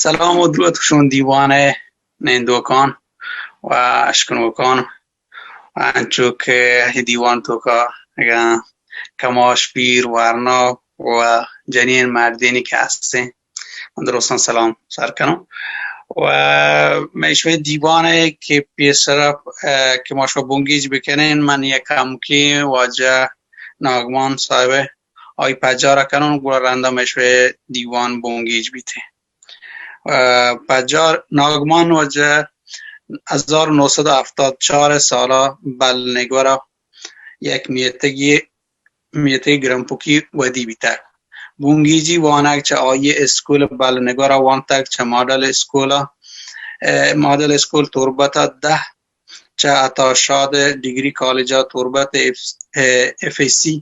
سلام و درود گوشون دیوان ءِ نندوکان و اشکنوکان، انچو کہ اے دیوان توکا اگاں کماش، پیر، ورنا و جنین مردینی کہ ہستیں، من درستاں سلام سر کنوں۔ و مئے شمئے دیوان ءَ کہ پیسرا، اه، کہ ما شما بنگیج بکنین، من یک کمکیں واجہ ناگمان صاحب ءِ آئی پجار کنوں، گڑا رندا مئے شمئے دیوان بنگیج بیتیں۔ اه، پجار ناگمان واجہ ہزار و نو سد و ہفتاد و چار سالا بل نگورا یک میتگی، میتگی گرمپوکی ودی بیتگ۔ بنگیجی وانگ چہ آئی اسکول بل نگورا وانتگ، چہ ماڈل اسکولا، اه، ماڈل اسکول تربتا دہ، چہ عطا شاد ڈگری کالج ءَ Turbat F, F S C,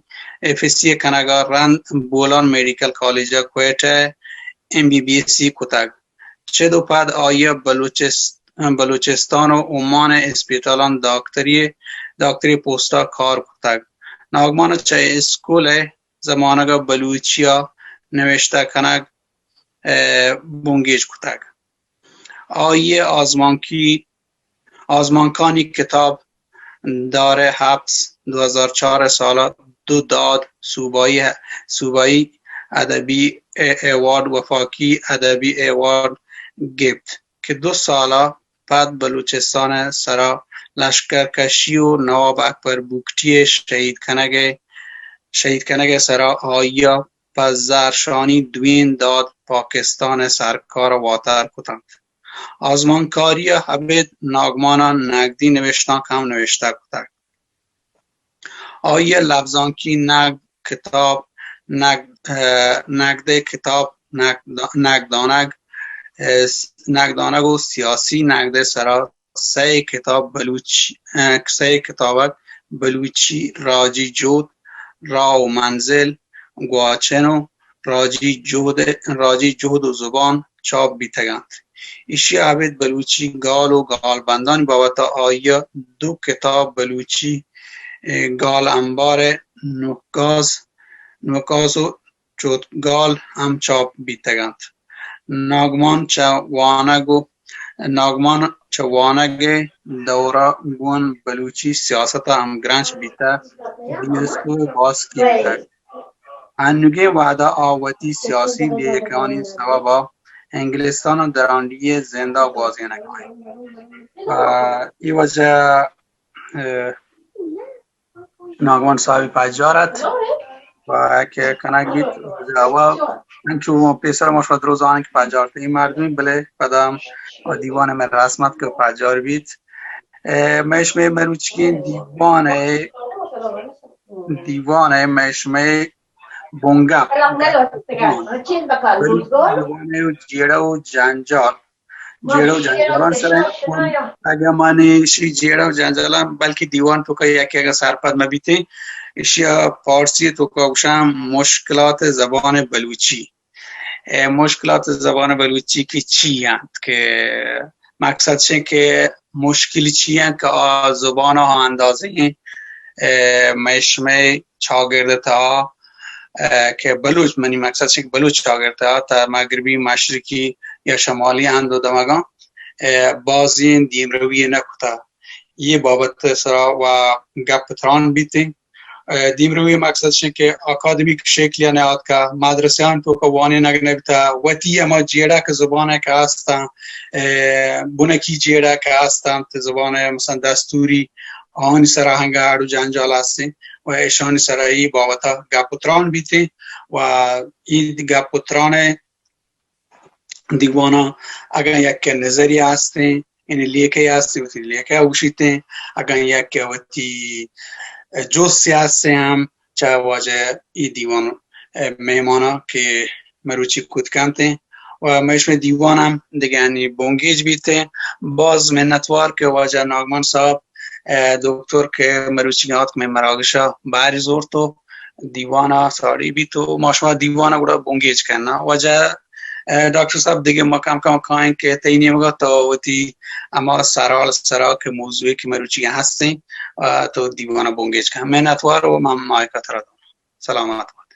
F S C کنگ ءَ رند بولان میڈیکل کالج ءَ کوئٹہ ءَ ایم بی بی ایس سی کتگ۔ چد و پد آئی ءَ بلوچست-، بلوچستان و عمان ءِ اسپتالاں داکتری، داکتری پوسٹ ءَ کار کتگ۔ ناگمان ءَ چہ اسکول ءِ زمانگ ءَ بلوچی ءَ نوشتہ کنگ، ءَ، بنگیج کتگ۔ آئی ءِ آزمانکی، آزمانکانی کتاب دار حبس دو ہزار چار سال ءَ دو داد صوبائی، صوبائی ادبی ای-، ایوارڈ، وفاقی ادبی ایوارڈ گپت کہ دو سال ءَ پد بلوچستان ءِ سرا لشکر کشی و نواب اکبر بگٹی ءِ شہید کنگ ءِ، شہید کنگ ءِ سرا آئی ءَ پہ زہرشانی دوئیں داد پاکستان ءِ سرکار ءَ واتر کتنت۔ آزمانکاری ءَ ابید ناگمان ءَ نگدی نوشتانک ہم نوشتہ کتگ۔ آئی ءِ لبزانکی نگد کتاب، نگد، ءَ، نگد ءِ کتاب، نگد، نگدانگ، ءَ، نگدانگ و سیاسی نگد ءِ سرا سئے کتاب بلوچی، ءَ، سئے کتابک بلوچی، راجی جہد، راہ و منزل، گواچن و راجی جہد، راجی جہد و زبان چاپ بیتگ انت۔ ایشی ءَ ابید بلوچی گال و گالبندانی بابت ءَ آئی ءَ دو کتاب بلوچی، ءَ، گال انبار ءِ نکاس، نکاس و چوتگال ہم چاپ بیتگ انت۔ ناگمان چہ وانگ و، ناگمان چہ وانگ ءِ دور ءَ گوں بلوچی سیاست ءَ ہمگرنچ بیتگ، ڈی ایس او باز کیتگ۔ انوگیں وہد ءَ آ وتی سیاسی لیکہانی سبب ءَ انگلستان ءَ درانڈیھی ءِ زند ءَ گوازینگ ءَ انت۔ ءَ، اے واجہ، ءَ، ناگمان صاحب پجار ات و کہ کنگ بیت، و انچو پیسر ما شما درو زانیں کہ پجار ات۔ اے مردمے بلے پدا ہم دیوان ءِ مئے رسم ات کہ پجار بیت۔ ءَ، مئے شمئے مروچیگیں دیوان ءِ، دیوان ءِ مئے شمئے بنگپ، بلوچی زبان ءِ جیڑہ و جنجال، جیڑہ و جنجالان سر ءَ، اگاں من ایشی جیڑہ و جنجالان بلکہ دیوان توکا یکے اگاں سرپد مہ بیتیں، ایشی ءَ پارسی توکا گوشاں مشکلات زبان بلوچی۔ اے مشکلات زبان بلوچی کہ چی انت، کہ مقصد چے کہ مشکل چی انت کہ آ زبان ءَ اندازہ ایں، اے، مئے شمئے چاگرد ءِ تہا، اے، کہ بلوچ، منی مقصد چے کہ بلوچ چاگرد ءِ تہا تا مغربی، مشرقی یا شمالی ہند و دمگاں، اے، بازیں دیمروی نہ کتہ۔ یہ بابت ءِ سرا و گپ تران بیتیں۔ ءَ، دیمروی مقصد چے کہ اکادمیک شکل یا نیاتکا مدرسہان توکا وانینگ نبیتا، وتی ہما جیڑہ کہ زبان کہ ہستاں، ءَ، بنکی جیڑہ کہ ہستاں، تے زبان مثلاً دستوری، آنی سرا ہنگا اڑ و جنجال ہستیں و ایشانی سرا ای بابتا گپ و تران بیتیں و ای گپ و تران دیوان ءَ اگاں یک نظری ہستیں، یعنی لیکہ ہستیں، وتی لیکہ ءَ گوشیتیں، اگاں یک وتی جستے ہستیں ہم چہ واجہ ای دیوان ءِ مہمان ءَ کہ مروچی کت کنتیں و مئے شمئے دیوان ہم دگہ انی بنگیج بیتیں۔ باز منتوار کہ واجہ ناگمان صاحب، ءَ، دکتر کہ مروچی آتک مئے مراگش ءَ بہر زورت و دیوان ءَ ساڑی بیت و ما شما دیوان ءَ گڑا بنگیج کناں۔ واجہ، ءَ، ڈاکٹر صاحب، دگہ ما کم کم کائیں کہ تئی نیمگ ءَ تو وتی ہما سرحال سرا کہ موضوعے کہ مروچی ہستیں، ءَ، تو دیوان ءَ بنگیج کن۔ منتوار و من مائک ءَ ترا دوں۔ سلامت بات۔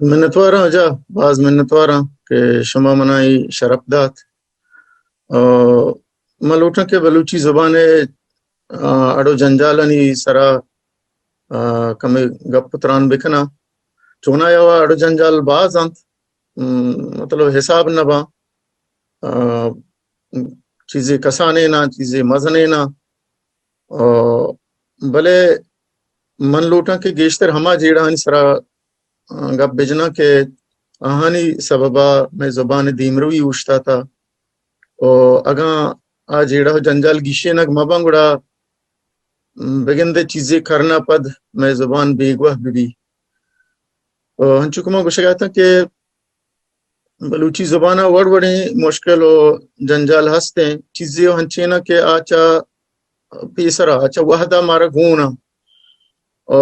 منتواراں اجا، باز منتواراں کہ شما منا اے شرپ دات۔ آ، من لوٹاں کہ بلوچی زبان ءِ، آ، اڑ و جنجالانی سرا، آ، کمے گپ و تران بکناں۔ چونایا وا اڑ و جنجال باز انت، م، مطلب حساب نہ باں۔ آ، چیزے کسانیناں، چیزے مزنیناں۔ آ، بلے من لوٹاں کہ گیشتر ہما جیڑہانی سرا، آ، گپ بجناں کہ آہانی سببا مئے زبان ءِ دیمروی اوشتاتا۔ و اگاں آ جیڑہ و جنجال گیشینگ مباں گڑا بگندے چیزے کرنا پد مئے زبان بیگواہ ببی۔ و ہنچو کہ ما گوشگ ءَ اتاں کہ بلوچی زبان ءَ وڑ وڑیں مشکل و جنجال ہستیں، چیزے و ہنچیناں کہ آ چہ پیسرا، آ چہ وہدا مارا گون آں۔ و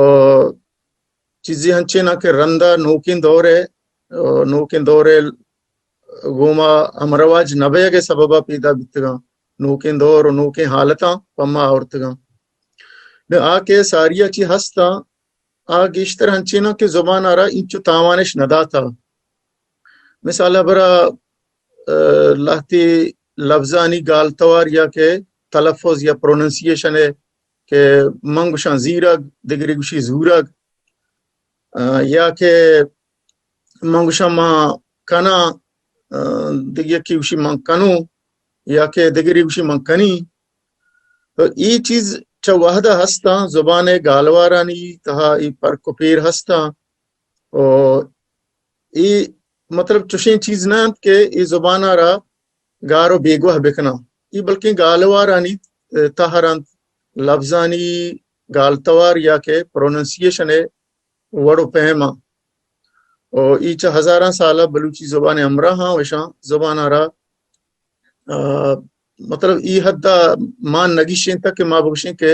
چیزے ہنچیناں کہ رندا نوکیں دور ءَ، نوکیں دور ءَ گوما ہمرواج نہ بیگ ءِ سببا پیدا بیتگاں، نوکیں دور و نوکیں حالتاں پما آورتگاں۔ نہ آ کہ ساریا چی ہستاں، آ گیشتر ہنچیناں کہ زبان ءَ را اینچو تاوانش نہ داتا۔ مثال ءَ برا، آ، لہتے لفظانی گالتوار یا کہ تلفظ یا پروننسیشن ءَ کہ من گوشاں زیرگ، دگرے گوشی زورگ، آ، یا کہ من گوشاں من کناں، آ، دگہ یکے گوشی من کنوں، یا کہ دگرے گوشی من کنی۔ تو اے چیز چہ وہدا ہستاں، زبان ءِ گالوارانی تہا اے پرک و پیر ہستاں۔ و اے مطلب چوشیں چیز نہ انت کہ اے زبان ءَ را گار و بیگواہ بکناں۔ اے بلکیں گالوارانی تہر انت، لفظانی گالتوار یا کہ پروننسیشن ءِ وڑ و پیم آں۔ و اے چہ ہزاراں سال ءَ بلوچی زبان ءِ ہمراہ آں و اشاں زبان ءَ را، آ، مطلب اے حد ءَ مان نہ گیشینتگ کہ ما بگوشیں کہ،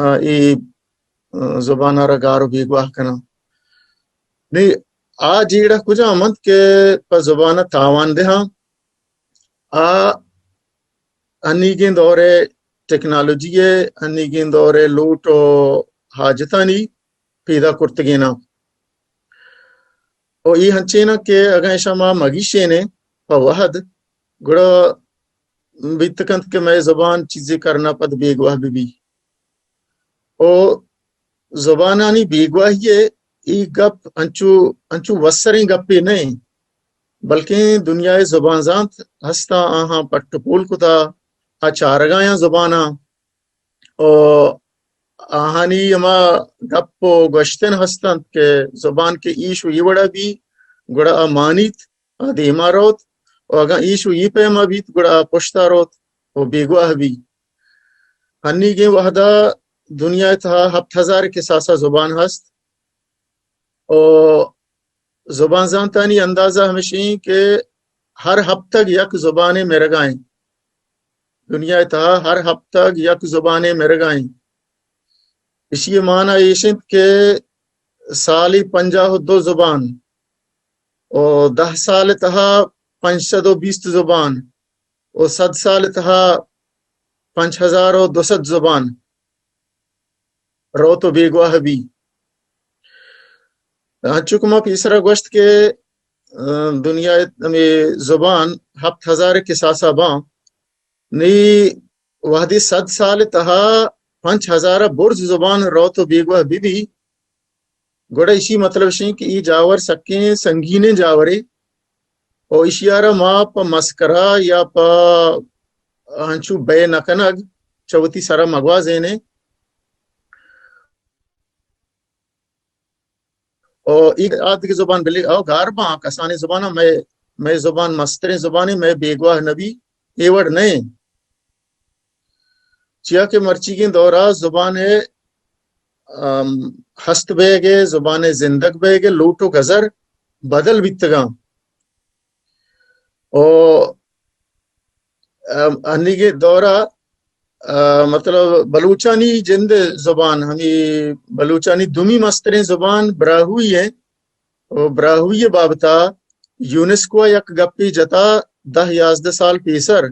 آ، اے، آ، زبان ءَ را گار و بیگواہ کناں۔ نی آ جیڑہ کجام انت کہ پہ زبان ءَ تاوان دہاں؟ آ انیگیں دور ءِ ٹیکنالوجی ءِ، انیگیں دور ءِ لوٹ و حاجتانی پیدا کرتگیناں۔ و اے ہنچیناں کہ اگاں اشاں ما مگیشینیں پہ وہد، گڑا بیت کنت کہ مئے زبان چیزے کرنا پد بیگواہ بہ بی۔ و زبانانی بیگواہی ءِ اے گپ انچو، انچو وسریں گپے نہ انت، بلکیں دنیا ءِ زبان زانت ہستاں، آہاں پٹ و پول کتا، آ چارگایاں زباناں۔ و آہانی ہما گپ و گوشتن ہست انت کہ زبان کہ ایش و اے وڑا بی، گڑا آ مانیت، آ دیما روت، و اگاں ایش و اے پیما بیت، گڑا آ پشتا روت و بیگواہ بی۔ ہنیگیں وہدا دنیا ءِ تہا ہپت ہزار کساسا زبان ہست۔ و زبان زانتانی اندازہ ہمشیں کہ ہر ہپتگ یک زبانے مرگائیں۔ دنیا ءِ تہا ہر ہپتگ یک زبانے مرگائیں۔ اشی ءِ مانا ایش انت کہ سالی پنجاہ و دو زبان و دہ سال ءِ تہا پنچ سد و بیست زبان و صد سال ءِ تہا پنچ ہزار و دو سد زبان روت و بیگواہ بی۔ انچو کہ ما پیسرا گوشت کہ، آ، دنیا ءِ ہمے زبان ہپت ہزار ءِ کساسا باں، نی وہدے صد سال ءِ تہا پنچ ہزار ءَ برز زبان روت و بیگواہ بہ بی، گڑا ایشی مطلب اش انت کہ اے جاور سکیں سنگینیں جاورے، و ایشی ءَ را ما پہ مسکرا یا پہ انچو بے نہ کنگ چہ وتی سرا مگوازینیں۔ و اے آ دگہ زبان بلے او گار باں، کسانیں زباناں مئے، مئے زبان مستریں زبانے، مئے بیگواہ نہ بی، اے وڑ نہ انت۔ چیا کہ مرچیگیں دورا زبان ءِ، ام، ہست بیگ ءِ، زبان ءِ زندگ بیگ ءِ لوٹ و گزر بدل بیتگاں۔ و، ام، انیگیں دورا، ا، مطلب بلوچانی جند زبان، ہمے بلوچانی دومی مستریں زبان براہوئی ءِ۔ و براہوئی ءِ بابتا یونیسکو ءَ یک گپے جتا دہ یازدہ سال پیسر۔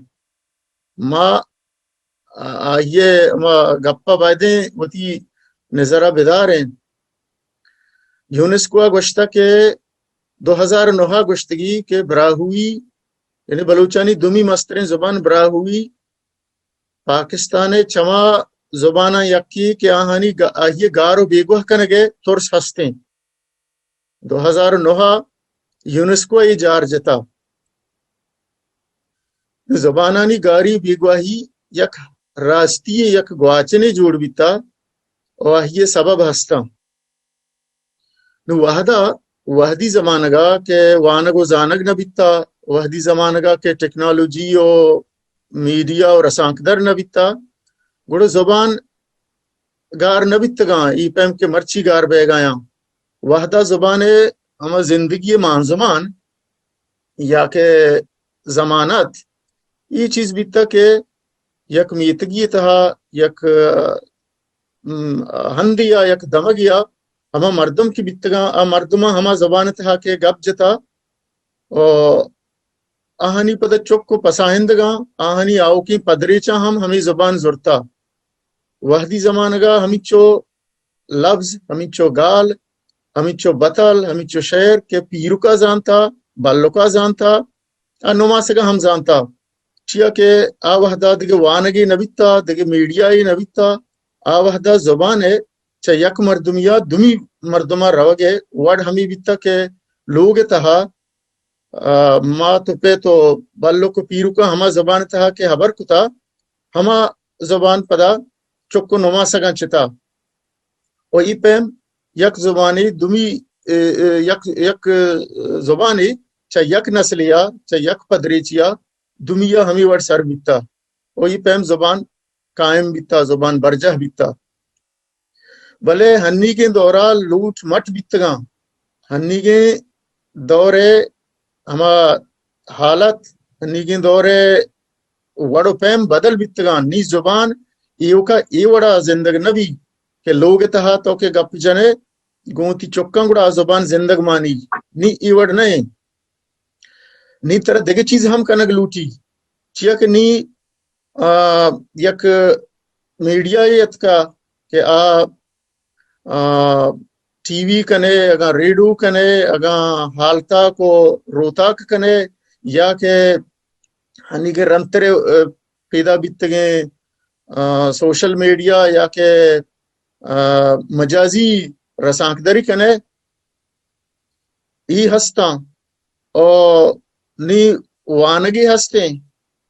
ما آ-، آئی ءِ ہما گپ ءَ بایدیں وتی نظر ءَ بداریں۔ یونیسکو ءَ گوشتہ کہ دو ہزار نہ ءَ گوشتگی کہ براہوئی، یعنی بلوچانی دومی مستریں زبان براہوئی، پاکستان ءِ چما زباناں یکے کہ آہانی گ-، آہی ءِ گار ءُ بیگواہ کنگ ءِ ترس ہستیں۔ دو ہزار نہ ءَ یونیسکو ءَ اے جار جتا۔ زبانانی گاری بیگواہی یک راستی ءِ یک گواچنے جوڑ بیتا ءُ آہی ءِ سبب ہستاں۔ نوں وہدا، وہدی زمانگا کہ وانگ ءُ زانگ نہ بیتا، وہدی زمانگا کہ ٹیکنالوجی ءُ میڈیا ءُ رسانکدر نہ بیتا، گڑا زبان گار نہ بیتگاں، اے پیم کہ مرچی گار بیگایاں۔ وہدا زبان ءِ ہما زندگی ءِ مانزمان یا کہ ضمانت، اے چیز بیتا کہ یک میتگی ءِ تہا یک، م، ہندے یا یک دمگے ءَ ہما مردم کہ بیتگاں، آ مردماں ہما زبان ءِ تہا کہ گپ جتا، ءُ آہانی پدا چک ءُ پساہندگاں، آہانی آؤکیں پدریچاں ہم ہمے زبان زرتا۔ وہدی زمانگا ہمینچو لبز، ہمینچو گال، ہمینچو بتل، ہمینچو شعر کہ پیرکا زانتا، بلکا زانتا، آ نماسگا ہم زانتا۔ چیا کہ آ وہدا دگہ وانگے نہ بیتا، دگہ میڈیائے نہ بیتا، آ وہدا زبان ءِ چہ یک مردمیا دومی مردما روگ ءِ وڑ ہمے بیتا کہ لوگ ءِ تہا، آ، مات ءُ پت ءُ بلک ءُ پیرکاں ہما زبان ءِ تہا کہ ہبر کتا، ہما زبان پدا چک ءُ نماسگاں چتا۔ ءُ اے پیم یک زبانے دومی، اے، اے، یک، یک زبانے چہ یک نسلے ءَ، چہ یک پدریچے ءَ دومی ءَ ہمے وڑ سر بیتا۔ ءُ اے پیم زبان قائم بیتا، زبان برجاہ بیتا۔ بلے ہنیگیں دورا لوٹ مٹ بیتگاں۔ ہنیگیں دور ءِ ہما حالت، ہنیگیں دور ءِ وڑ ءُ پیم بدل بیتگاں۔ نی زبان ایوکا اے وڑا زندگ نہ بی کہ لوگ ءِ تہا تو کہ گپ جنے گوں وتی چکاں گڑا آ زبان زندگ مانی۔ نی اے وڑ نہ ایں۔ نی ترا دگہ چیز ہم کنگ لوٹی۔ چیا کہ نی، آ، یک میڈیا یے اتکا کہ آ، آ، ٹی وی کنے، اگاں ریڈیو کنے، اگاں ہالتاک ءُ روتاک کنے، یا کہ ہنیگہ رندترے، آ، پیدا بیتگیں، آ، سوشل میڈیا یا کہ، آ، مجازی رسانکدری کنے، ای ہستاں۔ او نی وانگے ہستیں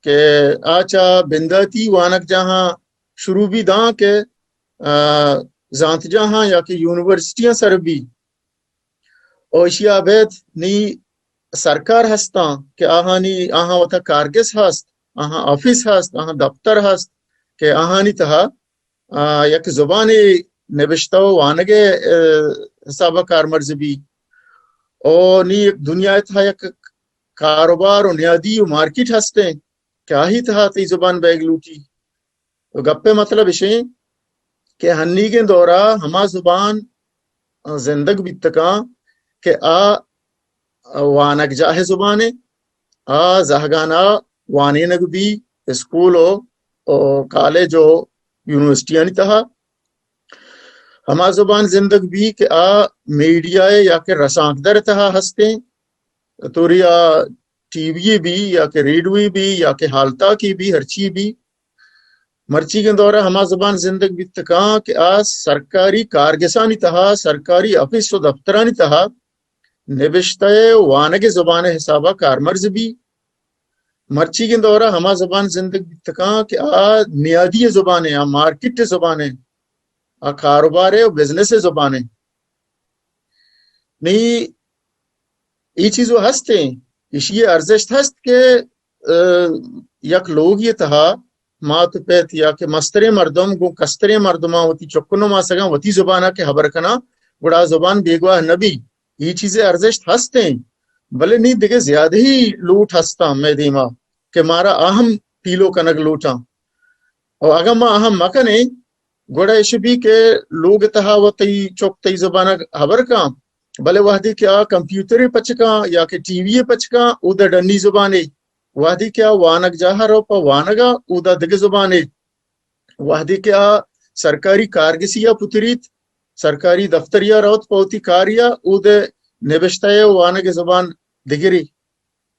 کہ آ چہ بنداتی وانگجاہاں شروع بی داں کہ، آ، زانتجاہاں یا کہ یونیورسٹیاں سر بی۔ او ایشی ءَ ابید نی سرکار ہستاں کہ آہانی، آہاں وتا کارگس ہست، آہاں آفس ہست، آہاں دفتر ہست کہ آہانی تہا، آ، یک زبانے نبشتہ ءُ وانگ ءِ، آ، حساب ءَ کارمرز بی۔ او نی یک دنیا ءِ تہا یک کاروبار ءُ نیادی ءُ مارکیٹ ہستیں کہ آہی تہا تئی زبان بیگ لوٹی۔ تو گپ ءِ مطلب اشیں کہ ہنیگیں دورا ہما زبان زندگ بیتکاں کہ آ وانگجاہ ءِ زبانے، آ زہگانا وانینگ بی اسکول ءُ، ءُ کالج ءُ یونیورسٹیانی تہا۔ ہما زبان زندگ بی کہ آ میڈیا ءِ یا کہ رسانکدر ءِ تہا ہستیں، توری آ ٹی وی بی یا کہ ریڈیو بی یا کہ ہالتاکی بی، ہرچی بی۔ مرچیگیں دورا ہما زبان زندگ بیتکاں کہ آ سرکاری کارگسانی تہا، سرکاری آفس ءُ دفترانی تہا نبشتہ ءُ وانگ ءِ زبان ءِ حسابا کارمرز بی۔ مرچیگیں دورا ہما زبان زندگ بیتکاں کہ آ نیادی ءِ زبانے، آ مارکیٹ ءِ زبانے، آ کاروبار ءُ بزنس ءِ زبانے۔ نی اے چیز ءُ ہستیں، ایشی ءِ ارزشت ہست کہ، آ، یک لوگی ءِ تہا مات ءُ پت یا کہ مستریں مردم گوں کستریں مردماں وتی چک ءُ نماسگاں وتی زبانا کہ ہبر کناں، گڑا آ زبان بیگواہ نہ بی۔ اے چیز ءِ ارزشت ہستیں، بلے نی دگہ زیادہی لوٹ ہستاں مئے دیما کہ مارا آ ہم پیلو کنگ لوٹاں۔ ءُ اگاں ما آ ہم مکنیں، گڑا ایش بی کہ لوگ ءِ تہا وَ تئی چک تئی زبان ءَ ہبر کاں، بلے وہدے کہ آ کمپیوٹر ءَ پچ کاں یا کہ ٹی وی ءَ پچ کاں، اودا ڈنی زبانے۔ وہدے کہ آ وانگجاہ ءَ رو پہ وانگ ءَ، اودا دگہ زبانے۔ وہدے کہ آ سرکاری کارگسی ءَ پتریت، سرکاری دفتری ءَ روت پہ وتی کاری ءَ، اود ءَ نبشتہ ء وانگ ء زبان دگری۔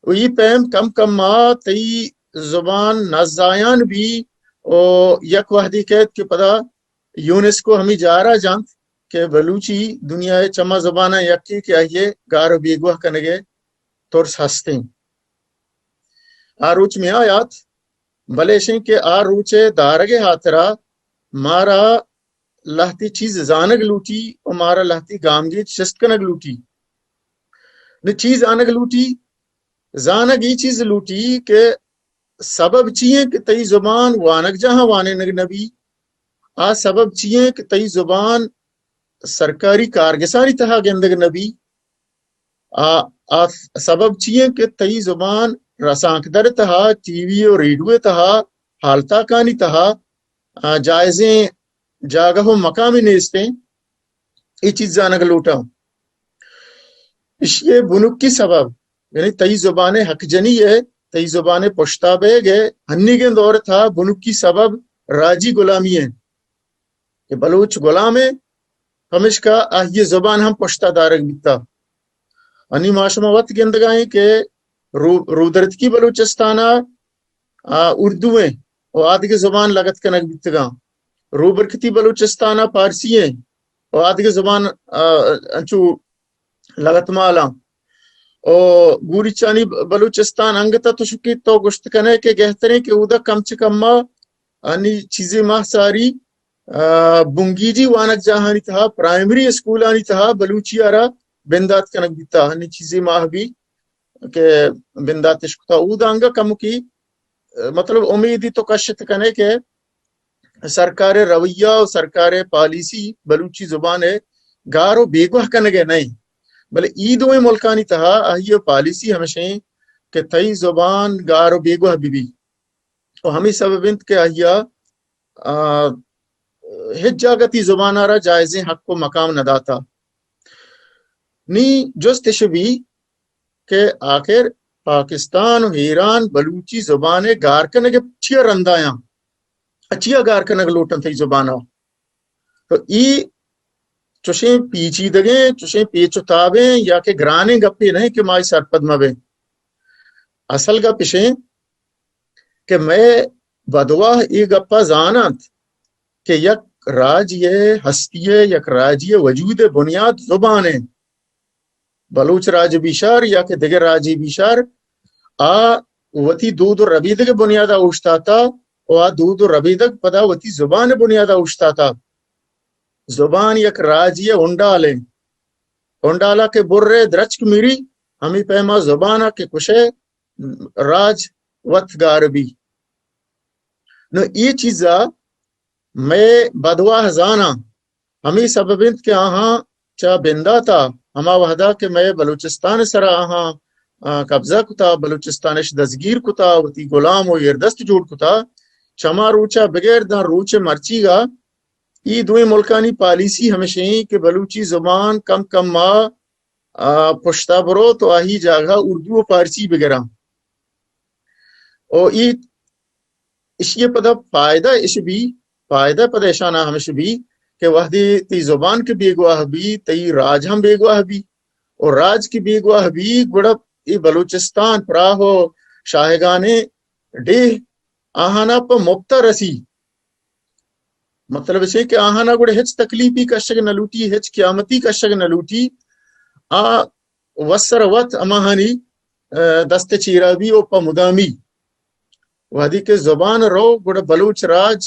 و ای پیم کم کم ما تئی زبان نزایان بی و یک وحدی کیت کہ پدا یونیسکو ہمی جارا جانت کہ بلوچی دنیا ء چما زباناں یکے کہ آئی ء گار و بیگواہ کنگ ء ترس ہستیں۔ آ روچ میایات، بلے اشیں کہ آ روچ ء دارگ ء ہاترا مارا لہتی چیز زانگ لوٹی و مارا لہتی گامگیج شست کنگ لوٹی۔ نی چیز زانگ لوٹی، زانگ ای چیز لوٹی کہ سبب چی ایں کہ تئی زبان وانگجاہاں وانینگ نہ بی؟ آ سبب چی ایں کہ تئی زبان سرکاری کارگسانی تہا گندگ نہ بی؟ آ، آ سبب چی ایں کہ تئی زبان رسانکدر تہا، ٹی وی و ریڈیو تہا، ہالتاکانی تہا، آ، جائزیں جاگہ و مقامی نیستیں؟ اے چیز زانگ لوٹاں۔ اشی بنکی سبب، یعنی تئی زبان حق جنی ہے، تئی زبان پشتا بیگ ہے، ہنیگیں دور تھا بنکی سبب راجی غلامی ہے کہ بلوچ غلام ہے، پمشکا آہی زبان ہم پشتا دارگ بیتا۔ انی ما شما وت گندگائیں کہ رو-، رودرتکی بلوچستانا آ، اردو ایں و آدگہ زبان لگت کنگ بیتگاں۔ روبرکتی بلوچستان ء پارسی ایں و آدگہ زبان، آ، انچو لگت مالاں۔ و گوریچانی بلوچستان انگت ء تو شکی تو گوشت کنے کہ گہتریں کہ اودا کم چہ کم ء انی چیزے ماہ ساری، آ، بنگیجی وانگ جاہانی تہا، پرائمری اسکولانی تہا بلوچی ء را بندات کنگ بیتا، انی چیزے ماہ بھی کہ بنداتش کتا۔ اود انگا کمکی، مطلب، امیدی تو کشت کنے کہ سرکار رویہ و سرکار پالیسی بلوچی زبان گار و بیگواہ کنگے نہیں، بلے ای دوئیں ملکانی تہا آہی پالیسی ہمشیں کہ تئی زبان گار و بیگواہ بی بی۔ و ہمیں سبب انت کہ آہیا، آ، ہچ جاگہ تی زبان را جائزیں حق و مقام نہ داتا۔ نی جست اش بی کہ آخر پاکستان و ایران بلوچی زبان گار کنگ چیا رندایاں؟ چیا گار کنگ لوٹن تئی زبان؟ تو ای چوشیں پیچیدگیں، چوشیں پیچ و تابیں یا کہ گرانیں گپے نہیں کہ ما سرپد مہ بیں۔ اصل گپ اشیں کہ مئے بدواہ اے گپا زاننت کہ یک راجی ء ہستی ء، یک راجی ء وجود ء بنیاد زبان ء۔ بلوچ راج بیشار یا کہ دگہ راجی بیشار، آ وتی دود و ربیدگ ء بنیاد ء اوشتاتا و آ دود و ربیدگ پدا وتی زبان ء بنیاد ء اوشتاتا۔ زبان یک راجی ء ہنڈال ء۔ ہنڈالا کہ برے درچک میری، ہمیں پیما زبان ء کہ کشے راج وت گار بی۔ نو اے چیزا مئے بدواہ زاناں، ہمے سبب انت کہ آہاں چہ بنداتا ہما وہدا کہ مئے بلوچستان سرا آہاں، آ، قبضہ کتا، بلوچستانش دزگیر کتا، وتی غلام و ایردست جوڑ کتا، چما روچا بغیر داں روچ مرچیگا ای دوئیں ملکانی پالیسی ہمشیں کہ بلوچی زبان کم کم ما، آ، پشتا بروت و آہی جاگہ اردو و پارسی بگراں۔ و ای اشی پدا فائدہ اش بی، فائدہ پدا اشانا ہمش بی کہ وہدی تی زبان کہ بیگواہ بی، تی راج ہم بیگواہ بی۔ و راج کہ بیگواہ بی، گڑا ای بلوچستان پراہ و شاہگانیں ڈیہ آہانا پہ مپتا رسی۔ مطلب اسے کہ آہانا گڑا ہچ تکلیفی کشگ نہ لوٹی، ہچ قیامتی کشگ نہ لوٹی۔ آ وسر وت ہماہانی، آ، دست چیرا بی و پہ مدامی۔ وہدی کہ زبان رو گڑا بلوچ راج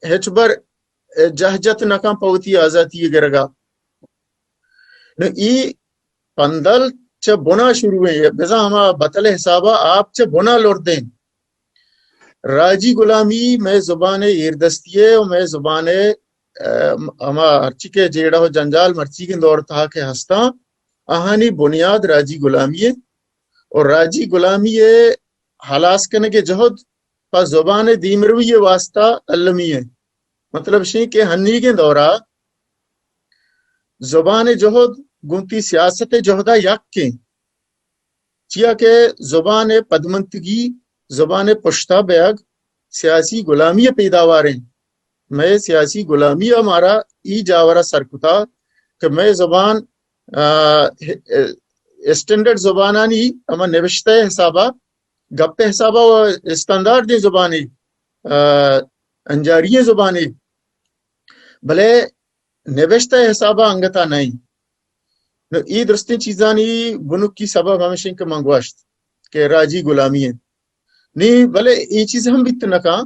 ہچبر، آ، جہجت نہ کن پہ وتی آزاتی گرگا۔ نو ای پندل چہ بنا شروع ایں، بزاں ہما بتل حسابا آپ چہ بنا لردیں۔ راجی غلامی مئے زبان ایردستی ہے و مئے زبان، آ، ہما ہرچی کہ جیڑہ و جنجال مرچیگیں دور تہا کہ ہستاں، آہانی بنیاد راجی غلامی ہے۔ و راجی غلامی ہے ہلاس کنگ ء جہد پہ زبان ء دیمروی ء واسطہ المی ء۔ مطلب شیں کہ ہنیگیں دورا زبان ء جہد گوں تی سیاست ء جہدا یک ایں۔ چیا کہ زبان ء پدمنتگی، زبان ء پشتا بیگ سیاسی غلامی ء پیداوار ایں۔ مئے سیاسی غلامی ء مارا ای جاورا سر کتا کہ مئے زبان آ، اسٹینڈرڈ زبانانی ہما نوشتہ ءِ حسابا، گپ ءِ حسابا و استانداردیں زبانے، آ، انجاری ئیں زبانے، بلے نبشتہ ءِ حسابا انگتا نہ ایں۔ نو اے درستیں چیزانی بنکی سبب ہمیش ایں کہ من گوشت کہ راجی غلامی ایں۔ نی بلے اے چیز ہم بیت نہ کن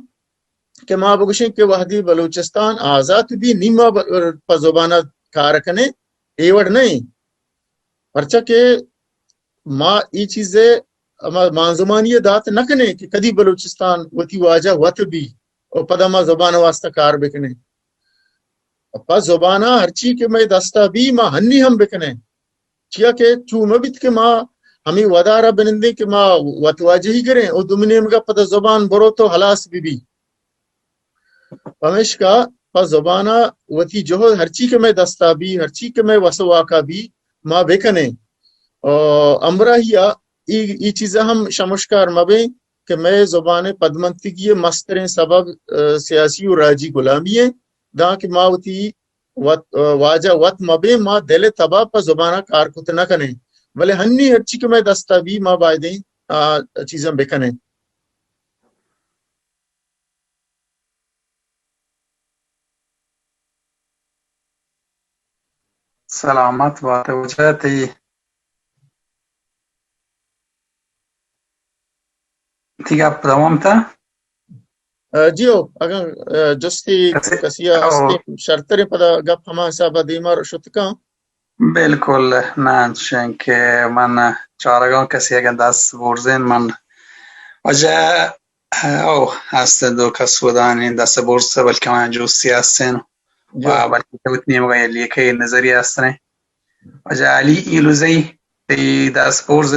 کہ ما بگوشیں کہ وہدی بلوچستان آزات بی، نی ما ب-، پہ زبان ءَ کار کنیں، اے وڑ نہ ایں۔ پرچا کہ ما اے چیز ءَ، ما مانزمانی ءَ دات نہ کنیں کہ کدی بلوچستان وتی واجہ وت بی و پدا ما زبان ءِ واسطہ کار بکنیں۔ پہ زبان ءَ ہرچی کہ مئے دست ءَ بی، ما ہنی ہم بکنیں۔ چیا کہ چو مہ بیت کہ ما ہمے ودار ءَ بنندیں کہ ما وت واجہی گریں و دومی نیمگ ءَ پدا زبان برو تو ہلاس بہ بی۔ پمیشکا پہ زبان ءَ وتی جہد ہرچی کہ مئے دست ءَ بی، ہرچی کہ مئے وس ءُ واک ءَ بی، ما بکنیں۔ و ہمراہی ءَ اے، اے چیز ءَ ہم شمشکار مہ بیں کہ مئے زبان ءِ پدمنتگی ءِ مستریں سبب، آ، سیاسی و راجی غلامی ایں، دانکہ ما وتی وت، آ، واجہ وت مہ بیں، ما دل ءِ تب ءَ پہ زبان ءَ کار کت نہ کنیں۔ بلے ہنی ہرچی کہ مئے دست ءَ بی، ما بایدیں آ چیزاں بکنیں۔ سلامت بات واجہ، تئی، تئی گپ دوام تا۔ آ، جی ہو، اگاں، آ، جستی کسی، کسی ءَ او۔ ہستیں، شرتریں پدا گپ ہما حساب ءَ دیما رو شت کن۔ بالکل، نہ انچیں کہ من چارگاں کسی اگاں دست برزین من واجہ، او، ہست دو کس ودانی دست برز، بلکہ من جستی ہستیں۔ جی۔ و بلکہ تو اتنی مگا یہ لیکے نظری ہستنے۔ واجہ علی ایلوزئی، تئی دست برز،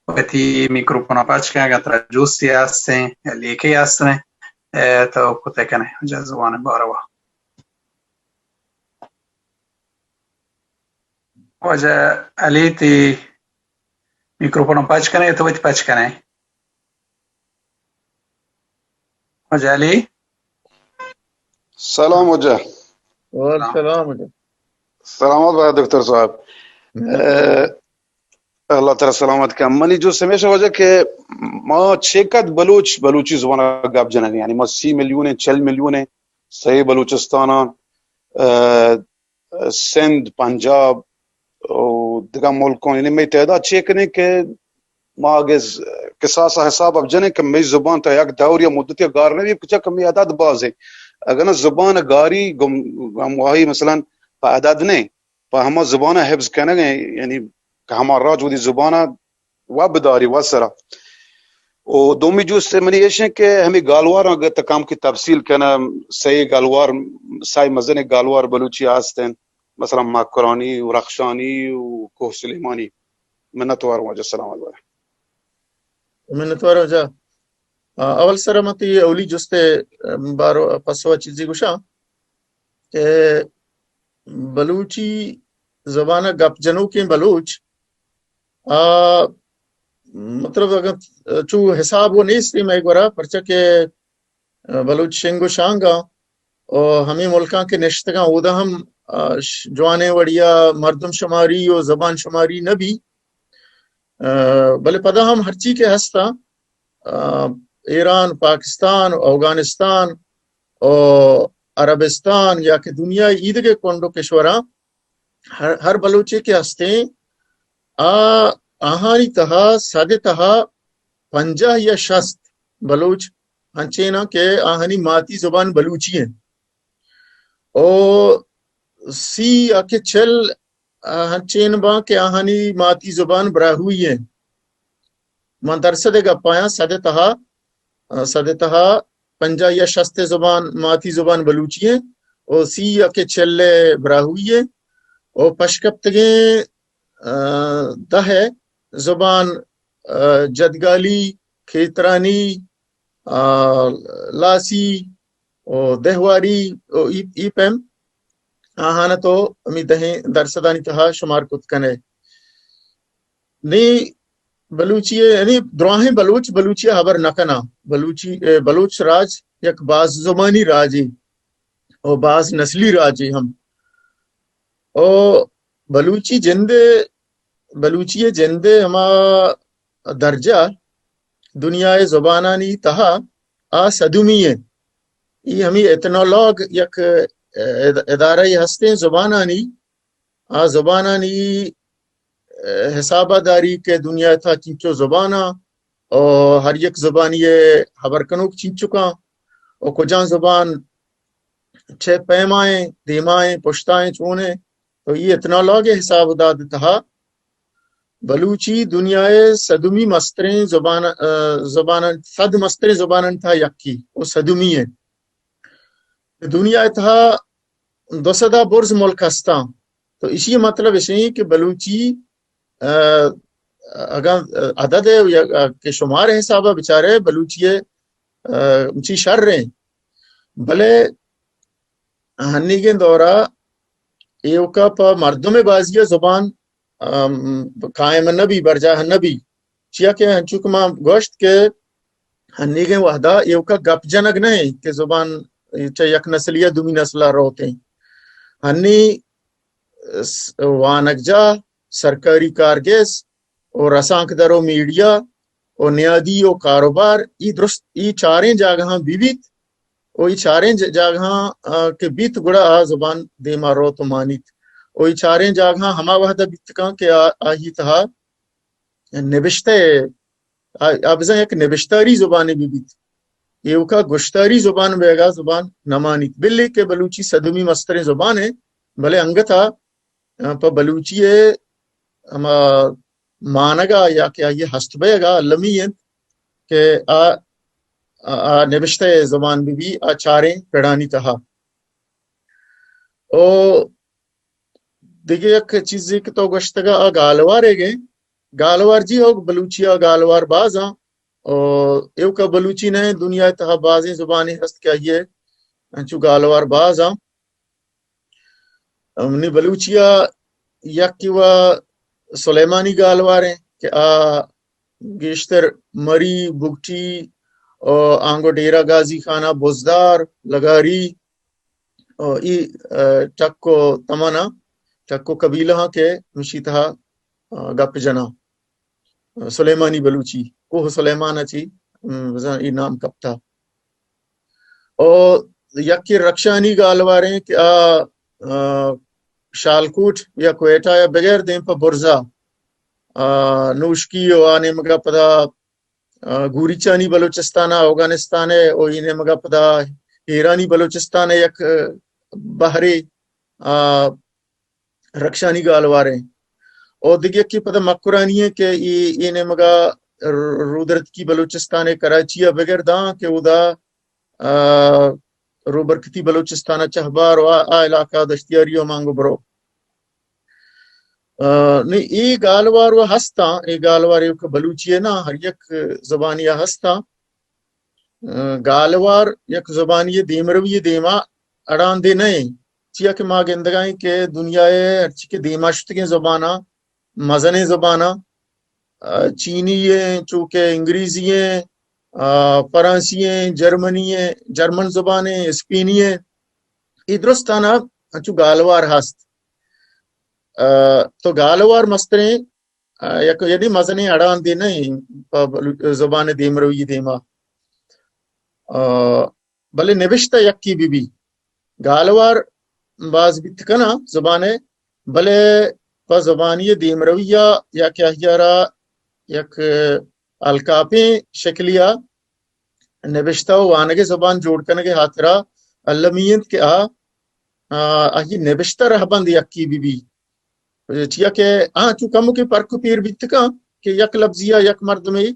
وتی میکروفون پچ کن، اگاں ترا جستی ہستیں یا لیکے ہستنے، اے، تو کتے کنے، واجہ زبان باروا۔ واجہ علی، تئی میکروفون پچ کنے، تو وتی پچ کنے۔ واجہ علی۔ سلام واجہ۔ وعلیکم سلام واجہ۔ سلامت بات دکتر صاحب۔ اے، اللہ تعالی سلامت کن۔ منی جست ہمیش واجہ کہ ما چیکد بلوچ، بلوچی زبان گپ جنگ، یعنی ما سی میلیون، چل میلیون، سہی بلوچستان، اے، سندھ، پنجاب و دگہ ملکاں، یعنی مئے تعداد چے کنیں کہ ما اگہ ز-، کساس ء حساب ء بجنیں کہ مئے زبان تا یک دور یا مدتی گار نہ بیت، پرچا کہ مئے عدد باز انت۔ اگاں زبان گاری گم-، گمواہی مثلاً پہ عدد نہ، پہ ہما زبان ء حفظ کنگ ء، یعنی کہ ہما راج وتی زبان ء و بداری و سرا۔ و دومی جست منی ایش انت کہ ہمے گالواراں اگر تکام کی تفصیل کنہ، سئے گالوار، سئے مزنیں گالوار بلوچی ہست انت، مثلاً مکرانی و رخشانی و کوہ سلیمانی۔ منتوار واجہ، سلام علیکم۔ منتوار واجہ۔ آ، اول سر من تئی اولی جست ء بارو پسو ء چیزے گوشاں کہ بلوچی زبان ء گپ جنوکیں بلوچ، آ، مطلب اگاں چو حساب و نیست مئے گورا، پرچا کہ بلوچ شنگ و شانگاں و ہمے ملکاں کہ نشتگاں، اودا ہم، آ، ش-، جوانیں وڑیا مردم شماری و زبان شماری نہ بی۔ آ، بلے پدا ہم ہرچی کہ ہستاں، آ، ایران، پاکستان، اوگانستان و عربستان یا کہ دنیا ء ایدگہ کنڈ و کشوراں ہر، ہر بلوچے کہ ہستیں، آ، آہانی تہا، سد ء تہا پنجاہ یا شست بلوچ انچیناں کہ آہانی ماتی زبان بلوچی انت۔ او سی یا کہ چل، آ، انچین باں کہ آہانی ماتی زبان براہوئی انت۔ من درسد ء گپ آیاں، سد ء تہا، آ، سد ء تہا پنجاہ یا شست ء زبان، ماتی زبان بلوچی انت، او سی یا کہ چل ء براہوئی انت، او پشکپتگیں، آ، دہ ء زبان، آ، جدگالی، کھیترانی، آ، لاسی، او دہواری، او ای، ای پیم آہان تو ہمے دہیں درسدانی تہا شمار کت کنے۔ نی بلوچی ء، یعنی دراہیں بلوچ بلوچی ء ہبر نہ کناں۔ بلوچی، اے، بلوچ راج یک باز زبانی راجے و باز نسلی راجے ہم۔ و بلوچی جند، بلوچی جند ہما درجہ دنیا زبانانی تہا آ سدمی ہے۔ یہ ہمیں ایتھنولوگ یک اد-، ادارہ ہستیں زبانانی، آ زبانانی حسابہ داری کہ دنیا تہا چنچو زباناں اور ہر یک زبانی خبر کنوک چنچکاں اور کجان زبان چہ پیمائیں، دیمائیں، پشتائیں، چونیں۔ تو یہ ایتھنولوگ حساب داد تہا بلوچی دنیا سدمی مستریں زبان، زبان، سد مستریں زبان تہا یکی، وہ سدمی ہے۔ دنیا تہا دو سدا برز ملک ہستاں۔ تو اسی مطلب اسی کہ بلوچی، اگاں عدد کہ شمار حسابہ بچارے، بلوچی چی شر ہیں، بلے ہنیگیں دورا ایوکا پہ مردم بازی زبان قائم نہ بی، برجاہ نہ بی۔ چیا کہ انچو کہ ما گوشت کہ ہنیگیں وہدا ایوکا گپ جنگ نہ ہیں کہ زبان چہ یک نسل یا دومی نسل روتیں۔ ہنی وانگجاہ، سرکاری کارگس و رسانکدر و میڈیا و نیادی و کاروبار، ای درست ای چاریں جاگہاں بی بیت و ای چاریں جاگہاں کہ بیت گڑا آ زبان دیما روت و مانیت۔ و ای چاریں جاگہاں ہما وہدہ بیت کن کہ آہی تہا نبشتہ، آ بزاں یک نبشتاری زبانے بی بیت، ایوکا گشتاری زبان بیگا زبان نمانیت۔ بلے کہ بلوچی سدمی مستریں زبان ہے، بلے انگتا پہ بلوچی ہما مانگا یا کہ آئی ہست بیگا المی انت کہ آ، آ نبشتہ زبان بی بی آ چاریں پڑانی تہا۔ او دگہ یک چیزے کہ تو گوشتگا آ گالوار ہے گئے۔ گالوار جی ہو بلوچی آ گالوار بازاں۔ او ایوکا بلوچی نہ دنیا تہا بازیں زبانی ہست کہ آئیے انچو گالوار بازاں۔ منی بلوچی ء یکے و سلیمانی گالوار انت کہ آ گیشتر مری، بگٹی، آنگو ڈیرہ غازی خانہ، بزدار، لگاری، ای ٹک و تمنا، ٹک و قبیلہ ہاں کہ مشی تہا گپ جناں۔ سلیمانی بلوچی، کوہ سلیمان ء چی بزاں ای نام کپتا۔ او یکے رکشانی گالواریں کہ آ، آ، شالکوٹ یا کوئٹہ یا بغیر دیم پہ برزا، آ، نوشکی و آ نیمگا پدا، آ، گوریچانی بلوچستان ء اوگانستان ء او ای نیمگا پدا ایرانی بلوچستان ء یک، آ، بہرے، آ، رکشانی گالوار انت۔ او دگہ یکے پدا مکرانی انت کہ اے، اے نیمگا ر-، رودرتکی بلوچستان ء کراچی ء بگر داں کہ اودا، آ، روبرکتی بلوچستان ء چہبار و آ، آ علاقہ دشتیاری و مانگو برو۔ آ، نی اے گالوار و ہستاں، اے گالوار ایوک بلوچی ء نا، ہر یک زبانی ء ہستاں۔ گالوار یک زبانی دیمروی دیما اڑاندے نہ انت، چیا کہ ما گندگائیں کہ دنیا ء ہرچی کہ دیما شتگیں زباناں، مزنیں زباناں، آ، چینی ایں، چو کہ انگریزی ایں، آ، فرانسی ایں، جرمنی ایں، جرمن زبان ایں، اسپینی ایں، اے درستانا انچو گالوار ہست۔ آ، تو گالوار مستریں آ، یک یعنی مزنیں اڑاندے نہ انت پہ بلو-، زبان دیمروی دیما۔ آ، بلے نبشتہ یکی بی بی۔ گالوار باز بیت کناں زبان ء، بلے پہ زبانی دیمروی ء یا کہ آہیارا یک الکاپیں شکلی ء نبشتہ و وانگ زبان جوڑ کنگ ہاترا المی انت کہ آ، آ، آہی نبشتہ رہبند یکی بی بی۔ چیا کہ آ چو کمکے پرک و پیر بیت کن کہ یک لفظی ء یک مردمے،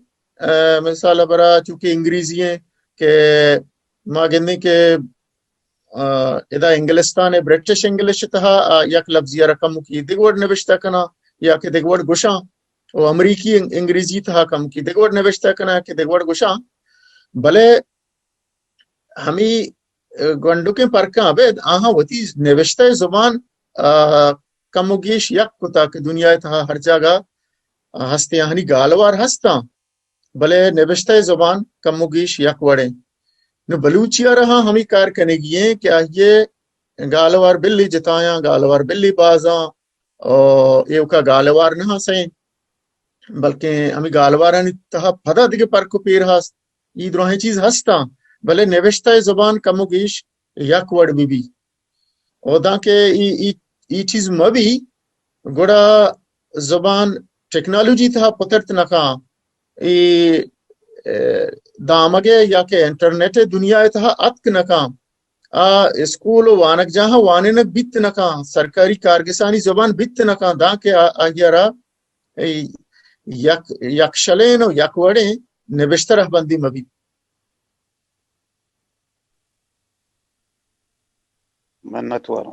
آ، مثال ء برا چو کہ انگریزی ایں کہ ما گندیں کہ، آ، ادا انگلستان ء برٹش انگلش تہا، آ، یک لفظی ء را کمکی دگہ وڑ نبشتہ کناں یا کہ دگہ وڑ گوشاں، و امریکی انگ-، انگریزی تہا کمکی دگہ وڑ نبشتہ کناں کہ دگہ وڑ گوشاں، بلے ہمے، آ، گونڈکیں پرکاں ابید آہاں وتی نبشتہ زبان، آ، کم و گیش یک کتا کہ دنیا ء تہا ہر جاگہ، آ، ہستیں آہانی گالوار ہستاں، بلے نبشتہ زبان کم و گیش یک وڑیں۔ نو بلوچی ء را ہاں ہمے کار کنگی ایں کہ آہیے گالوار بلی جتایاں، گالوار بلی بازاں، او ایوکا گالوار نہ ہسیں، بلکیں ہمیں گالوارانی تہا پدا دگہ پرک و پیر ہست۔ ای دراہیں چیز ہستاں، بلے نوشتہ زبان کم و گیش یک وڑ بہ بی۔ او دانکہ ای، ای، ای چیز مہ بی، گڑا زبان ٹیکنالوجی تہا پترت نہ کاں۔ ای، اه، دامگے یا کہ انٹرنیٹ دنیا تہا اتک نہ کاں۔ آ اسکول و وانگجاہاں وانینگ بیت نہ کاں، سرکاری کارگسانی زبان بیت نہ کاں، دانکہ آ، آئی ء را ای یک، یکشلیں و یک وڑیں نبشتہ رہبندی مہ بیت۔ منت وار۔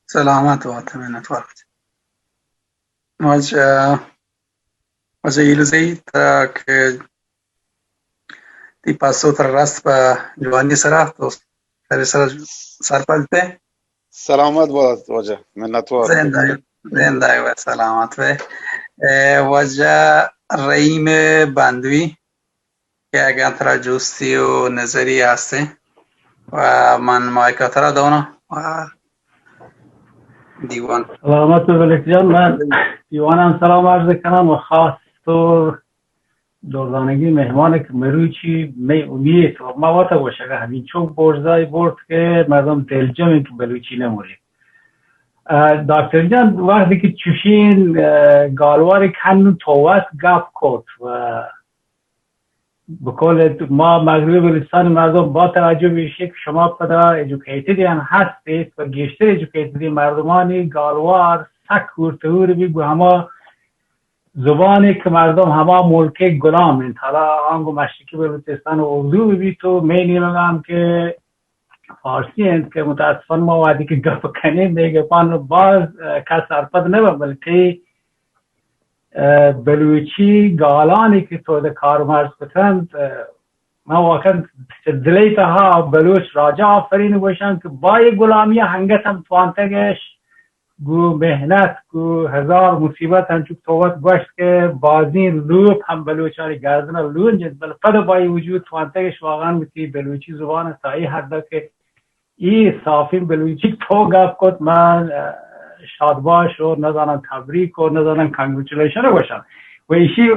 سلامت بات، منت وار۔ واجہ، واجہ ایلزئی تا کہ تئی پسو ترا رست پہ جوانی سرا، تو سر سر سرپد بئے۔ سلامت بات واجہ، منت وار۔ زندہ، زندہ و سلامت بئے۔ اے واجہ رحیم بندوی کہ اگاں ترا جستی و نظری ہستیں و من مائک ء ترا دوناں و دیوان۔ سلامت بے ملک جان، من دیوان ہم سلام عرض کنم و خاص طور دردانگی مہمان کہ مروچی مئے امیت و ما وتا گوشگا ہمینچو برزائی برت کہ مردم دلجم انت کہ بلوچی نہ مرے۔ اه، ڈاکٹر جان، وقتی کہ چوشین، اه، گالواری کن تو وقت گپ کت و بقول ما مغربی بلوچستان مردم با تعجب ایشی کہ شما پدا ایجوکیٹڈ ہم ہستید و گیشتر ایجوکیٹڈ مردمانی گالوار سک ہور تہور بی گو ہما زبانی کہ مردم ہما ملک غلام انت، حالا آنگو مشرقی بلوچستان و اردو بی تو مئے نیمگا ہم کہ فارسی انت کہ متاسفانہ ما وہدی کہ گپ کنیں مئے گپان باز، اه، کس سرپد نہ بہ بلکہ اه، بلوچی گالانی کہ تو ادا کارمرز کتنت، اه، من واقعاً چہ دلئی تہا بلوچ راجا آفرین گوشاں کہ با اے غلامی انگت ہم توانتگش گو محنت، گو ہزار مصیبت، انچو کہ تو وت گوشت کہ بازیں لوپ ہم بلوچانی گردن لونج انت، بلے پد با اے وجود توانتگش واقعاً وتی بلوچی زبان تا اے حد کہ اے صافیں بلوچی تو گپ کت، من، اه، شادباش و نزاناں تبریک و نزاناں کنگریچولیشن گوشاں۔ و ایشی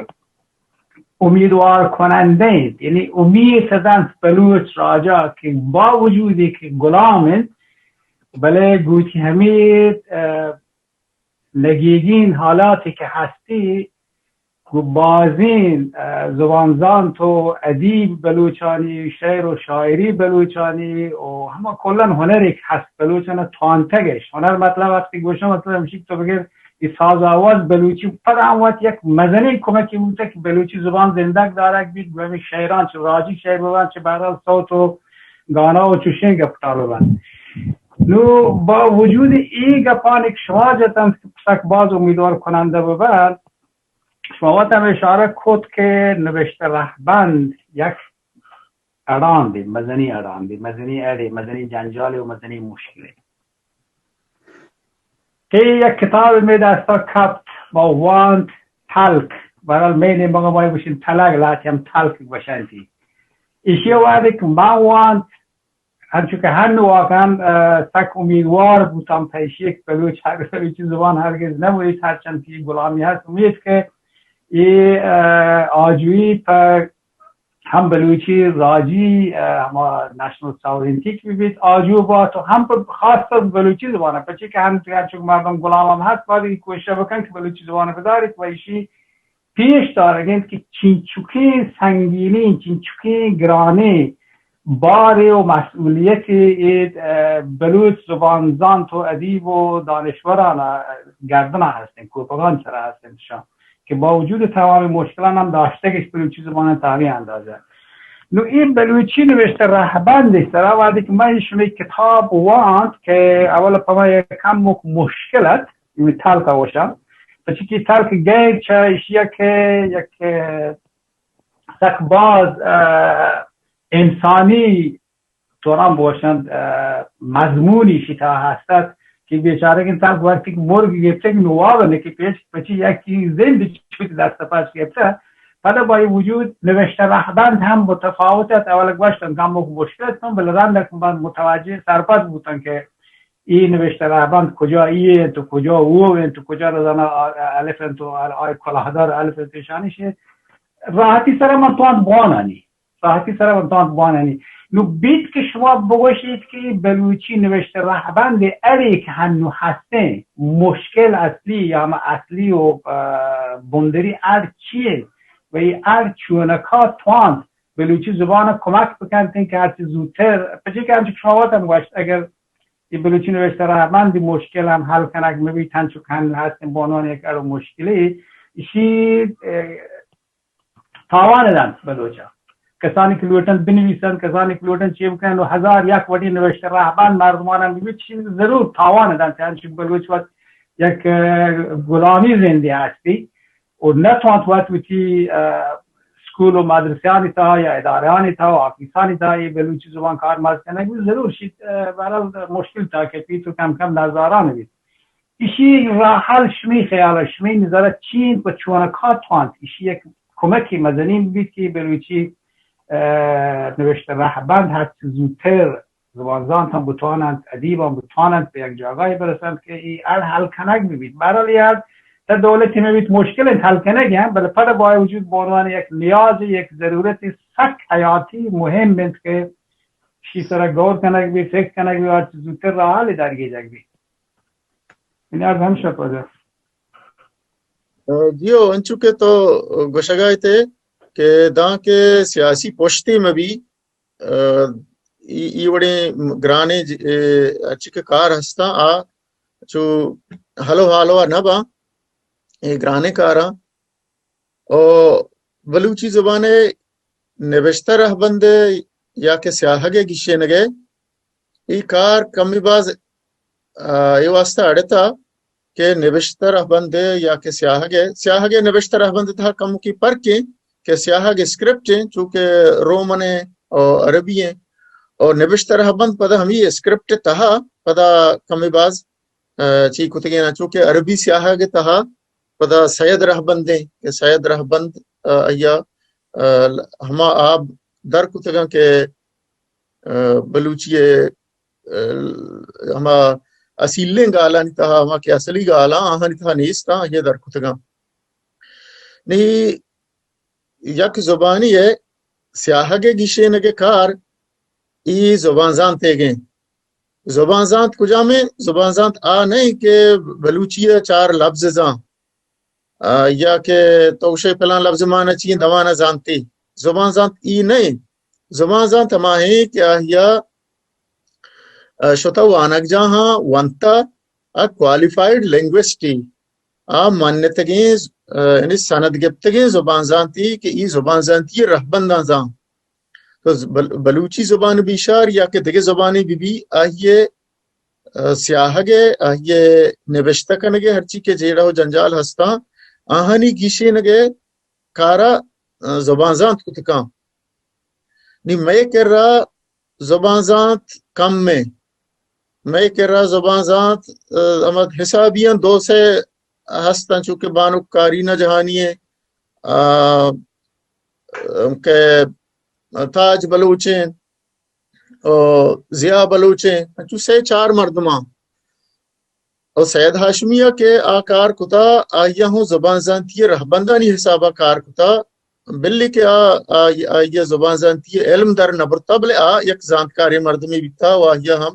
امیدوار کنندہ انت، یعنی امید دنت بلوچ راجا کہ با وجودی کہ غلام انت، بلے گوتی ہمے، اه، نگیگین حالاتے کہ ہستی گوں بازیں، اه، زبان زانت و ادیب بلوچانی، شعر و شاعری بلوچانی و ہما کلاً ہنرے کہ ہست بلوچانا توانتگش۔ ہنر مطلب وقتی گوشاں مطلب ہمشی کہ تو بگر اے ساز و آواز بلوچی پدا ہم وت یک مزنیں کمکے بوتگ کہ بلوچی زبان زندگ دارگ بیت، گوں ہمے شعران چہ راجی شعر ببان چہ بہرحال صوت و گانا و چوشیں گپتار ببن۔ نو با وجود اے گپانی کہ شما جتنت کہ سک باز امیدوار کنندہ ببن، شما وت ہم اشارہ کت کہ نبشتہ رہبند یک اڑاندے، مزنی اڑاندے، مزنی اڑے، مزنی جنجالے و مزنی مشکلے۔ کہ یک کتاب مئے دستا کپت، ما وانت تلک، بہرحال مئے نیمگا ما گوشن تلگ، لہتے ہم تلک گوشنتی۔ ایشی وہدے کہ ما وانت، انچو کہ ہن واقعاً، اه، سک امیدوار بوتاں پہ ایشی کہ بلوچ ہر، بلوچی زبان ہرگز نہ مریت، ہرچند کہ غلامی ہست۔ امید کہ اے، اه، آجوئی پہ ہم بلوچی راجی، اه، ہما نیشنل ساورینٹی کہ بیت آجو بات و ہم پہ خاص طور بلوچی زبان، پچی کہ ہن انچو کہ مردم غلام ہم ہست، باید کوشش بکن کہ بلوچی زبان بداریت و ایشی پیش دارگ انت کہ چینچکیں سنگینیں، چینچکیں گرانیں بارے و مسئولیتے اے، اه، بلوچ زبان زانت و ادیب و دانشوران گردنا ہستیں، کوپگان سرا ہستیں شان کہ باوجود تمام مشکلان ہم داشتگش بلوچی زبان تامی اندازہ۔ نو این بلوچی نوشتہ رہبند سرا وہدے کہ من شمئے کتاب وانت کہ اول پہ من یک کمک مشکل ات، تلک ء گوشاں، پرچی کہ تلک گیب چہ ایشی ء کہ یک، اه، سک باز، اه، انسانی طوراں بوشنت، اه، مضمون ایشی تہا ہست ات کہ بیچارگیں تلک وقتی کہ مرگ گپتگ نواب نہ کہ پیش پچی یکی زند چوت دست پاش گپتہ، پدا با اے وجود نوشتہ رہبند ہم متفاوت ات۔ اول گوشتن کمک مشکل اتاں، بلے رند اتاں بعد متوجہ سرپد بوتن کہ ای نوشتہ رہبند کجا ای انت و کجا او انت و کجا رزانا الف انت و آ-، آ-، کلاہدار الف انت، ایشانی شے راحتی سرا من توانت بوانانی، راحتی سرا من توانت بوانانی۔ نو بیت کہ شما بگوشیت کہ بلوچی نوشتہ رہبند اڑے کہ ہنو ہستیں مشکل اصلی یا ہما اصلی و، آ، بندری اڑ چیے و ای اڑ چونکا توانت بلوچی زبان ء کمک بکنت کہ ہرچی زودتر، پچے کہ انچو شما وت ہم گوشت، اگر یہ بلوچی نوشتہ رہبند مشکل ہم حل کنگ مبیت، ہنچو کہ ہست بانوان یک اڑ مشکلی، ایشی، اه، تاوان دنت بلوچا۔ کسانی کہ لوٹن بنویسن، کسانی کہ لوٹن چی بکنن، و ہزار یک وڑی نوشتہ رہبند مردمان ہم ببیت، چی ضرور تاوان دنت، ہنچو بلوچ وت یک، اه، غلامی زندی ہستی۔ و نتوانت وت وتی، اه، سکول و مدرسیانی تہا یا ادارہانی تہا و آفیسانی تہا اے بلوچی زبان کارمرز کنگ بی، ضرور شیت، اه، بہرحال مشکل تہا کپیت و کم کم نزاران بیت۔ ایشی راہ حل شمی خیال، شمی نظر چی انت و چونکا توانت ایشی یک کمکی مزنین بیت کہ بلوچی، اه، نوشتہ رہبند ہرچ زودتر زبان زانت ہم بتواننت، ادیب ہم بتواننت، پہ یک جاگاہے برسنت کہ ای اڑ حل کنگ ببیت۔ بہرحال ای اڑ تا دولتی مبیت مشکل انت حل کنگ ہم، بلے پدا با وجود بعنوان یک نیاز، یک ضرورت سک حیاتی مہم انت کہ شی سرا غور کنگ بی، فکر کنگ بی، ہرچ زودتر راہ حل درگیجگ بی۔ این عرض ہم شپ اگر۔ جیو، انچو کہ تو گوشگا تے کہ داں کہ سیاسی پشتی مبی، اه، ای، ای وڑیں گرانیں ج-، اه، ہرچی کہ کار ہستاں، آ چو ہلو ہالو ء نہ باں، اے گرانیں کاراں۔ او بلوچی زبان ء نبشتہ رہبند ء یا کہ سیاہگ ء گیشینگ ء اے کار کمی باز، آ، اے واسطہ اڑتا کہ نبشتہ رہبند ء یا کہ سیاہگ ء، سیاہگ ء نبشتہ رہبند ء تہا کمکی پرک ایں کہ سیاہگ اسکرپٹ ایں، چونکہ رومن ایں اور عربی ایں، اور نبشتہ رہبند پدا ہمی اسکرپٹ ء تہا پدا کمی باز، آ، چی کتگین، چونکہ عربی سیاہگ ء تہا پدا سید رہبند ایں کہ سید رہبند، آ، ایا، آ، ہما آب در کتگاں کہ، آ، بلوچی ء، آ، ہما اصیلیں گالانی تہا، ہما کہ اصلی گالاں آہانی تہا نیست آں، آئی ء در کتگاں۔ نی یک زبانی ء سیاہگ ء گیشینگ ء کار ای زبان زانتیگیں۔ زبان زانت کجامیں؟ زبان زانت آ نہیں کہ بلوچی ء چار لبز زان، آ، یا کہ تو گوشے پلان لبز مانا چی انت، دوانا زانتی۔ زبان زانت ای نہیں۔ زبان زانت ہما ہیں کہ آہیا، آ، شتہ وانگجاہاں ونتا، آ کوالیفائیڈ لنگوسٹی، آ منتگیں، آ، یعنی سند گپتگیں زبان زانتی کہ ای زبان زانتی رہبنداں زان۔ تو ز-، بل-، بلوچی زبان بیشار یا کہ دگہ زبانی بی بی، آہیے، آ، سیاہگ ء، آہیے نبشتہ کنگ ء ہرچی کہ جیڑہ و جنجال ہستاں، آہانی گیشینگ ء کارا، آ، زبان زانت کتکاں۔ نی مئے کرا زبان زانت کم ء۔ مئے کرا زبان زانت، آ، ہمد حسابیاں دو سے ہستاں، چونکہ بانک کارینہ جہانی ء، آ، کہ تاج بلوچ ء، آ، ضیاء بلوچ ء، انچو سے چار مردماں۔ او سید ہاشمی ء کہ آ کار کتا، آئی ء ہوں زبان زانتی ء رہبندانی حساب ء کار کتا، بلے کہ آ، آ، آئی ء زبان زانتی ء علم در نہ برتا، بلے آ یک زانتکاریں مردمے بیتا و آئی ء ہم،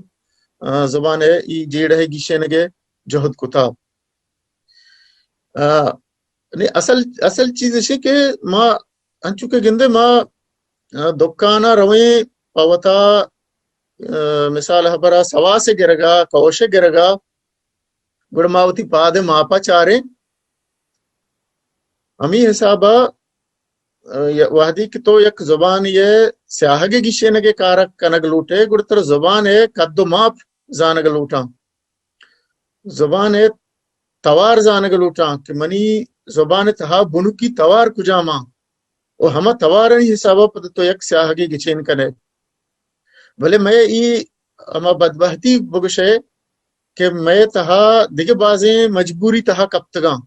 آ، زبان ء ای جیڑہ ء گیشینگ ء جہد کتا۔ آ، نی اصل، اصل چیز ایشی کہ ما انچو کہ گندے ما، آ، دکان ء رویں پہ وتا، آ، مثال ہبرا سواس ء گرگا، کوش ء گرگا، گڑا ما وتی پاد ء ماپا چاریں۔ ہمی حساب ء، آ، ی-، وہدی کہ تو یک زبان ء سیاہگ ء گیشینگ ء کارک کنگ لوٹے، گڑا ترا زبان ء قد و ماپ زانگ لوٹاں۔ زبان ء توار زانگ لوٹاں کہ منی زبان ء تہا بنکی توار کجام آں و ہما توارانی حساب ء پد تو یک سیاہگے گچین کن ئے۔ بلے مئے ای ہما بدبہتی بگش ئے کہ مئے تہا دگہ بازیں مجبوری تہا کپتگاں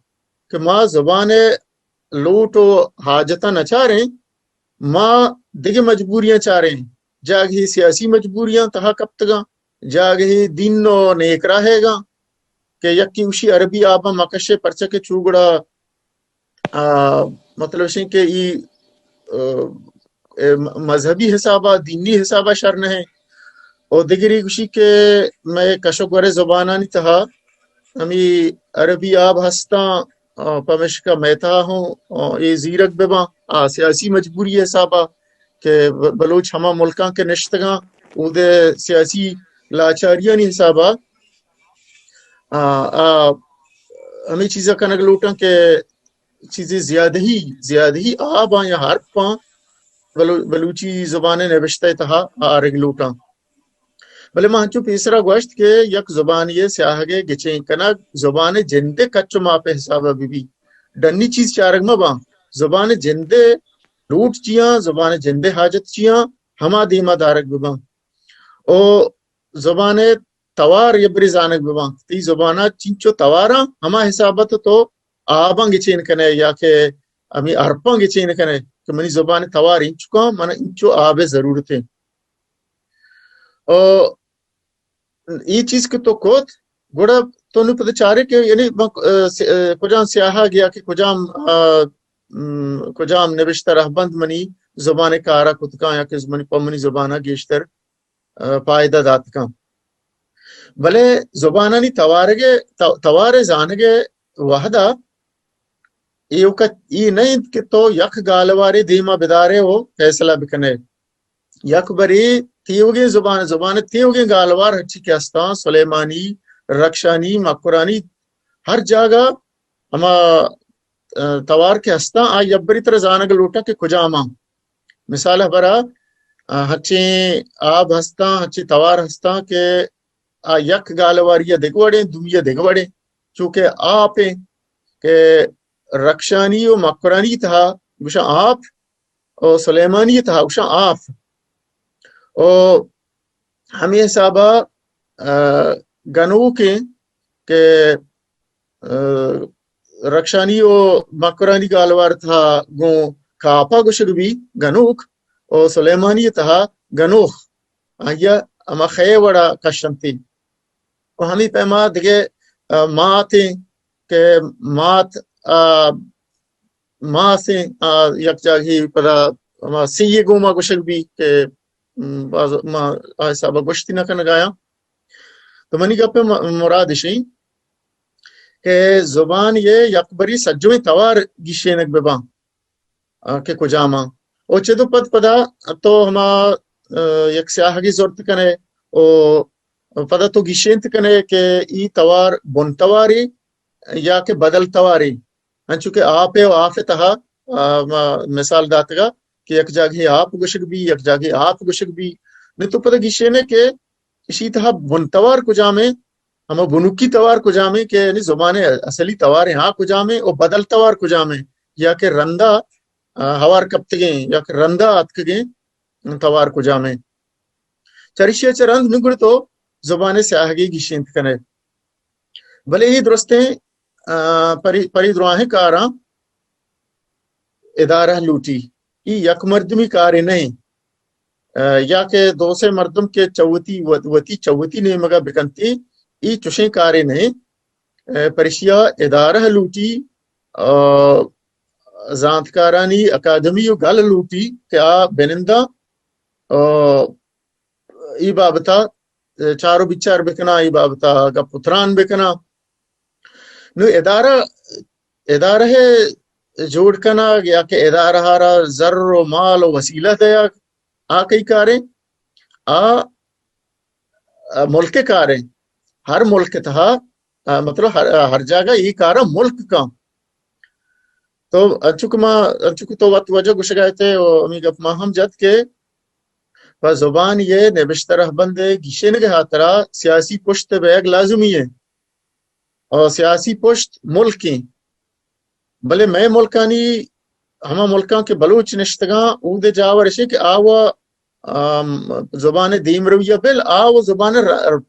کہ ما زبان ء لوٹ و حاجتاں نہ چاریں، ما دگہ مجبوریاں چاریں، جاگہی سیاسی مجبوریاں تہا کپتگاں، جاگہے دین و نیکراہیگاں کہ یکی گوشی عربی آباں مکشے، پرچہ کہ چو گڑا، آ، مطلب شیں کہ ای، آ، اے م-، مذہبی حسابا، دینی حسابا شر نہ ایں۔ و دگری گوشی کہ مئے کش و گور زبانانی تہا ہمی عربی آب ہستاں، آ، پمشکا مئے تہا ہوں، آ، اے زیرگ بباں، آ، سیاسی مجبوری حسابا کہ ب-، بلوچ ہما ملکاں کہ نشتگاں، اودے سیاسی لاچاریانی حسابا، آ، آ، ہمے چیزا کنگ لوٹاں کہ چیزے زیادہی، زیادہی آباں یا حرفاں بلو-، بلوچی زبان نبشتہ تہا آرگ لوٹاں۔ بلے ما انچو پیسرا گوشت کہ یک زبانے سیاہگے گچین کنگ زبان جندے کچ و ماپے حسابا ببی۔ ڈنی چیز چارگ مباں۔ زبان جندے لوٹ چیاں، زبان جندے حاجت چیاں، ہما دیما دارگ بباں۔ او زبان توار یبری زانگ بباں۔ تئی زبانا چنچو تواراں، ہما حسابا تو آباں گچین کنے یا کہ ہمے حرفاں گچین کنے کہ منی زبان توار انچکاں، من انچو آبے ضرورت ایں۔ او اے چیز کہ تو کت، گڑا تو نوں پدا چارے کہ یعنی من، ا، س-، ا، کجام سیاہگ یا کہ کجام، ا، م، کجام نبشتہ رہبند منی زبان کارا کتکاں یا کہ منی، پہ منی زبانا گیشتر، ا، پائدہ داتکاں۔ بلے زبانانی توارگے، تو-، توارے زانگے وہدا ایوکا ای نہ انت کہ تو یک گالوارے دیما بدارے و فیصلہ بکنے۔ یک برے تیوگیں زبان، زبان تیوگیں گالوار ہرچی کہ ہستاں، سلیمانی، رخشانی، مکرانی، ہر جاگہ ہما، ا، توار کہ ہستاں، آ یبری ترا زانگ لوٹاں کہ کجاماں۔ مثال ہبرا، ا، ہرچیں آب ہستاں، ہرچیں توار ہستاں کہ آ یک گالواری ء دگہ وڑیں، دومی ء دگہ وڑیں، چونکہ آپ ایں کہ رخشانی و مکرانی تہا گوشاں آپ، و سلیمانی تہا گوشاں آف۔ و ہمے حسابا، ا، گنوکیں کہ، ا، رخشانی و مکرانی گالوار تہا گوں کاپا گوشگ بی گنوک، و سلیمانی تہا گنوخ۔ آئیا ہما خے وڑا کشنتی۔ و ہمے پیما دگہ، ا، ماتیں کہ مات، ا، ماسیں، آ، یک جاگہے پدا ہما سی ء گوما گوشگ بی کہ، م، باز ما آ حسابا گوشتی نہ کنگایاں۔ تو منی گپ ء م-، مراد اشیں کہ زبان یہ یک بری سجویں توار گیشینگ بباں، آ، کہ کجاماں۔ او چدو پد پدا تو ہما، آ، یک سیاہگی زرت کنے او پدا تو گیشینت کنے کہ ای توار بن تواری یا کہ بدل تواری۔ انچو کہ آپ ء و آف ء تہا، آ، ما مثال داتگا کہ یک جاگہے آپ گوشگ بی، یک جاگہے آپ گوشگ بی۔ نی تو پدا گیشینے کہ اشی تہا بن توار کجامیں، ہما بنکی توار کجامیں کہ یعنی زبان اصلی تواریں آ کجامیں و بدل توار کجامیں، یا کہ رندا، آ، ہوار کپتگیں یا کہ رندا آتکگیں توار کجامیں۔ چریشی چہ رند نگڑ تو زبان سیاہگی گیشینت کنے۔ بلے اے درستیں، آ، پری، پری دراہیں کاراں ادارہ لوٹی۔ اے یک مردمی کارے نہ ایں۔ آ، یا کہ دو سے مردم کہ چوتی وت-، وتی چوتی نیمگا بکنتی، اے چوشیں کارے نہ ایں۔ آ، پرشیا ادارہ لوٹی، آ، زانتکارانی اکادمی و گل لوٹی کہ آ بننداں، آ، ای بابتا چار و بچار بکناں، ای بابتا گپ و تران بکناں۔ نو ادارہ، ادارہ جوڑ کنگ یا کہ ادارہ را زر و مال و وسیلہ دیگ، آ کئی کاریں؟ آ، آ ملک کاریں۔ ہر ملک تہا، آ، مطلب ہر، ہر جاگہ ای کارا ملک کن۔ تو انچو کہ ما، انچو کہ تو وت وجہ گوشگا ات و ہمیں گپ ما ہم جت کہ پہ زبان یہ نبشتہ رہبند گیشینگ ہاترا سیاسی پشت بیگ لازمی ہے۔ اور سیاسی پشت ملک ہیں۔ بلے مئے ملکانی، ہما ملکاں کہ بلوچ نشتگاں، اودے جاور اشے کہ آ و، آم، زبان دیمروی بل، آ و زبان ر-، ر-،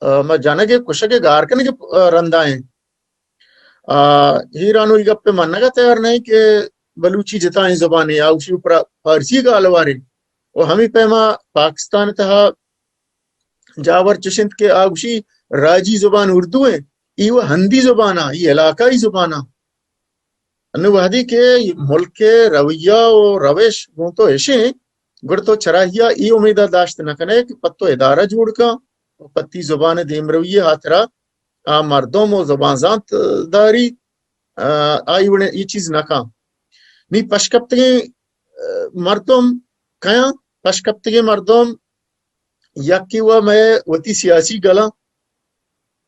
آ، ما جنگ کشگ گار کنگ رندا ہیں۔ آ، ایران و ای گپ منگا تیار نہیں کہ بلوچی جتائیں زبانے، آ اسی اوپر فارسی گالوارے۔ و ہمیں پیما پاکستان تہا جاور چش انت کہ آ گوشی راجی زبان اردو ہیں، ای و ہندی زبان آ، ای علاقائی زبان آ۔ انو وہدی کہ ملک رویہ و روش گوں تو اشیں، گڑ تو چراہیا ای امیدہ داشت نہ کنے کہ پت تو ادارہ جوڑ کن و پتی زبان دیمروی ہاترا آ مردم و زبان زانت داری، آ، آئی وڑیں ای چیز نہ کن۔ نی پشکپتگیں، آ، مردم کیاں؟ پشکپتگیں مردم یکی و مئے وتی سیاسی گلاں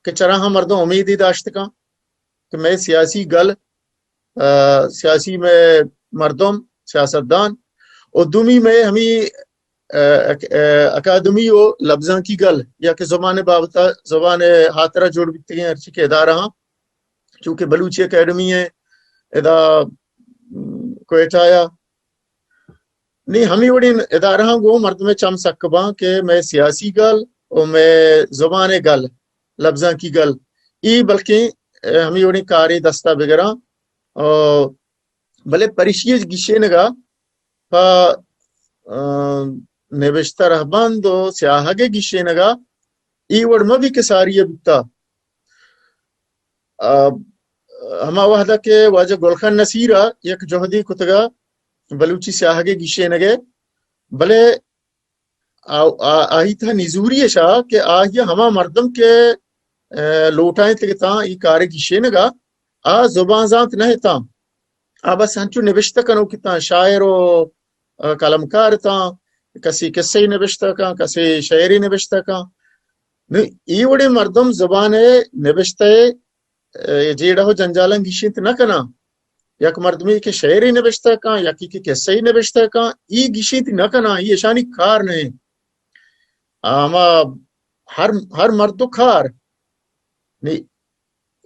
کہ چراہاں مردم امیدی داشت کن کہ مئے سیاسی گل، آ، سیاسی مئے مردم، سیاستدان، و دومی مئے ہمی، آ، اک-، آ، اکادمی و لبزانکی گل یا کہ زبان بابت، زبان ہاترا جوڑ بیتگیں ہرچی کہ ادارہ ہاں، چونکہ بلوچی اکیڈمی ہے ادا، م، کوئٹہ یا نی ہمے وڑیں ادارہاں گوں مردمے چم سک باں کہ مئے سیاسی گل و مئے زبان گل، لبزانکی گل، ای بلکیں، اے، ہمے وڑیں کارے دستا بگراں۔ او بلے پرشی گیشینگا پہ، آ، نبشتہ رہبند و سیاہگ گیشینگا ای وڑ مہ بی کہ ساری بوتا۔ آ، ہما وہدا کہ واجہ گل خان نصیر ء یک جہدے کتگا بلوچی سیاہگ ء گیشینگ ء، بلے آ-، آ-، آئی تہ نزوری اش آ کہ آئی ہما مردم کہ، آ، لوٹائیں تگتاں ای کار گیشینگ ء، آ زبان زانت نہ اتاں۔ آ بس ہنچو نبشتہ کنوک اتاں، شاعر و، آ، قلمکار اتاں، کسے قصہ نبشتہ کن، کسے شعری نبشتہ کن۔ نو ای وڑیں مردم زبان ء نبشتہ ء، اے، جیڑہ و جنجالاں گیشینت نہ کناں۔ یک مردمے کہ شعرے نبشتہ کن، یکی کہ قصہ نبشتہ کن، ای گیشینت نہ کناں، ای اشانی کار نہ انت۔ ہما ہر، ہر مرد و کار۔ نی،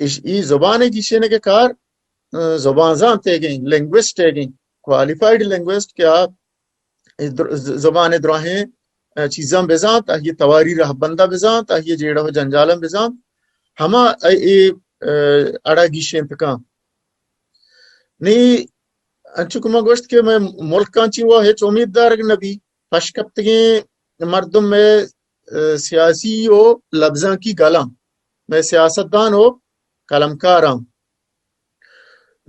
اش-، ای زبان گیشینگ کار، ا، زبان زانت ایگیں، لنگوسٹ ایگیں، کوالیفائیڈ لنگوسٹ کہ آ اے در-، ز-، زبان ء دراہیں، ا، چیزاں بزانت، آئی ء تواری رہبنداں بزانت، آئی ء جیڑہ و جنجالاں بزانت، ہما اے، اے، ا، اڑا گیشینت کن۔ نی انچو کہ من گوشت کہ مئے ملکاں چی و ہچ امید دارگ نہ بی، پشکپتگیں مردم مئے، ا، سیاسی و لبزانکی گلاں، مئے سیاستدان و قلمکاراں۔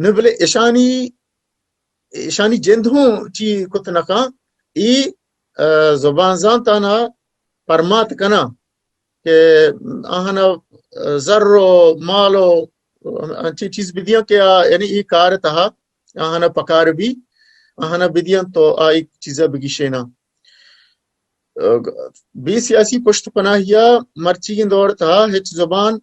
نو بلے اشانی، اشانی جند ہوں چی کت نہ کن، ای، ا، زبان زانتانا پرمات کناں کہ آہانا زر و مال و انچیں چیز بدیاں کہ آ، یعنی ای کار تہا آہانا پکار بی، آہانا بدیاں تو آ ایک چیزا بگیشیناں۔ ا، بے سیاسی پشت پناہیا مرچیگیں دور تہا ہچ زبان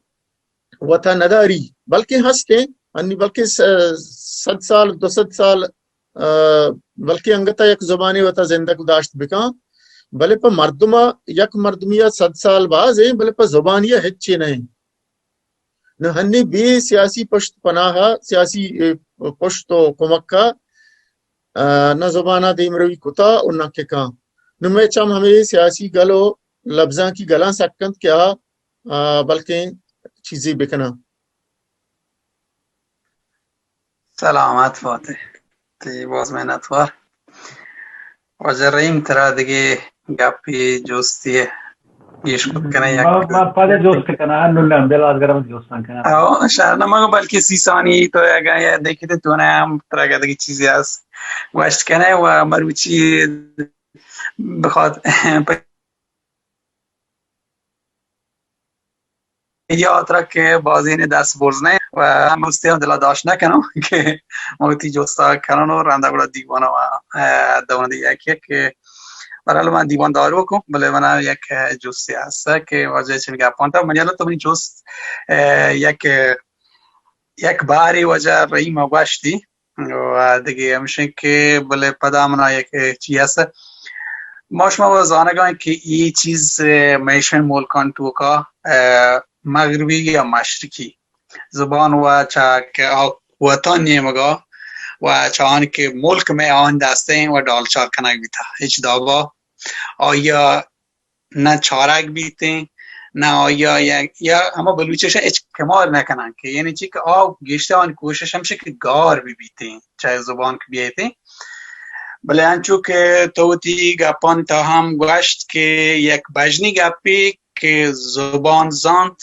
وتا نداری، بلکیں ہستیں، انی بلکیں س-، صد سال، دو سد سال، ا، بلکیں انگتا یک زبانے وتا زندگ داشت بکاں، بلے پہ مردما، یک مردمیا صد سال باز ہیں، بلے پہ زبانیا ہچے نہ ہیں۔ نو ہنی بے سیاسی پشت پناہ، سیاسی، ا، پشت و کمکا، ا، نہ زبانا دیمروی کتا و نہ ککاں۔ نو مئے چم ہمے سیاسی گل و لبزانکی گلاں سک انت کہ آ، ا، بلکیں چیزے بکناں۔ سلامت باتے۔ تئی باز منتوار۔ واجہ رحیم، ترا دگہ گپی جستی گیش کت کنئے یک؟ ما، ما پدا جست کناں، نوں نہ، بلاز گرم جستاں کناں۔ او، شر نہ، مگو بلکہ سی ثانی تو اگاں یا دیکھتے تو نہ ہم ترا دگہ چیزی ہست گوشت کنئے و مروچی بخواد یا ترا کہ بازین دست برز نہ و ہم مستی ہم دلا داشت نہ کنم کہ من وتی جستا کنن و رندا گڑا دیوان و، اه، دون دی یک یک، بہرحال من دیوان دار بکن، بلے منا یک جستی ہست کہ واجہ چن گپان تا من یلا تو منی جست، اه، یک، یک باری واجہ رحیم گوشتی۔ و دگہ ہمشیں کہ بلے پدا منا یک چی ہست۔ ما شما و زانگاں کہ ای چیز، اه، میشن ملکان توکا، اه، مغربی یا مشرقی زبان و چا کہ آ وطن نیمگا و چا آن کہ ملک میں آن دستیں و ڈالچار کنگ بیتا۔ ہچ دابا آیا نہ چارگ بیتیں، نہ آیا یا، یا ہما بلوچش ہچ کمال نہ کنن کہ یعنی چی کہ آ گیشتر آن کوشش ہمشہ کہ گار بی بیتیں، چاہے زبان کہ بیتیں۔ بلے انچو کہ تو وتی گپان تا ہم گوشت کہ یک بجنی گپی کہ زبان زانت،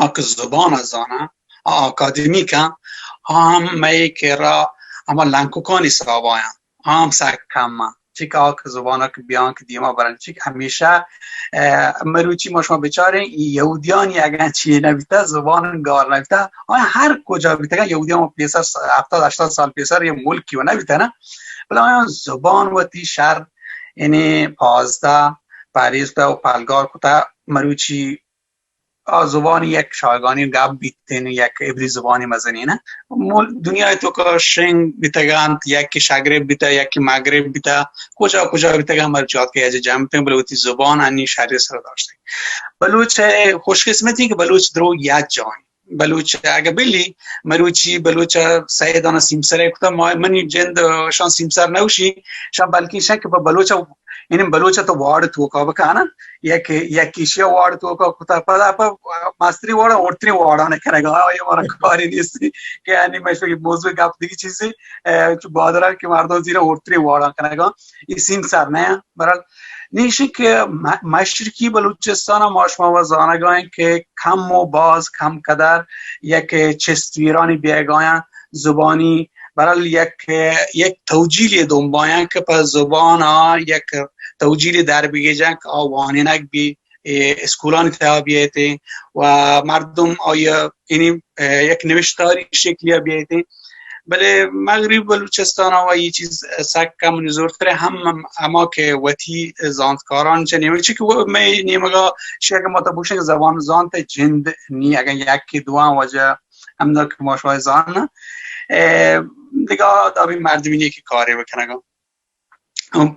آ کہ زبان ءَ زاناں، آ اکادمیک آں، آ ہم مئے کرا ہما لنککانی حساب ءَ آیاں، آ ہم سک کم آں۔ چی کہ آ کہ زبان ءَ کہ بیان کہ دیما برن، چی کہ ہمیشہ، ءَ، مروچی ما شما بچاریں، ای یہودیانی اگاں چی نہ بیتا، زبان گار نہ بیتا، آ ہر کجا بیتگاں، یہودیان پیسر س-، ہفتاد ہشتاد سال پیسر یہ ملکی و نہ بیتا نا، بلے آیاں زبان وتی شر، یعنی پازدہ پریز و پلگار کتا، مروچی آ زبانی یک شاگانی گپ بیتین، یک عبری زبانی مزنین۔ مول-، دنیای توکا شنگ بیتگانت، یکی شگرب بیتا، یکی مگرب بیتا، کجا کجا بیتگان، مر جات کہ اجا جمع بیتن، بلے وتی زبان انی شری سر داشتن۔ بلوچ خوش قسمتی کہ بلوچ درو یک جای۔ بلوچ اگہ بلی، مروچی بلوچ سیدان سیمسر کتا، ما، منی جند شان سیمسر نوشی، شان بلکن شان کہ بلوچ یعنی بلوچ تو وارڈ توکا بکانا، یک، یک ایشیا وارڈ توکا کتا، پدا پا مستری وارڈ، اورتری وارڈاں کنگا، آیا مارا کاری نیستی کہ یعنی میں شوی موضوع گپ دیگی چیزی، اه، چو بادران کہ مردم زیرا اورتری وارڈاں کنگا، یہ سیمسر نہ، برحال نیشی کہ م-، مشرقی بلوچستان ما شما و زانگائیں کہ کم و باز کم قدر یک چست ویرانی بیگایاں زبانی برحال یک، یک توجیلی دنبایاں کہ پہ زبان ءَ یک توجیلی در بگیجاں کہ آ وانینگ بی، اے، اسکولانی تہا بیایتیں و مردم آیا یعنی، اے، یک نوشتاری شکلی بیایتیں۔ بلے مغربی بلوچستان ءَ و یہ چیز سک کم نزورتر ہم، ہما کہ وتی زانتکاران چہ نیمگ، چی کہ وہ میں نیمگا شیئر کہ ما تو بوشن کہ زبان زانت جند نی، اگر یک کہ دوان وجہ ہمدا کہ ما شما زان، اے، دگہ دابی مردمی نیکی کاری بکنگا۔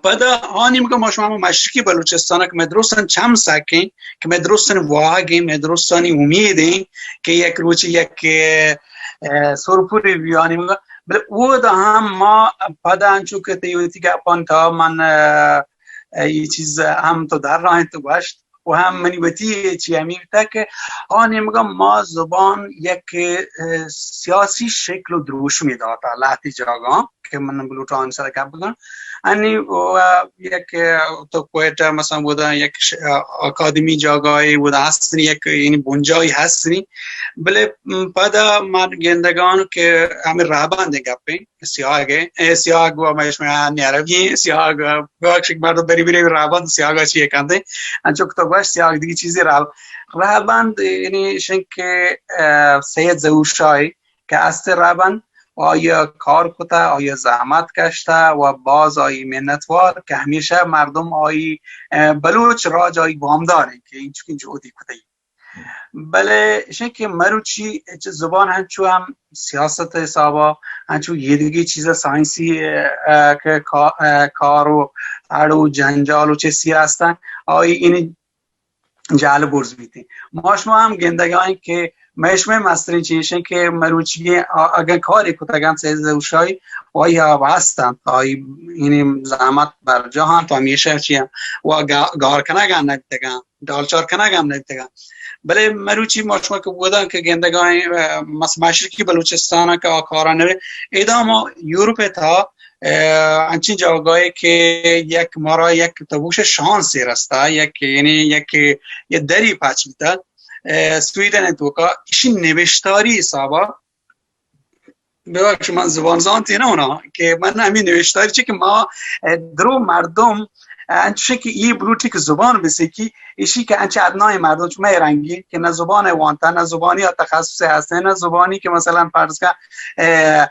پدا آ نیمگا ما شما مشرقی بلوچستان کہ مئے درستاں چم سکیں، کہ مئے درستانی واہگیں، مئے درستانی امیدیں کہ یک روچے یک، اے، سرپوری بیانی مگا۔ بلے اودا ہم ما پدا انچو کہ تئی وتی گپان تا من، اے، اے، یہ چیز ہم تو در رہا تو گوشت، و ہم منی وتی چی ہمی بیتا کہ آ نیمگا ما زبان یک، اے، سیاسی شکل و دروشمی داتا لہتی جاگاں کہ من بلوٹان سر گپ بکن۔ انی و یک تو کوئٹہ مثلاً بودا یک ش-، اکادمی جاگاہی بودا ہستنی، یک یعنی بنجاہی ہستنی۔ بلے پدا من گندگان کہ ہمیں رہبند گپیں۔ سیاہگ ء، اے سیاہگ و ہمیش میں آنی عربی ہیں، سیاہگ، بخش ایک بار تو بری بری رابند سیاہگ چی ہے کہتے ہیں۔ انچو کہ تو گوش سیاہگ دیگی چیزیں راب-، رابند یعنی شنک، اے، سید ظہور شاہی کہ است رابند و آئی کار کتا، آئی زحمت کشتا و باز آئی منتوار کہ ہمیشہ مردم آئی، اے، بلوچ راج آئی وامدار ہیں کہ انچکیں جہدی کتئی۔ بلے ایشیں کہ مروچی چہ زبان ہنچو ہم سیاست ء حسابا، ہنچو یہ دگہ چیز سائنسی، ء، کہ کا-، ء، کار و اڑ و جنجال و چیزی ہستن، آئی اینی جال برز بیتیں۔ ما شما ہم گندگائیں کہ مئے شمئے مستریں چیشیں کہ مروچی آ-، اگن کاری کتگن سید ظہور شاہی و آئی ہستن، آئی اینی زحمت برجاہ انت و ہمیشہ چی و گا-، گار کنگا نبیتگن۔ ڈالچار کنگ ہم نہ بیتگاں۔ بلے مروچی ما شما کہ بوداں کہ گندگائیں، اه، مس-، مشرقی بلوچستان کہ آ کارا نہ بے۔ ادا ما یورپ ء تھا، اه، انچیں جاگاہے کہ یک مارا یک تبوش شانسے رستا، یک یعنی یک، یک دری پچ بیتا، اه، سویڈن ء توکا ایشی نوشتاری حسابا ببخش، من زبان زانتی نہ ہونا کہ من ہمیں نوشتاری چی کہ ما، اه، درو مردم، اه، انچوشی کہ ای بلوٹی کہ زبان بسیکی، ایشی کہ انچہ ادنای مردم چو مئے رنگی کہ نہ زبان وانتا، نہ زبانی تخصص ہستیں، نہ زبانی کہ مثلاً فرض کا، اه،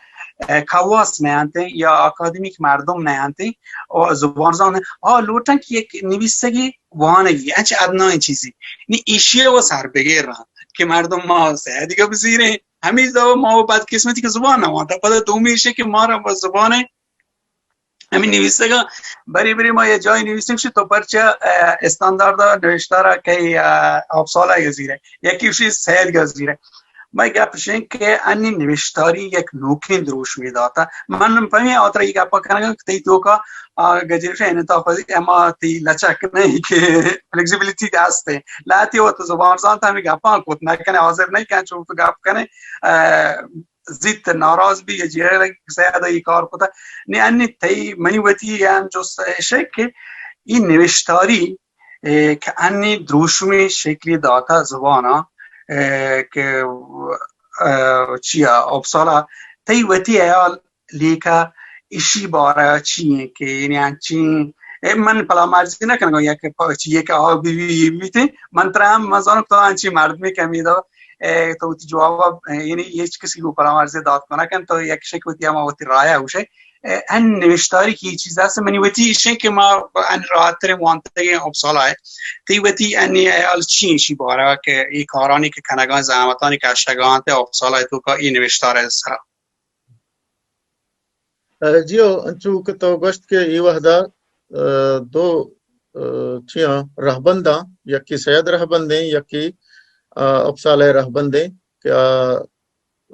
اه، کواس نہ انتیں یا اکادمیک مردم نہ انتیں، و زبان زان آ لوٹن کہ یک نویسگی وانگی، انچہ ادنای چیزی۔ نی ایشی و سر بگیر رہا کہ مردم ما سیادی کا بزیریں، ہمے دوا ما و بدقسمتی کہ زبان نہ وانتا۔ پدا دومی ایشی کہ مارا بس زبان ہے، ہمیں نویسگا بری بری ما یہ جای نویسیم شی تو پرچہ، اه، استاندارد نوشتارا کئی، اه، آپ سالہ گزیرے، یکی اشی سید گزیرے۔ مئے گپ شیں کہ انی نوشتاری یک نوکیں دروشمی داتا۔ من پمی آترا یہ گپا کنگا کہ تئی توکا، آ، گجرفے انعطاف پذیر اما تئی لچک نہیں کہ فلیکسیبیلیٹی دستے۔ لہتی وت زبان زانت ہمیں گپاں کت نہ کنے، حاضر نہیں کنے، چون تو گپ کنے، اه، زیت ناراض بی یا جیڑہ سیاد ای کار کتا۔ نی انی تئی منی وتی ہم جست ایشے کہ ای نوشتاری، اے، کہ انی دروشمی شکلی داتا زبانا، اے، کہ، اے، چیا، اپسالا، تئی وتی حیال لیکہ ایشی بارہ چی ایں کہ یعنی انچیں، اے، من پلامارزی نہ کنگا یا کہ پا-، چی اے کہ آ بی بی، اے بیتے، من ترا ہم مزانو تو انچیں مردمے کمی دو، اے، تو وتی جواب، اے، یعنی ہچ کسی کو پلامارزی دات نہ کن، تو یک شک وتی ہما وتی رائے ہوشے۔ اے، ان نوشتاری کی چیز است، منی وتی ایشیں کہ ما ان راحتریں وانتگیں اپسالا ہے۔ تئی وتی انی حیال چی ایشی بارہ کہ اے کارانی کہ کنگان، زحمتانی کہ اشگان تے اپسالا توکا اے نوشتار سرا؟ اے، جیو، انچو کہ تو گوشت کہ اے وہدا، اے، دو، اے، چیاں رہبنداں، یکی سید رہبندیں، یکی، اے، اپسالہ رہبندیں، کہ، اے،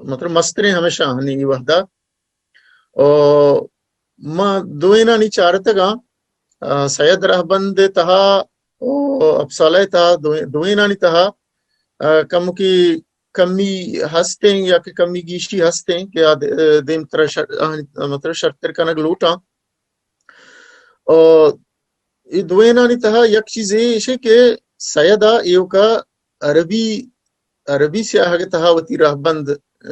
مطلب مستریں ہمیشہ ہنی اے وہدا۔ او ما دوئینانی چارتگاں، اے، سید رہبند تہا او اپسالہ تہا دوئیں-، دوئینانی تہا، اے، کمکی کمی ہستیں یا کہ کمی گیشی ہستیں کہ آ د-، دیمترا شر-، آہانی مطلب شرتر کنگ لوٹاں۔ او اے دوئینانی تہا یک چیز ایشیں کہ سید ءَ ایوکا عربی، عربی سیاہگ ءِ تہا وتی رہبند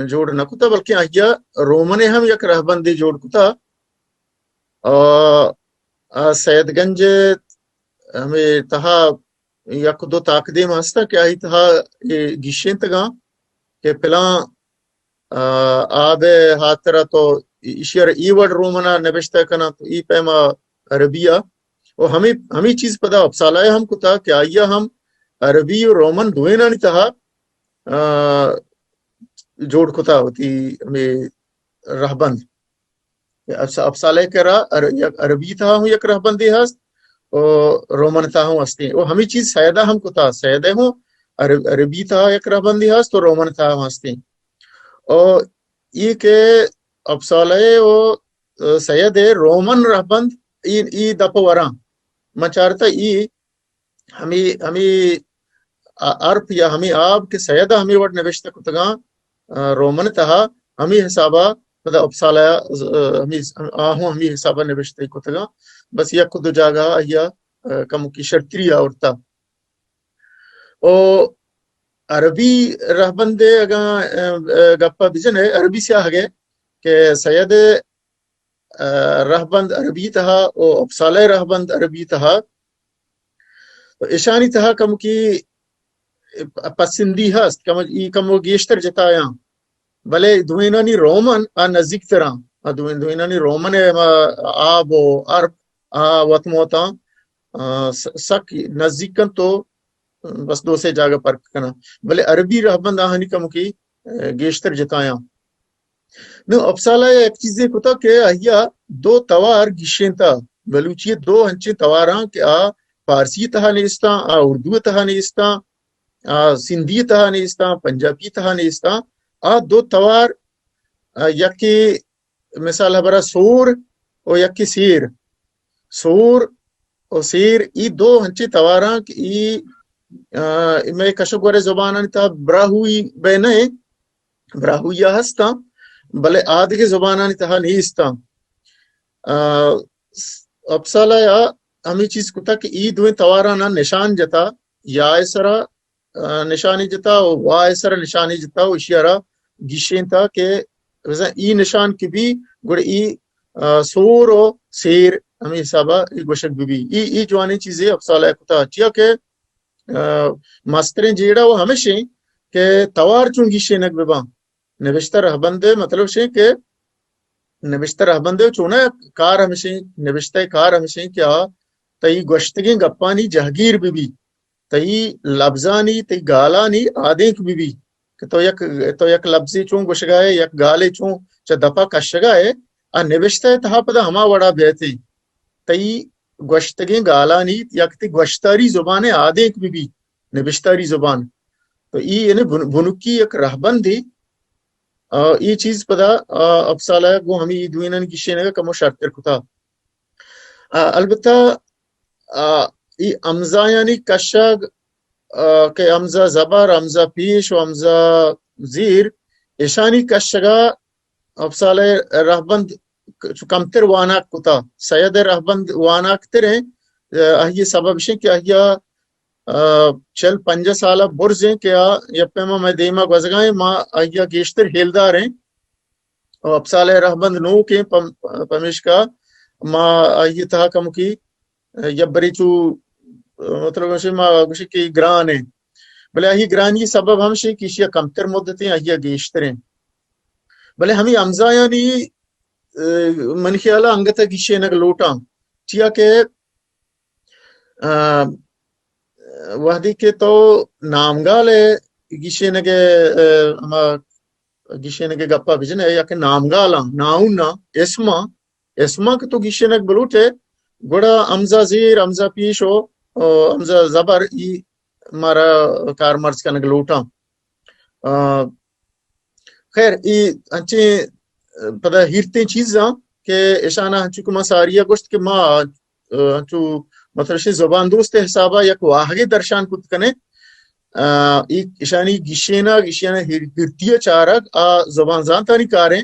جوڑ نہ کتا، بلکیں آئی ءَ رومن ءِ ہم یک رہبندے جوڑ کتا۔ آ، آ سید گنج ہمے تہا یک دو تاکدیم ہستاں کہ آئی تہا اے گیشینتگاں کہ پلاں، آ، آب ءِ ہاترا تو ایشی ءَ را اے وڑ رومن ءَ نبشتہ کناں تو اے پیما عربی ءَ۔ و ہمے، ہمے چیز پدا اپسالہ ءَ ہم کتا کہ آئی ءَ ہم عربی و رومن دوئینانی تہا، آ، جوڑ کتا وتی ہمے رہبند۔ اپس-، اپسالہ ءِ کرا عر-، یک عربی تہا ہوں یک رہبندے ہست و رومن تہا ہوں ہستیں۔ و ہمے چیز سید ءَ ہم کتا، سید ءَ ہوں عر-، عربی تہا یک رہبندے ہست و رومن تہا ہوں ہستیں۔ و اے کہ اپسالہ ءِ و، اے، سید ءِ رومن رہبند اے، اے دپ وراں۔ من چارتا اے ہمے، ہمے آ-، ارپ یا ہمے آب کہ سید ءَ ہمے وڑ نبشتہ کتگاں، آ، رومن تہا ہمے حسابا پدا اپسالہ ءَ، آ، ہمے، آ ہوں ہمے حسابا نبشتہ کتگاں۔ بس یک دو جاگہ آئی ءَ، آ، کمکی شرتری آورتا۔ او عربی رہبند ءِ اگاں، آ، آ، گپا بجن ءَ، عربی سیاہگ ءِ کہ سید ءِ آ، رہبند عربی تہا و اپسالہ ءِ رہبند عربی تہا۔ تو اشانی تہا کمکی پسندی ہست، کم، ای کمو گیشتر جتایاں۔ بلے دوئینانی رومن آ نزیک تراں۔ آ دوئین-، دوئینانی رومن ءِ ہما آب و ارپ آ وت موتاں، آ، س-، سک نزیک انت تو بس دو سے جاگہ پرک کناں۔ بلے عربی رہبند آہانی کمکی، آ، گیشتر جتایاں۔ نوں اپسالہ ءَ یک چیزے کتا کہ آئی ءَ دو توار گیشینتا، بلوچی ءِ دو انچیں تواراں کہ آ فارسی ءِ تہا نیستاں، آ اردو ءِ تہا نیستاں، آ سندھی ءِ تہا نیستاں، پنجابی ءِ تہا نیستاں۔ آ دو توار، آ، یکے مثال ہبرا سور و یکے سیر۔ سور و سیر ای دو انچیں توار آں کہ ای، آ، مئے کش و گور ءِ زبانانی تہا براہوئی بہ نہ ایں، براہوئی ءَ ہستاں، بلے آدگہ زبانانی تہا نیستاں۔ آ، اپسالہ ءَ ہمے چیز کتا کہ ای دوئیں تواراناں نشان جتا، یا ءِ سرا، آ، نشانی جتا و وا ءِ سرا نشانی جتا و اشی ءَ را گیشینتا کہ بزاں ای نشان کہ بی، گڑا ای، آ، سور و سیر ہمے حسابا ای گوشگ بہ بی۔ ای، ای جوانیں چیزے اپسالہ ءَ کتا، چیا کہ، آ، مستریں جیڑہ و ہمشیں کہ توار چون گیشینگ بہ باں۔ نبشتہ رہبند ءِ مطلب شیں کہ نبشتہ رہبند ءِ چونہ کار ہمشیں، نبشتہ ءِ کار ہمشیں کہ آ تئی گوشتگیں گپانی جہگیر بہ بی، تئی لبزانی، تئی گالانی آدینک بہ بی کہ تو یک، تو یک لبزے چون گوشگا ئے، یک گالے چون چہ دپا کشگا ئے، آ نبشتہ ءِ تہا پدا ہما وڑا بیتیں۔ تئی گوشتگیں گالانی یک تئی گوشتاری زبان ءِ آدینک بہ بی، نبشتاری زبان۔ تو ای یعنی بن-، بنکی یک رہبندے، آ، ای چیز پدا، آ، اپسالہ ءَ گوں ہمے ای دوئینانی گیشینگ ءَ کمو شرتر کتا۔ آ، البتہ، آ، ای ہمزایانی کشگ، آ، کہ ہمزہ زبر، ہمزہ پیش و ہمزہ زیر، اشانی کشگ ءَ اپسالہ ءِ رہبند چو کمتر واناک کتا۔ سید ءِ رہبند واناک تر ایں، آ، آئی ءِ سبب اش ایں کہ آئی ءَ چل پنجاہ سال ءَ برز ایں کہ آ یک پیما مئے دیم ءَ گوزگ ءَ ایں، ما آئی ءَ گیشتر ہیلدار ایں۔ و اپسالہ ءِ رہبند نوک ایں، پم-، پمیشکا ما آئی ءِ تہا کمکی یک برے چو، مطلب، ہمشی ما گوشی کہ گران ایں، بلے آئی گرانی سبب ہمشی کہ ایشی ءَ کمتر مدت ایں، آئی ءَ گیشتر ایں۔ بلے ہمے ہمزایانی، ءَ، منی خیال ءَ انگت ءَ گیشینگ لوٹاں، چیا کہ، ءَ، وہدے کہ تو نامگال ءِ گیشینگ ءِ، ءَ، ہما گیشینگ ءِ گپ ءَ بجن ئے، یا کہ نامگالاں، ناؤناں، اسماں، اسماں کہ تو گیشینگ بلوٹ ئے، گڑا ہمزہ زیر، ہمزہ پیش و، ءَ، ہمزہ زبر ای مارا کارمرز کنگ لوٹاں۔ ءَ، خیر، ای انچیں پدا ہیرتیں چیزاں کہ اشانا انچو کہ ما ساری ءَ گوشت کہ ما، ءَ، انچو مطلب شی زبان دوست ءِ حساب ءَ یک واہگے درشان کت کنیں۔ ءَ، ای اشانی گیشینگ، اشانی ہیر-، ہیرتی ءَ چارگ آ زبان زانتانی کاریں۔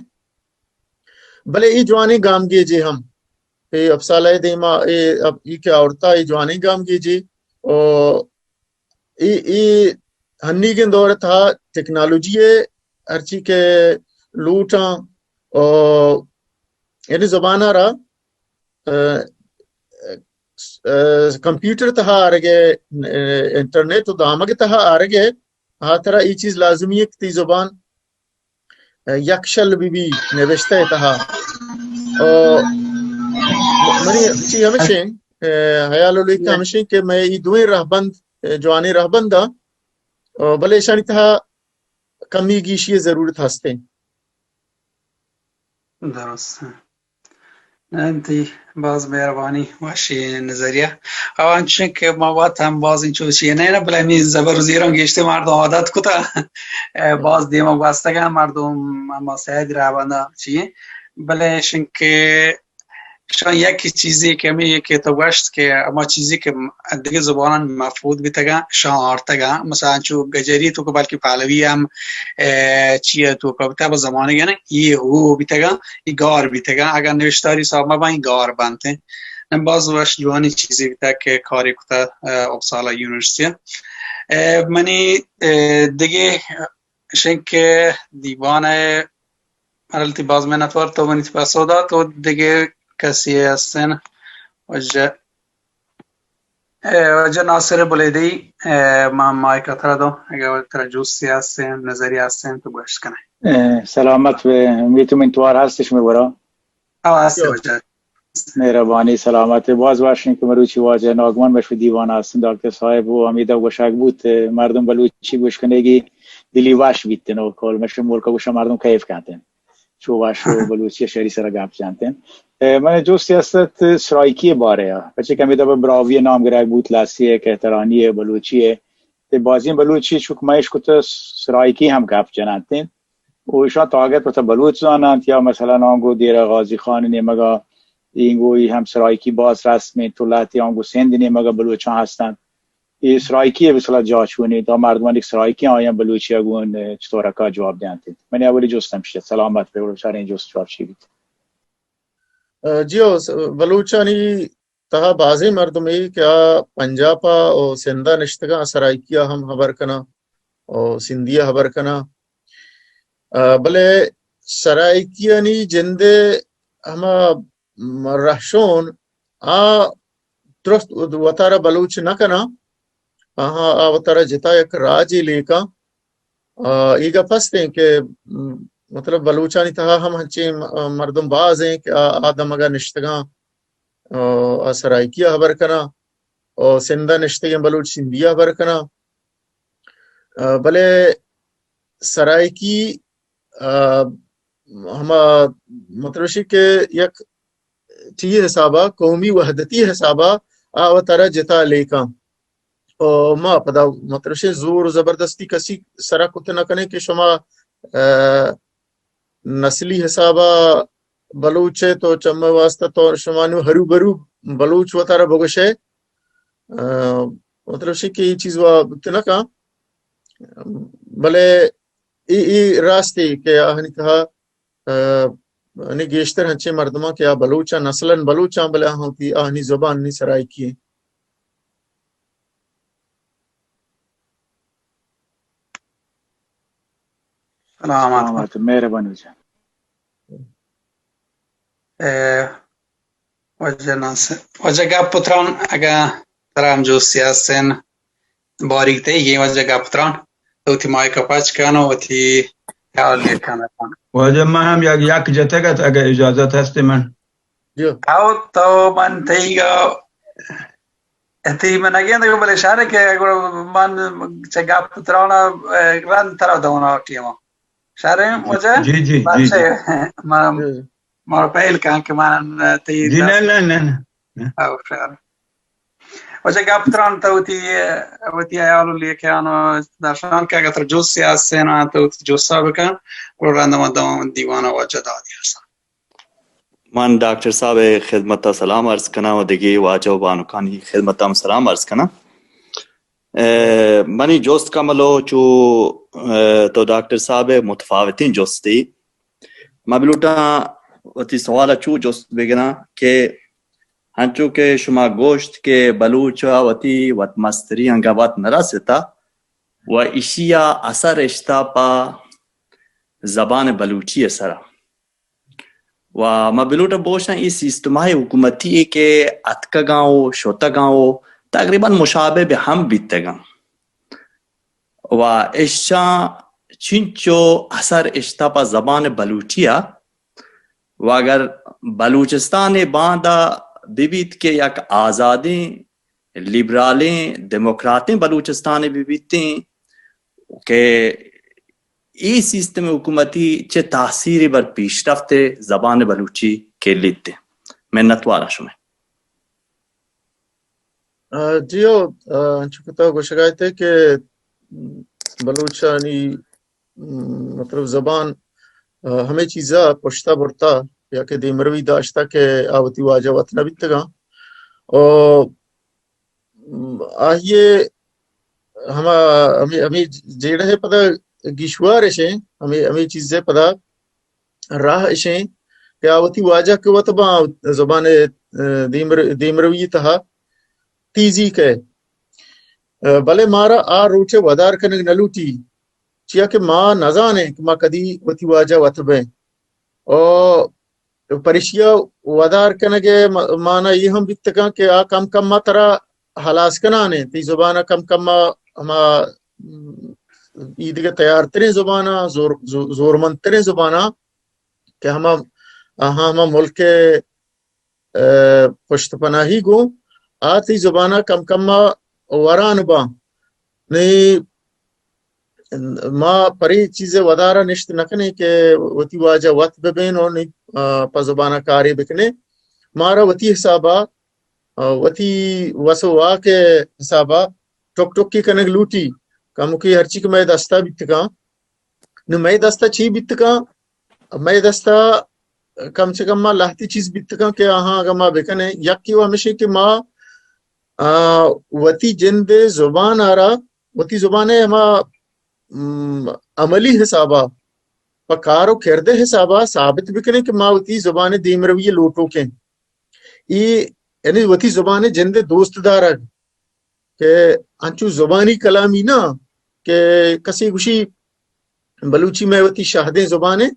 بلے ای جوانیں گامگیجے ہم، ای اپسالہ ءِ دیما، ای اپ-، ای کہ آورتا، ای جوانیں گامگیجے۔ او ای، ای ہنیگیں دور ءِ تہا ٹیکنالوجی ءِ ہرچی کہ لوٹاں، او یعنی زبان ءَ را، ءَ، ءَ، کمپیوٹر تہا آرگ ءَ، ءَ، انٹرنیٹ و دامگ تہا آرگ ءَ، ہاترا ای چیز لازمی ہے کہ تی زبان یکشل بہ بی نبشتہ ءِ تہا۔ او منی چی ہمشیں، ءَ، حیال و لیکہ ہمشیں کہ مئے ای دوئیں رہبند، ءَ، جوانیں رہبند آں، او بلے ایشانی تہا کمی گیشی ءِ ضرورت ہستیں۔ درست۔ نہ، تئی باز مہربانی، وشی نظریہ۔ او انچیں کہ ما وت ہم باز انچو چی نہ، نہ، بلے ہمے زبر و زیراں گیشتر مردم عادت کتا۔ اے، باز دیما گوستگاں مردم، ہما سید رہبنداں چی، بلے اشیں کہ شان یک چیزے کہ ہمے کہ تو گوشت کہ ہما چیزے کہ دگہ زباناں مفقود بیتگاں، شان آرتگاں۔ مثلاً چو گجری تو کہ بلکہ پہلوی ہم، اے، چی ءِ توکا بیتگ، بہ زمانگ ءَ نہ، ای او بیتگاں، ای گار بیتگاں۔ اگاں نوشتاری حساب مہ باں، ای گار بنت۔ نہ، باز وش جوانی چیزے بیتگ کہ کارے کتگ، اے، اپسالا یونیورسٹی ءَ۔ اے، منی، اے، دگہ اشیں کہ دیوان ءِ مرلتی باز منتوار تو منی پسو دات و دگہ کسی ہستن؟ واجہ، اے، واجہ ناصر بلیدی، اے، ما مائک ءَ ترا دوں، اگر ترا جوستی ہستن، نظری ہستن تو گوشت کنے۔ اے، سلامت بے، امیت و منتوار ہستش میں برا۔ او ہست واجہ۔ مہربانی، سلامت۔ باز وش انت کہ مروچی واجہ ناگمان بہ شمئے دیوان ءَ ہستیں ڈاکٹر صاحب، و ہمیدا گوشگ بوت، مردم بلوچی گوش کنگی دلی وش بیت نو کل مشے ملک گوشا مردم کیف کنت۔ چو وش و بلوچی شری سرا گپ جنت۔ اے، من جستی است سرائیکی بارے ءَ، پچے کہ ہمیدا بہ براہوئی نام گرگ بوت، لسی ءِ، کہترانی ءِ، بلوچی ءِ۔ تے بازیں بلوچی چک مئیش کت سرائیکی ہم گپ جنت۔ و ایشاں تاگت وتا بلوچ زاننت، یا مثلاً آنگو دیر غازی خان نیمگا اینگوی ہم سرائیکی باز رسم انت و لہتے آنگو سندھ نیمگا بلوچاں ہستنت۔ اے سرائیکی مثلاً جا چونی تا مردمانی کہ سرائیکی آیاں بلوچی گون چطور کا جواب دینت؟ منی اولی جست ہمشی۔ سلامت بے، شریں جست جواب چی بیت؟ ء، جی ہو، س-، بلوچانی تہا بازیں مردمے کہ آ پنجاب ء و سندھ ء نشتگاں، سرائیکی ء ہم ہبر کناں و سندھی ء ہبر کناں۔ ء، بلے سرائیکیانی جند ء ہما رہشون آ درست وتارا بلوچ نہ کناں، آہاں آ وتارا جتا یک راجے لیکاں۔ آ، اے گپ ہست ایں کہ، م، مطلب، بلوچانی تہا ہم ہنچیں م-، مردم باز ایں کہ آ، آ دمگا نشتگاں، آ، آ سرائیکی ء ہبر کناں، آ سندھ ء نشتگیں بلوچ سندھی ء ہبر کناں۔ آ، بلے سرائیکی، آ، ہما مطلب شی کہ یک چی حسابا، قومی وحدتی حسابا آ وتارا جتا لیکاں۔ او ما پدا مطلب شے زور و زبردستی کسی سرا کت نہ کنیں کہ شما، ا، نسلی حسابا بلوچ ئے تو چمے واسطہ تو شما نو ہرو برو بلوچ وتارا بگوشے۔ ا، مطلب شے کہ اے چیز وا بوت نہ کاں۔ بلے اے، اے راستے کہ آہنی تہا ء، یعنی گیشتر ہنچیں مردماں کہ آ بلوچاں، نسلاً بلوچاں، بلے آہاں وتی آہانی زبان نی سرائیکی ایں۔ سلامت. سلامت، مہربانی جان. اے، واجہ ناصر، واجہ گپ ءُ تران، اگاں ترا ہم جستے ہستیں، باریگ تئیگیں واجہ گپ ءُ تران، تو وتی مائک ءَ پچ کن ءُ وتی خیال لیر کن. واجہ من ہم یک، یک جتگ ات، اگاں اجازت ہست من. او تو من تئیگا، تئی من نگندگ، بلے شر کہ گڑا من چہ گپ ءُ تران ءَ، اے، رند ترا دون ءَ ٹیم ءَ. شر ایں واجہ؟ جی، جی، جی، جی. بس، ما، ما پہل کن کہ من تئی جی، نہ، نہ، نہ، نہ. او، شر. واجہ گپ ءُ تران تو وتی، وتی حیال ءُ لیکہان ءَ درشان کہ اگاں ترا جستے ہستیں، تو وتی جست ءَ بکن، گڑا رند ما داں دیوان ءَ واجہ دادی ہستاں. من ڈاکٹر صاحب ءِ خدمت ءَ سلام عرض کناں ءُ دگہ واجہ ءُ بانکانی خدمت ءَ ہم سلام عرض کناں. اے، منی جست کملو چو، اے، تو ڈاکٹر صاحب ءِ متفاوتیں جستے. من بلوٹاں وتی سوال ءَ چو جست بگراں کہ انچو کہ شما گوشت کہ بلوچ ءَ وتی وت مستری انگہ وت نہ رستا ءُ ایشی ءَ اثر اشتا پہ زبان بلوچی ءِ سرا. ءُ ما بلوٹاں بوشاں اے سیستم‌ہای حکومتی کہ اتکگاں ءُ شتگاں ءُ تقریباً مشابہ بہ ہم بیتگاں ءُ اشاں چنچو اثر اشتا پہ زبان بلوچی ءَ ءُ اگر بلوچستان ءِ باندا ببیت کہ یک آزادیں، لیبرالیں، دموکراتیں بلوچستانے ببیتیں کہ اے سیستم حکومتی چہ تاثیرے بر پیشرفت زبان بلوچی کلیت؟ منتواراں شمئے. آ، جی ہو، آ، انچو کہ تو گوشگا ات کہ بلوچانی، م، مطلب زبان، آ، ہمے چیزا پشتا برتا یا کہ دیمروی داشتا کہ آ وتی واجہ وت نہ بیتگاں. او آئی ءِ ہما، ہمے، ہمے جیڑہ ءِ پدا گیشوار اش ایں، ہمے، ہمے چیز ءِ پدا راہ اش ایں کہ آ وتی واجہ کہ وت باں زبان ءِ، ءَ، دیمر-، دیمروی ءِ تہا تیزی کئے. ءَ، بلے مارا آ روچ ءَ ودار کنگ نہ لوٹی، چیا کہ ما نزانیں کہ ما کدی وتی واجہ وت بیں. او پرشیا ودار کنگ ءِ م-، مانا اے ہم بیتگاں کہ آ کم کم ءَ ترا ہلاس کنان انت، تئی زبان ءَ کم کم ءَ ہما، م، ایدگہ تیارتریں زباناں، زور-، زو-، زورمندتریں زباناں کہ ہما، آہاں ہما ملک ءِ، ءَ، پشت پناہی گوں آ تئی زبان ءَ کم کم ءَ وران باں. نی ما پرے چیز ءِ ودار ءَ نشت نہ کنیں کہ وتی واجہ وت بہ بین ءُ نی، آ، پہ زبان ءَ کارے بکنیں. مارا وتی حساب ءَ، آ، وتی وس ءُ واک ءِ حساب ءَ ٹک ٹکی کنگ لوٹی. کموکے ہرچی کہ مئے دست ءَ بیتگاں، نوں مئے دست ءَ چی بیتگاں؟ مئے دست ءَ کم چہ کم ما لہتے چیز بیتگاں کہ آہاں اگاں ما بکنیں، یکے وَ ہمیش ایں کہ ما، آ، وتی جند ءِ زبان ءَ را، وتی زبان ءِ ہما، م، عملی حساب ءَ، پہ کار ءُ کرد ءِ حساب ءَ ثابت بکنیں کہ ما وتی زبان ءِ دیمروی ءِ لوٹوک ایں. اے یعنی وتی زبان ءِ جند ءِ دوست دارگ. کہ انچو زبانی کلامی نہ کہ کسے گوشی بلوچی مئے وتی شہدیں زبانے،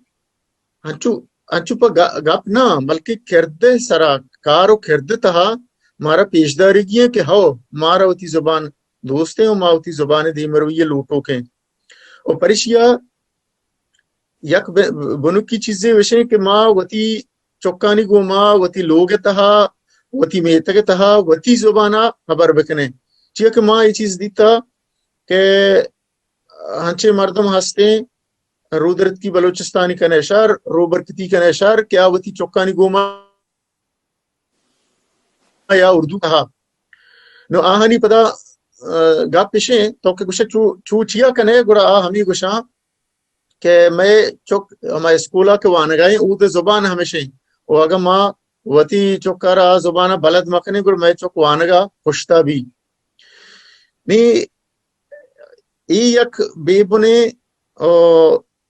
انچو، انچو پہ گ-، گپ نہ، بلکہ کرد ءِ سرا، کار ءُ کرد ءِ تہا مارا پیش دارگی ایں کہ ہو، مارا وتی زبان دوست ایں ءُ ما وتی زبان ءِ دیمروی ءِ لوٹوک ایں. ءُ پرشیا یک ب-، بنکی چیزے وشیں کہ ما وتی چکانی گوما وتی لوگ ءِ تہا، وتی میتگ ءِ تہا وتی زبان ءَ ہبر بکنیں. چیا کہ ما اے چیز دیتا کہ ہنچیں مردم ہستیں، رودرتکی بلوچستانی کنے شر، روبرکتی کنے شر کہ آ وتی چکانی گوما یا اردو تہا. نوں آہانی پدا، آ، گپ اشیں، تو کہ گوشے چو، چو چیا کنے، گڑا آ ہمے گوشاں کہ مئے چک ہما اسکولا کہ وانگا ایں، اود ءِ زبان ہمیش ایں. ءُ اگاں ما وتی چکارا آ زبان ءَ بلد مکنیں، گڑا مئے چک وانگا پشتا بی. نی اے یک بے بنیں، آ،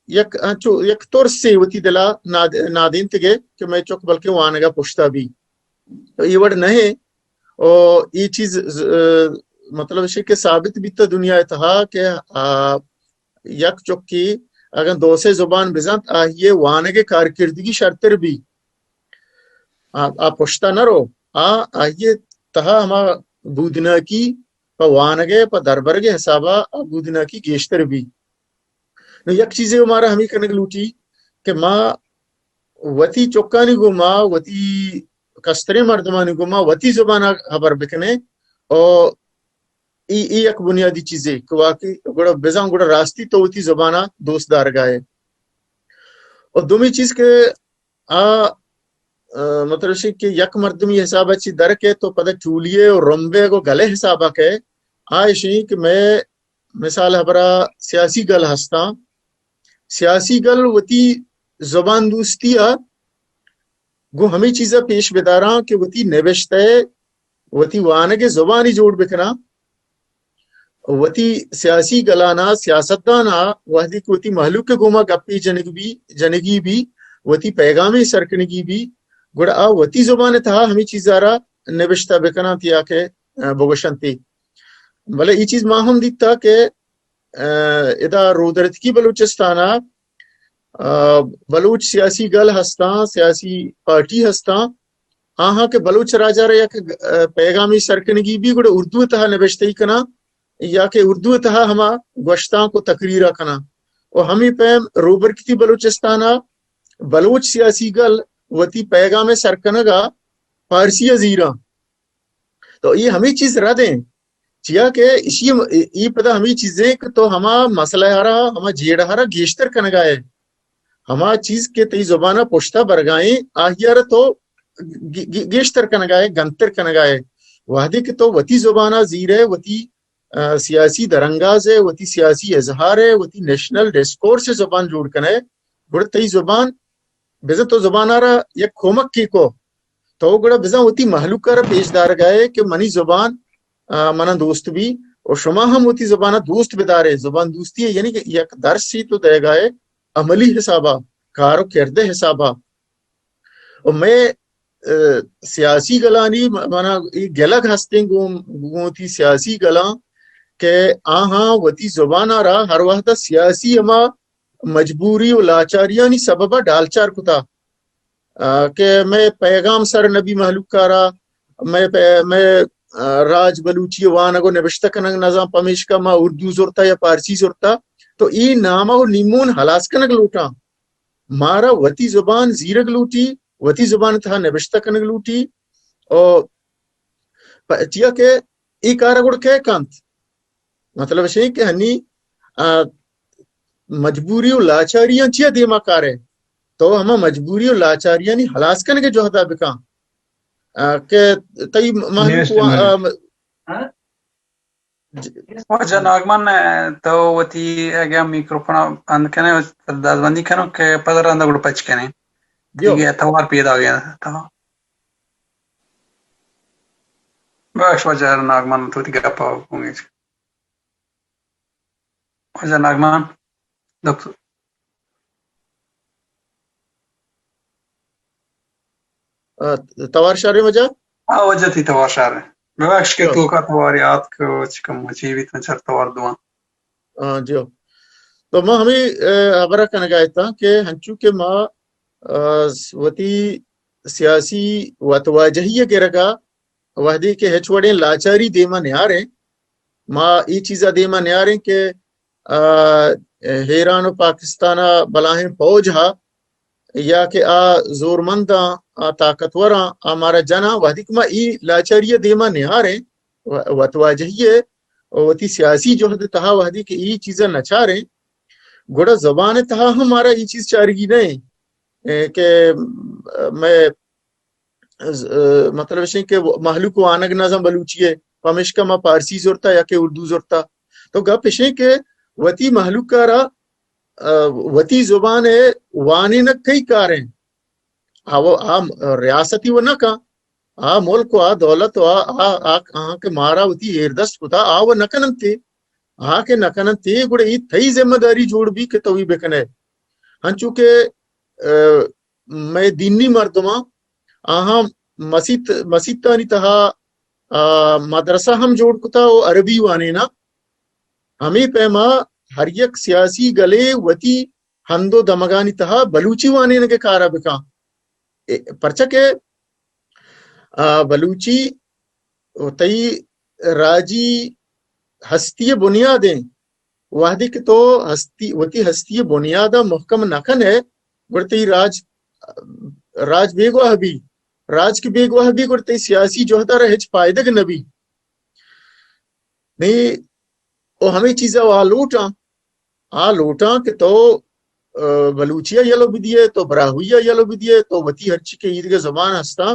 یک انچو یک ترسے وتی دلا ناد-، نادینتگے کہ مئے چک بلکیں وانگا پشتا بی. تو اے وڑ نہ ایں. او اے چیز ز-، مطلب اش کہ ثابت بیتا دنیا ءِ تہا کہ، آ، یک چکے اگاں دو سے زبان بزانت، آئی ءِ وانگ ءِ کارکردگی شرتر بی۔ آ، آ پشتا نہ رو، آ، آئی ءِ تہا ہما بودناکی پہ وانگ ءِ، پہ دربرگ ءِ حسابا آ بودناکی گیشتر بی۔ نو یک چیزے مارا ہمے کنگ لوٹی کہ ما وتی چکانی گوما، وتی کستریں مردمانی گوما وتی زبانا ہبر بکنیں۔ او ای، ای یک بنیادی چیزے کہ واقعی گڑا بزاں گڑا راستی تو وتی زبانا دوست دارگائے۔ اور دومی چیز کہ آ، آ، مطلب شی کہ یک مردمی حسابا چی در کے تو پدا چولیے اور رمبے کو گلے حسابا کے، آ اشی کہ میں مثال ہبرا سیاسی گل ہستاں۔ سیاسی گل وتی زبان دوستی آ گوں ہمے چیزا پیش بداراں کہ وتی نبشتہ، وتی وانگ زبانی جوڑ بکناں۔ وتی سیاسی گلانا، سیاستدانا وہدی کہ وتی مہلوک گوما گپی جنگ بی، جنگی بی، وتی پیغامی سرکنگی بی، گڑا آ وتی زبان تہا ہمے چیزا را نبشتہ بکناں تیا کہ، آ، بگوشنتی۔ بلے ای چیز ما ہم دیتا کہ، آ، ادا رودرتکی بلوچستانا، آ، بلوچ سیاسی گل ہستاں، سیاسی پارٹی ہستاں، آہاں کہ بلوچ راجا را یک، آ، پیغامی سرکنگی بی گڑا اردو تہا نبشتہی کناں یا کہ اردو تہا ہما گوشتانک و تقریرا کناں۔ و ہمے پیم روبرکتی بلوچستانا بلوچ سیاسی گل وتی پیغام سرکنگا پارسی زیراں۔ تو یہ ہمے چیز رد ہیں۔ چیا کہ اشی، ای پدا ہمے چیزیں کہ تو ہما مسئلہ ہرا، ہما جیڑہ ہرا گیشتر کنگائے۔ ہما چیز کہ تئی زبان پشتا برگائیں، آہیارا تو گی-، گی-، گیشتر کنگائے، گنتر کنگائے۔ وہدے کہ تو وتی زبانا زیرے، وتی، آ، سیاسی درانگاز ہے، وتی سیاسی اظہار ہے، وتی نیشنل ڈسکورس زبان جوڑ کنے، گڑا تئی زبان بزاں تو زبان ء را یک کمکے کو، تو گڑا بزاں وتی مہلوک ء را پیش دارگ ء ئے کہ منی زبان، آ، منا دوست بی، و شما ہم وتی زبان ء دوست بدارے۔ زبان دوستی ء یعنی کہ یک درسی تو دئیگ ء ئے عملی حساب ء، کار و کرد ء حساب ء۔ و مئے، آ، سیاسی گلانی م-، منا اے گلگ ہستیں گوں، گوں وتی سیاسی گلاں کہ آہاں وتی زبان ء را ہر وہد ء سیاسی ہما مجبوری و لاچاریانی سبب ء ڈالچار کتا، آ، کہ مئے پیغام سر نبی مہلوک ء را، مئے پہ-، مئے، آ، راج بلوچی وانگ و نبشتہ کنگ نزان، پمیشکا ما اردو زرتا یا پارسی زرتا، تو ای نام ء و نیمون ہلاس کنگ لوٹاں۔ مارا وتی زبان زیرگ لوٹی، وتی زبان تہا نبشتہ کنگ لوٹی۔ او پ-، چیا کہ ای کار ء گڑ کئے کنت؟ مطلب اش کہ ہنی، آ، مجبوری و لاچاریاں چیا دیما کارے؟ تو ہما مجبوری و لاچاریانی ہلاس کنگے جہدا بکن۔ آ، کہ تئی مہلوک نیست وا-، من۔ آ، م-، واجہ ناگمان، تو وتی اگہ میکروفون بند کنے، دزبندی کنو کہ پدا رندا گڑا پچ کنے۔ دیگہ توار پیدا گیا تو۔ بخش واجہ ناگمان، تو وتی گپا گونگیج۔ واجہ ناگمان، دکتر۔ آ، توار شاریں واجہ؟ ہاں واجہ، تئی توار شاریں۔ ببخش کہ تو کا توار یاد کو، چکم مچی بیت من چر توار دواں۔ آ، جیو۔ تو ما ہمیں، آ، ہبرہ کنگا اتاں کہ ہنچو کہ ما، آ، وتی سیاسی وتواجہی گرگا وہدے کہ ہچ وڑیں لاچاری دیما نیاریں، ما اے چیزا دیما نیاریں کہ، آ، ایران و پاکستان ء بلاہیں فوج ہا یا کہ آ زورمنداں، آ طاقتوراں، آ مارا جناں، وہدے کہ ما اے لاچاری ء دیما نیاریں، و-، وتواجہی ء و وتی سیاسی جہد ء تہا وہدے کہ اے چیزاں نچاریں، گڑا زبان ء تہا ہم مارا اے چیز چارگی نہ ایں، اے، کہ مئے ز-، مطلب اش کہ مہلوک وانگ نزان بلوچی ء، پمیشکا ما پارسی زرتا یا کہ اردو زرتا۔ تو گپ اش کہ وتی مہلوک ء را، آ، وتی زبان ء وانینگ کئی کاریں؟ آ و-، آ ریاستی و نہ کن، آ ملک و آ دولت و آ، آ، آ، آ کہ مارا وتی ایردست کتا، آ و نہ کننتے۔ آ کہ نہ کننتے، گڑا اے تئی ذمہ داری جوڑ بی کہ تو ای بکنے۔ ہنچو کہ، آ، مئے دینی مردماں، آہاں مسیت، مسیتانی تہا، آ، مدرسہ ہم جوڑ کتا و عربی وانینا۔ ہمے پیما ہر یک سیاسی گلے وتی ہند و دمگانی تہا بلوچی وانینگ ء کارا بکاں۔ اے، پرچا کہ، آ، بلوچی و تئی راجی ہستی ء بنیاد ایں۔ وہدے کہ تو ہستی، وتی ہستی ء بنیاد ء محکم نہ کن ئے، گڑا تئی راج، راج بیگواہ بی۔ راج کہ بیگواہ بی، گڑا تئی سیاسی جہد ء را ہچ پائدگ نہ بی۔ نی، او ہمے چیز ء آ لوٹاں، آ لوٹاں کہ تو، آ، بلوچی ء یلو بدیئے، تو براہوئی ء یلو بدیئے، تو وتی ہرچی کہ ایدگہ زبان ہستاں،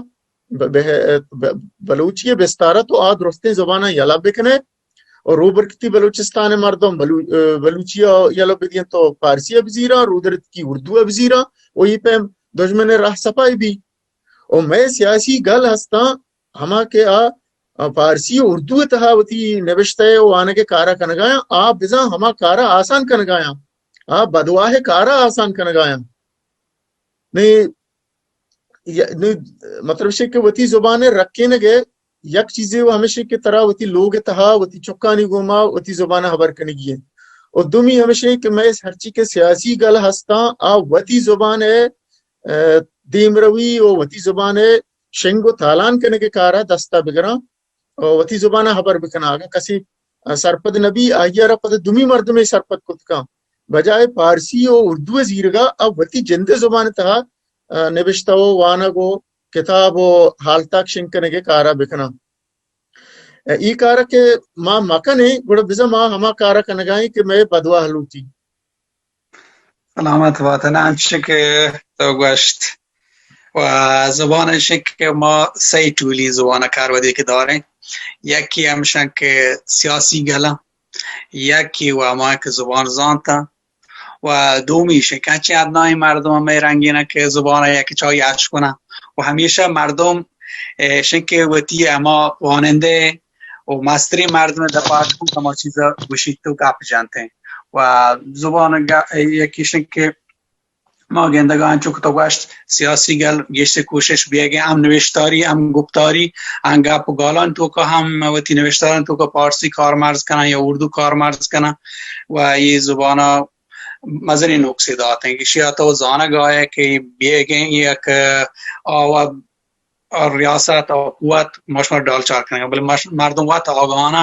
ب-، بہ-، ب-، بلوچی ء بستار ء تو آ درستیں زباناں یلہ بکن ئے و روبرکتی بلوچستان ء مردم بلو-، آ، بلوچی ء یلو بدیاں تو پارسی ء بزیراں، رودرتکی اردو ء بزیراں و اے پیم دژمن ء راہ سپائی بی۔ و مئے سیاسی گل ہستاں، ہما کہ آ، آ، پارسی و اردو ء تہا وتی نبشتہ ء وانگ ء کارا کنگایاں، آ بزاں ہما کارا آسان کنگایاں، آ بدواہ ء کارا آسان کنگایاں۔ نی، ی-، نی، مطلب شے کہ وتی زبان ء رکینگ ء یک چیزے و ہمیشے کہ ترا وتی لوگ ء تہا، وتی چکانی گوما وتی زبان ء ہبر کنگی انت۔ و دومی ہمیشے کہ مئے ہرچی کہ سیاسی گل ہستاں، آ وتی زبان ء، آ، دیمروی و وتی زبان ء شنگ و تالان کنگ ء کارا دستا بگراں و وتی زبان ء ہبر بکناں۔ اگاں کسے سرپد نہ بی، آئی ء را پد دومی مردمے سرپد کت کن۔ بجائے پارسی و اردو ء زیرگا، آ وتی جند ء زبان ء تہا، آ، نبشتہ و وانگ و کتاب و حالتاک شنگ کنگ ء کارا بکناں۔ اے کار کہ ما مکنیں، گڑا بزاں ما ہما کار کنگائیں کہ مئے بدواہ لوٹی۔ سلامت بات۔ نہ، انچش کہ تو گوشت، و زبان انش کہ ما سئے ٹولی زبان کارودی کہ داریں۔ یکی ہمشن کہ سیاسی گلاں، یکی و ہما کہ زبان زانتاں، و دومی ایش کہ انچیں ادنائیں مردم ہمے رنگین کہ زبان یک چائی اش کنن و ہمیشہ مردم، اے، ایش کہ وتی ہما وانندہ و مستریں مردم دپا اتکن ہما چیزا گوشیت و گپ جنت و زبان گ-، یکی ایش کہ ما گندگا انچو کہ تو گوشت سیاسی گل گیشتر کوشش بیگیں ہم نوشتاری ہم گپتاری ہم گپ و گالان توکا ہم وتی نوشتاران توکا پارسی کارمرز کنن یا اردو کارمرز کنن و اے زبانا مزنیں نقصے داتیں کہ اشیا تو زانگ آئے کہ بیگیں یک آوا ریاست و قوت ما شما ڈالچار کنگا، بلے مش-، مردم وت آگاہانہ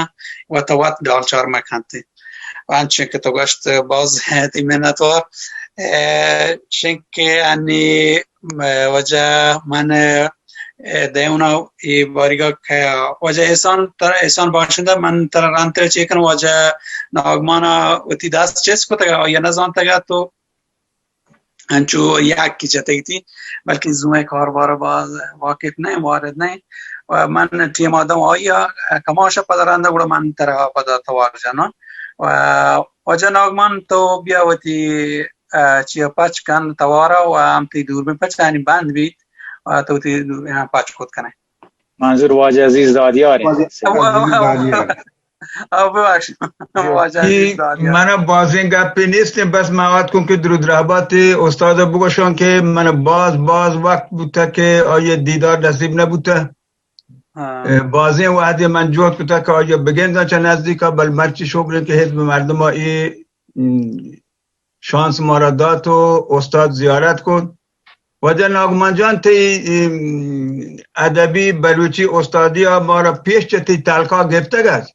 وت وت ڈالچار مکنت۔ انچیں کہ تو گوشت باز تئی منتوار۔ اے، چنکہ انی، اے، واجہ من، اے، دیونا اے باریگا کہ واجہ احسان تر-، احسان باشندہ من ترا رندتر چے کنم، واجہ ناگمانا وتی دست چست کتگ، آیا نزانتگ تو انچو یکی جتگتی، بلکہ زوئیں کاربار باز واقف نہ، وارد نہ۔ و من ٹیم آدم آیا کماش پدا رند گڑا من ترا پدا توار جنان۔ و واجہ ناگمان تو بیا وتی، ا، چیا پچ کن توارا و ہم تئی دوربین پچ آنی بند بیت و تو تئی دوربین ہم پچ کت کنے۔ منظور واجہ عزیز دادیار ہیں۔ واجہ عزیز دادیار۔ آ، ببخش۔ واجہ عزیز دادیار۔ من بازیں گپے نیست، بس من آتکوں کہ درود رحبت استاد بگوشاں کہ من باز، باز وقت بوتہ کہ آئی دیدار نصیب نبوتہ۔ ہاں۔ اے، بازیں وہدے من جہد کتہ کہ آئی بگنداں چہ نزدیکا، بل مرچی شکر کہ حزب مردم اے، م، شانس مارا دات و استاد زیارت کت۔ واجہ ناگمان جان، تئی، ام، ادبی بلوچی استادی ء مارا پیش چہ تئی تلکا گپتگ است،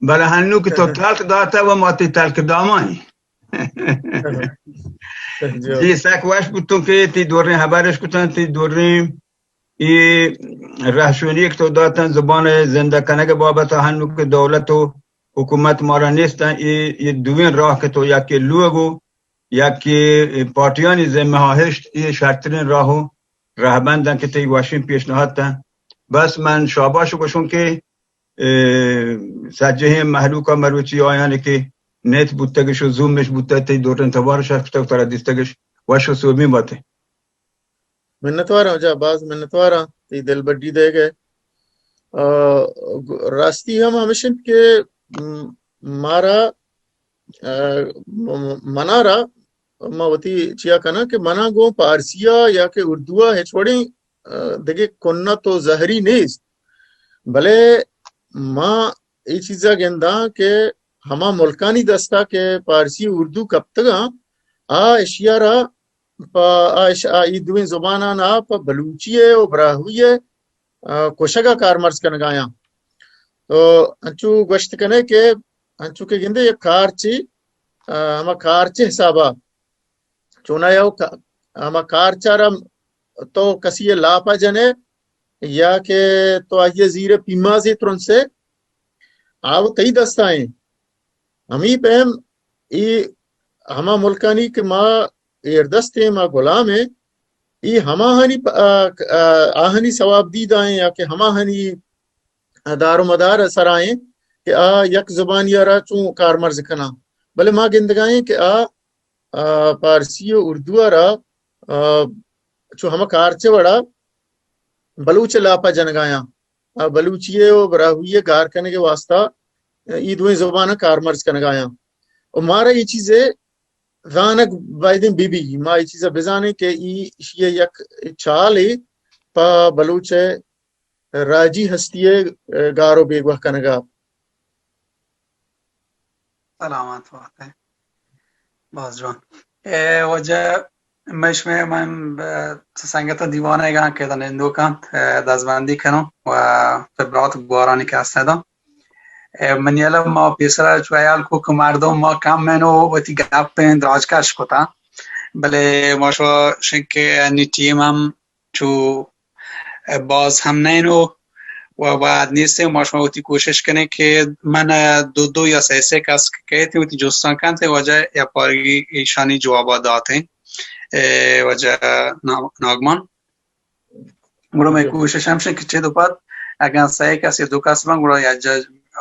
بلے ہنو کہ تو تلک داتہ و ما تئی تلک دامائیں۔ جی، سک وش بوتوں کہ تئی دوریں ہبرش کتن، تئی دوریں اے رہشونی کہ تو داتن زبان زندہ کنگ بابت، ہنو کہ دولت و حکومت مارا نیستن، اے، اے دوئیں راہ کہ تو یکے لوگ و یکے پارٹیانی ذمہ ہا ہشت، اے شرترین راہ و رہبندن کہ تئی وشین پیشنہاد تن۔ بس من شاباش گوشوں کہ، اے، سجہیں مہلوکا مروچی آیانی کہ نیت بوتگش و زومش بوتگ، تئی دوریں توار شرفتگ، ترا دیستگش وش و سوبین باتیں۔ منتواراں، جا باز منتواراں تئی دلبڈی دئیگ ء۔ آ، گ-، راستی ہم ہمیش انت کہ، م-، مارا، آ، م-، منارا، ما وتی چیا کناں کہ منا گوں پارسی ء یا کہ اردو ء ہچ وڑیں، آ، دگہ کنت و زہری نیست، بلے ما اے چیزا گنداں کہ ہما ملکانی دستا کہ پارسی و اردو کپتگاں، آ اشی ءَ را پہ آ اش-، آ اے دوئیں زباناں ءَ پہ بلوچی ءِ و براہوئی ءِ، آ، کشگ ءَ کارمرز کنگ ءَ آیاں۔ تو انچو گوشت کنے کہ انچو کہ گندے یک کارچے، آ، ہما کارچے حساب ءَ چونایا و کا-، ہما کارچ ءَ را تو کسی ءِ لاپ ءَ جنے یا کہ تو آئی ءَ زیر ءَ پیمازے ترنسے، آ و تئی دست ءَ ایں۔ ہمے پیم اے ہما ملکانی کہ ما ایردست ایں، ما غلام ایں، اے ہماہانی پ-، آ، آ، آہانی ثواب دید ءَ ایں یا کہ ہماہانی دار و مدار ءِ سرا ایں کہ آ یک زبانی ءَ را چون کارمرز کناں۔ بلے ما گندگ ءَ ایں کہ آ، آ، پارسی و اردو ءَ را، آ، چو ہما کارچ ءِ وڑا بلوچ ءِ لاپ ءَ جنگ ءَ آیاں۔ آ، بلوچی ءِ و براہوئی ءِ گار کنگ ءِ واسطہ اے دوئیں زباناں کارمرز کنگ ءَ آیاں۔ و مارا اے چیز ءِ زانگ بایدیں بہ بی۔ ما اے چیز ءَ بزانیں کہ اے، ایشی ءِ یک چالے پہ بلوچ ءِ راجی ہستی ءِ گار و بیگواہ کنگ ءَ۔ سلامت بات ئے۔ باز جوان۔ اے واجہ مئے شمئے من ب-، چہ سنگتاں دیوان ءَ گاں کہ نندوک انت، اے دزبندی کنوں و پہ برات گوارانی کہ ہست اَنت۔ اے منی الم ما پیسرا چو حیال کو کہ مردم ما کم ایں و وتی گپ ایں دراج کش کتا۔ بلے ما شو شنکہ انی ٹیم ہم چو باز ہم نئیں و وہد نیستیں۔ ما شما وتی کوشش کنیں کہ من دو دو یا سئے سئے کس کہ کئیت وتی جستاں کنت، واجہ یا پارگی ایشانی جوابا داتیں۔ اے واجہ نا-، ناگمان۔ گڑا مئے کوشش ہمشیں کہ چد و پد اگاں سئے کس یا دو کس بن، گڑا یک جا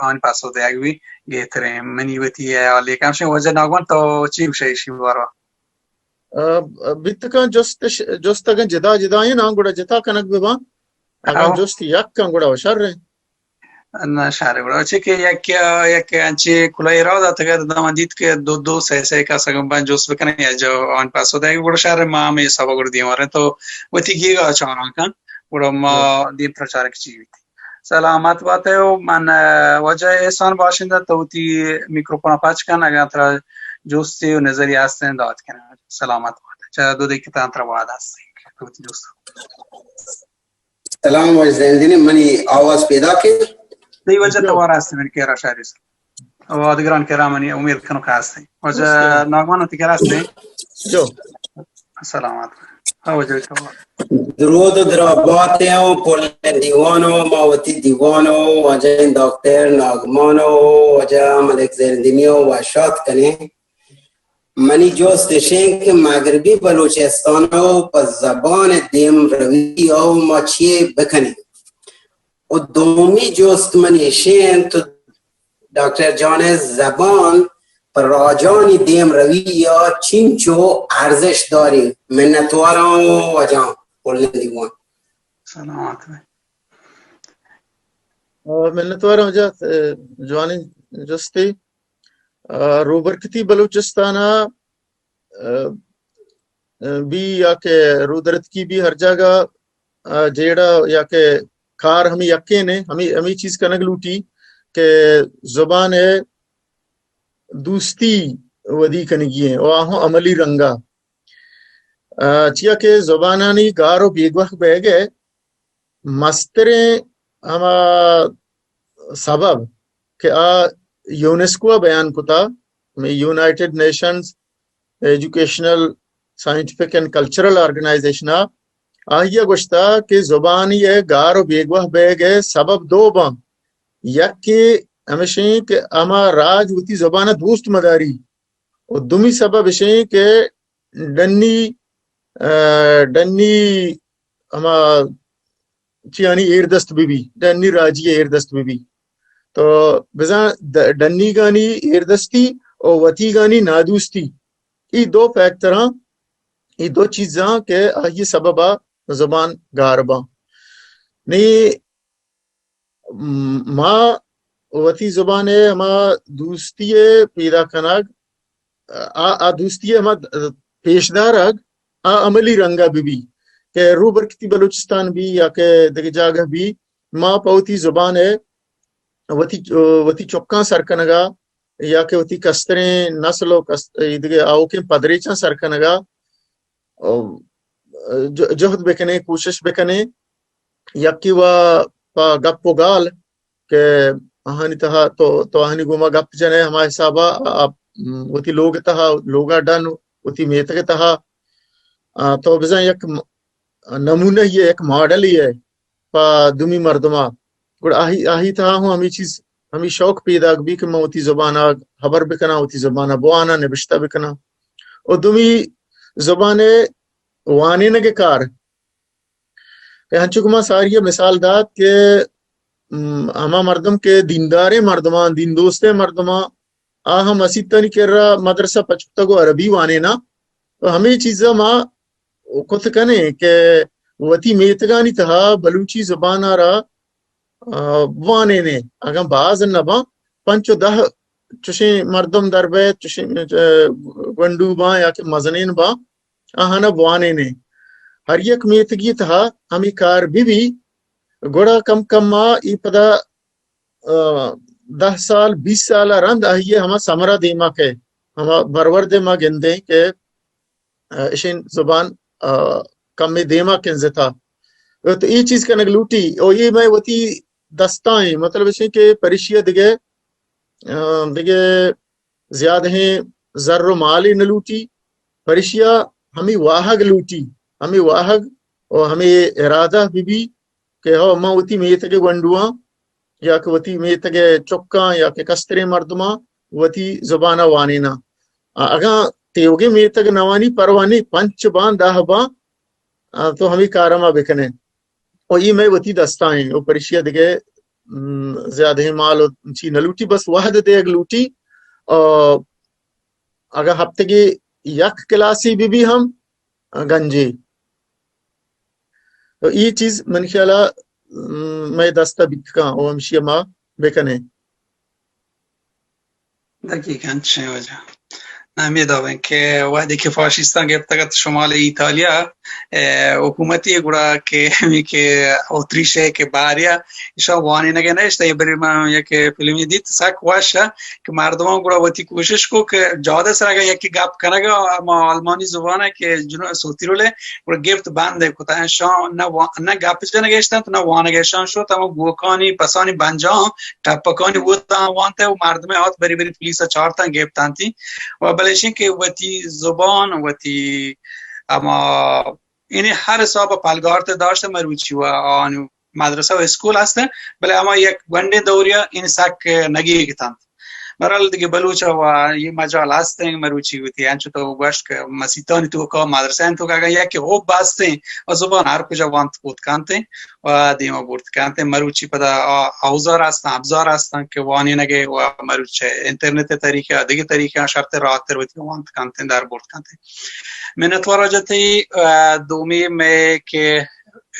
آن پسو دیگ بی گہتریں۔ منی وتی حیال یک ہمشیں۔ واجہ ناگمان تو چی گوشے ایشی باروا؟ ء، بیت کن جست ش-، جست اگاں جدا جدا ایں ناں گڑا جتا کنگ بہ باں۔ اگاں ہو۔ جست یک کن گڑا شر ایں۔ نہ شر گڑا چہ کہ یک، یک انچے کلاہی راہ داتگ ات، داں من دیت کہ دو دو سئے سئے کس اگاں بن جست بکنن یا جوان پسو دئیگ گڑا شر ایں، ما ہمے حساب ء گڑا دیوار ایں تو وتی گیگ ء چاراں کن گڑا ما ہو۔ دیم پرچارک چی بیت۔ سلامت بات ئے و من، ء، واجہ احسان باشندہ تو وتی میکروفون ء پچ کن، اگاں ترا جستے و نظری ہستیں دات کن۔ سلامت بات ئے۔ چہ دو دقیقہ تاں ترا وعدہ ہستیں کہ تو وتی جست۔ سلام واجہ زیندنی، منی آواز پیدا کے؟ تئی واجہ توار ہستیں من کیرا شاری سر۔ و آدگران کرا منی امید کنوں کہ ہستیں۔ واجہ ناگمان وتی کرا ہستیں۔ جو۔ سلامت۔ ہاں، واجہ تو۔ درود و درابات و پل دیوان و ما وتی دیوان و واجہ دکتر ناگمان و واجہ ملک زیندنی و وشات کنیں۔ منی جست اشیں کہ مغربی بلوچستان و پہ زبان دیم روی و ما چی بکنیں؟ و دومی جست من اشیں تو ڈاکٹر جان ء زبان پہ راجانی دیم روی یا چینچو ارزش داری؟ منتواراں و واجہ پل دیوان۔ سلامت بات۔ آ، منتواراں واجہ، آ، جوانیں جستے۔ آ، روبرکتی بلوچستان ء، آ، بی یا کہ رودرتکی بی ہر جاگہ، آ، جیڑہ یا کہ کار ہمیں یکین ہے، ہمیں، ہمیں چیز کنگ لوٹی کہ زبان ہے دوستی ودی کنگی ہیں و آہوں عملی رنگا۔ آ، چیا کہ زبانانی گار و بیگواہ بیگ ہے، مستریں ہما سبب کہ آ یونیسکو ء بیان کتا، ہمے united nations educational, scientific and cultural organisation ء، آئی ء گوشتا کہ زبانی ء گار و بیگواہ بیگ ء سبب دو باں۔ یکے ہمیشیں کہ ہما راج وتی زبان ء دوست مداری، و دومی سبب اشیں کہ ڈنی، آ، ڈنی ہما چیانی ایردست بہ بی، ڈنی راجی ایردست بہ بی۔ تو بزاں د-، ڈنیگانی ایردستی و وتیگانی نادوستی، ای دو فیکٹراں، ای دو چیزاں کہ آئی سببا زبان گار باں۔ نی م-، ما وتی زبان ء ہما دوستی ء پیدا کنگ، آ، آ دوستی ء ہما پیش دارگ، آ عملی رنگ ء بہ بی کہ روبرکتی بلوچستان بی یا کہ دگہ جاگہ بی، ما پہ وتی زبان ء وتی، وتی چکاں سر کنگ ء یا کہ وتی کستریں نسل و کست-، ایدگہ آؤکیں پدریچاں سر کنگا، ام، ج-، جہد بکنیں، کوشش بکنیں، یکی و پہ گپ و گال کہ آہانی تہا تو، تو آہانی گوما گپ جنے ہما حسابا، آ، ام، وتی لوگ تہا، لوگا ڈن، وتی میتگ تہا، آ، تو بزاں یک م-، نمونہ یے، یک ماڈل یے پہ دومی مردما۔ گڑا آہی، آہی تہا ہوں ہمیں چیز، ہمیں شوق پیداک بی کہ من وتی زبانا خبر بکناں، وتی زبانا بواناں، نبشتہ بکناں۔ و دومی زبان وانینگ کار کہ ہنچو کہ ما ساری مثال دات کہ، م، ہما مردم کہ دینداریں مردمان، دین دوستیں مردمان، آ ہم مسیتانی کرا مدرسہ پچ کتگ و عربی وانیناں۔ و ہمے چیزا ما کت کنیں کہ وتی میتگانی تہا بلوچی زبان ء را، آ، وانینیں۔ اگاں باز نہ باں، پنچ و دہ چشیں مردم در بیت، چشیں، آ، گونڈو باں یا کہ مزنین باں، آہانا بوانینیں۔ ہر یک میتگی تہا ہمے کار بہ بی، گڑا کم کم ء اے پدا، آ، دہ سال، بیست سال ء رند آئی ء ہما ثمرہ دیما کئے، ہما برورد ء ما گندیں کہ، آ، اشیں زبان، آ، کمے دیما کنزتا۔ تو اے چیز کنگ لوٹی، او اے مئے وتی دستائیں، مطلب اشیں کہ پریشی ء دگہ، آ، دگہ زیادہیں زر و مالے نہ لوٹی، پریشیا ہمے واہگ لوٹی، ہمے واہگ و ہمے ارادہ بہ بی کہ ہو، من وتی میتگ ء گونڈواں یا کہ وتی میتگ ء چکاں یا کہ کستریں مردماں وتی زبان ء وانیناں۔ آ، اگاں تیوگیں میتگ نہ وانی، پرواہ نی، پنچ باں، دہ باں، آ، تو ہمے کار ء ما بکنیں۔ و اے مئے وتی دستائیں و پریشیا دگہ، م، زیادہیں مال و چی نہ لوٹی، بس وہد دیگ لوٹی۔ و اگاں ہفتگی یک کلاسی بہ بی ہم گنجی۔ تو اے چیز من خیالا، م، مئے دستا بیت کاں و ہمشی ما بکنیں۔ دقیقاً چے وجہ؟ نامیدا بیں کہ وہدے کہ فاشیستاں گپتگ ات شمال ایتالیا، ء، حکومتی گڑا کہ ہمے کہ اتریش ء کہ باریا ایشاں وانینگ ء نہ اشتگ، بلے من یک فلمے دیت سک وش ء کہ مردماں گڑا وتی کوشش کو کہ جہد ء سر اگاں یکے گپ کنگ ء ہما آلمانی زبان ء کہ جنو-، سوتی رول ء گڑا گپت بند ء کت ء ایشاں نہ وا-، نہ گپ جنگ ء اشتنت نہ وانگ ء اشاں شت، ہما گوکانی پسانی بنجاں ٹپکانی وت آں وانت ء مردم ء آت بری بری پولیس ء چارتاں گپتانتی و بلے اشیں کہ وتی زبان وتی ہما یعنی ہر حساب ء پلگارت داشت مروچی و آن مدرسہ و اسکول ہست، بلے ہما یک گونڈیں دوریا این سک نگیگ اتنت۔ بہرحال دگہ بلوچ ء و یہ مجال ہستیں مروچی وتی انچو تو گوشت کہ مسیتانی توکا مدرسہ توکا اگاں یک حب ہستیں و زبان ہر کجا وانت کت کنتیں و دیما برت کنتیں۔ مروچی پدا آ-، اوزار ہستن، ابزار ہستن کہ وانینگے و مروچ انٹرنیٹ طریقہ، دگہ طریقہ شرط راحت تر وتی وانت کنتیں، در برت کنتیں۔ منتوار واجہ تئی، ء، دومی مئے کہ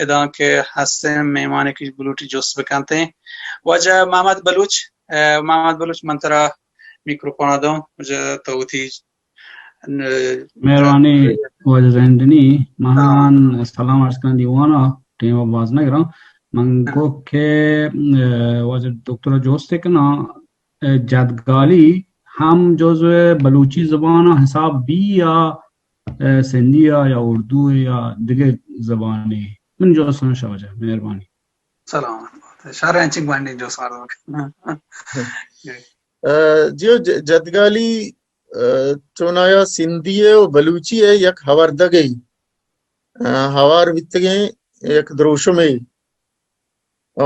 اداں کہ ہستیں مہمانے کہ بلوٹی جست بکنتیں۔ واجہ محمد بلوچ، ء، محمد بلوچ من ترا میکروفون ء دوں، واجہ تو وتی، ن-، مہربانی واجہ زہندنی، من ہاں۔ سلام عرض کناں دیوان ء، ٹیم ء باز نہ گراں۔ من ہاں۔ گو کہ، ء، واجہ دکتر ء جست کناں، ء، جدگالی ہم جزو بلوچی زبان ء حساب بی یا، ء، سندھی ء یا اردو ء یا دگہ زبانے؟ من جست کناں شاہ واجہ، مہربانی۔ سلامت بات۔ شر انچیں گونڈیں جست مردم۔ ء، جیو ج-، جدگالی، ء، چونایا سندھی ء و بلوچی ء یک ہوردگے، ء، ہوار بیتگیں یک دروشمے۔ ء،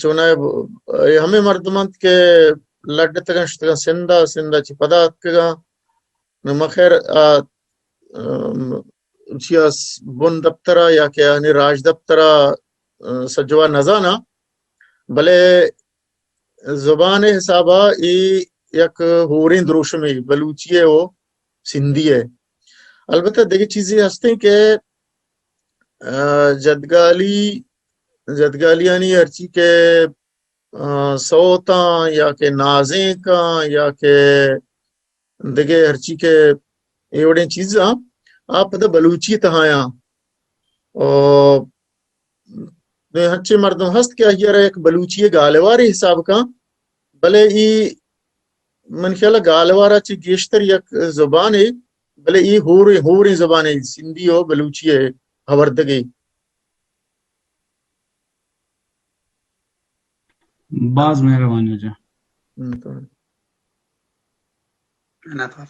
چونایا ب-، اے ہمے مردم انت کہ لڈتگاں شتگاں سندھ ء، سندھ ء چہ پدا اتکگاں۔ نو مخیر آ، ام، چیا س-، بن دپتر ء یا کہ آنی راج دپتر ء، ا، سجوا نزاناں، بلے زبان ء حساب ء اے یک ہوریں دروشمے بلوچی ء و سندھی ء۔ البتہ دگہ چیزے ہستیں کہ، ا، جدگالی، جدگالیانی ہرچی کہ، ا، سوتاں یا کہ نازینکاں یا کہ دگہ ہرچی کہ اے وڑیں چیزاں آ پدا بلوچی تہایاں۔ او نوں ہنچیں مردم ہست کہ آئی ء را یک بلوچی ء گالوارے حساب کن، بلے ای من خیال ءَ گالوار ءَ چہ گیشتر یک زبانے، بلے اے ہوریں، ہوریں زبانے، سندھی و بلوچی ءِ ہوردگے۔ باز مہربانی واجہ۔ منتوار۔ منتوار۔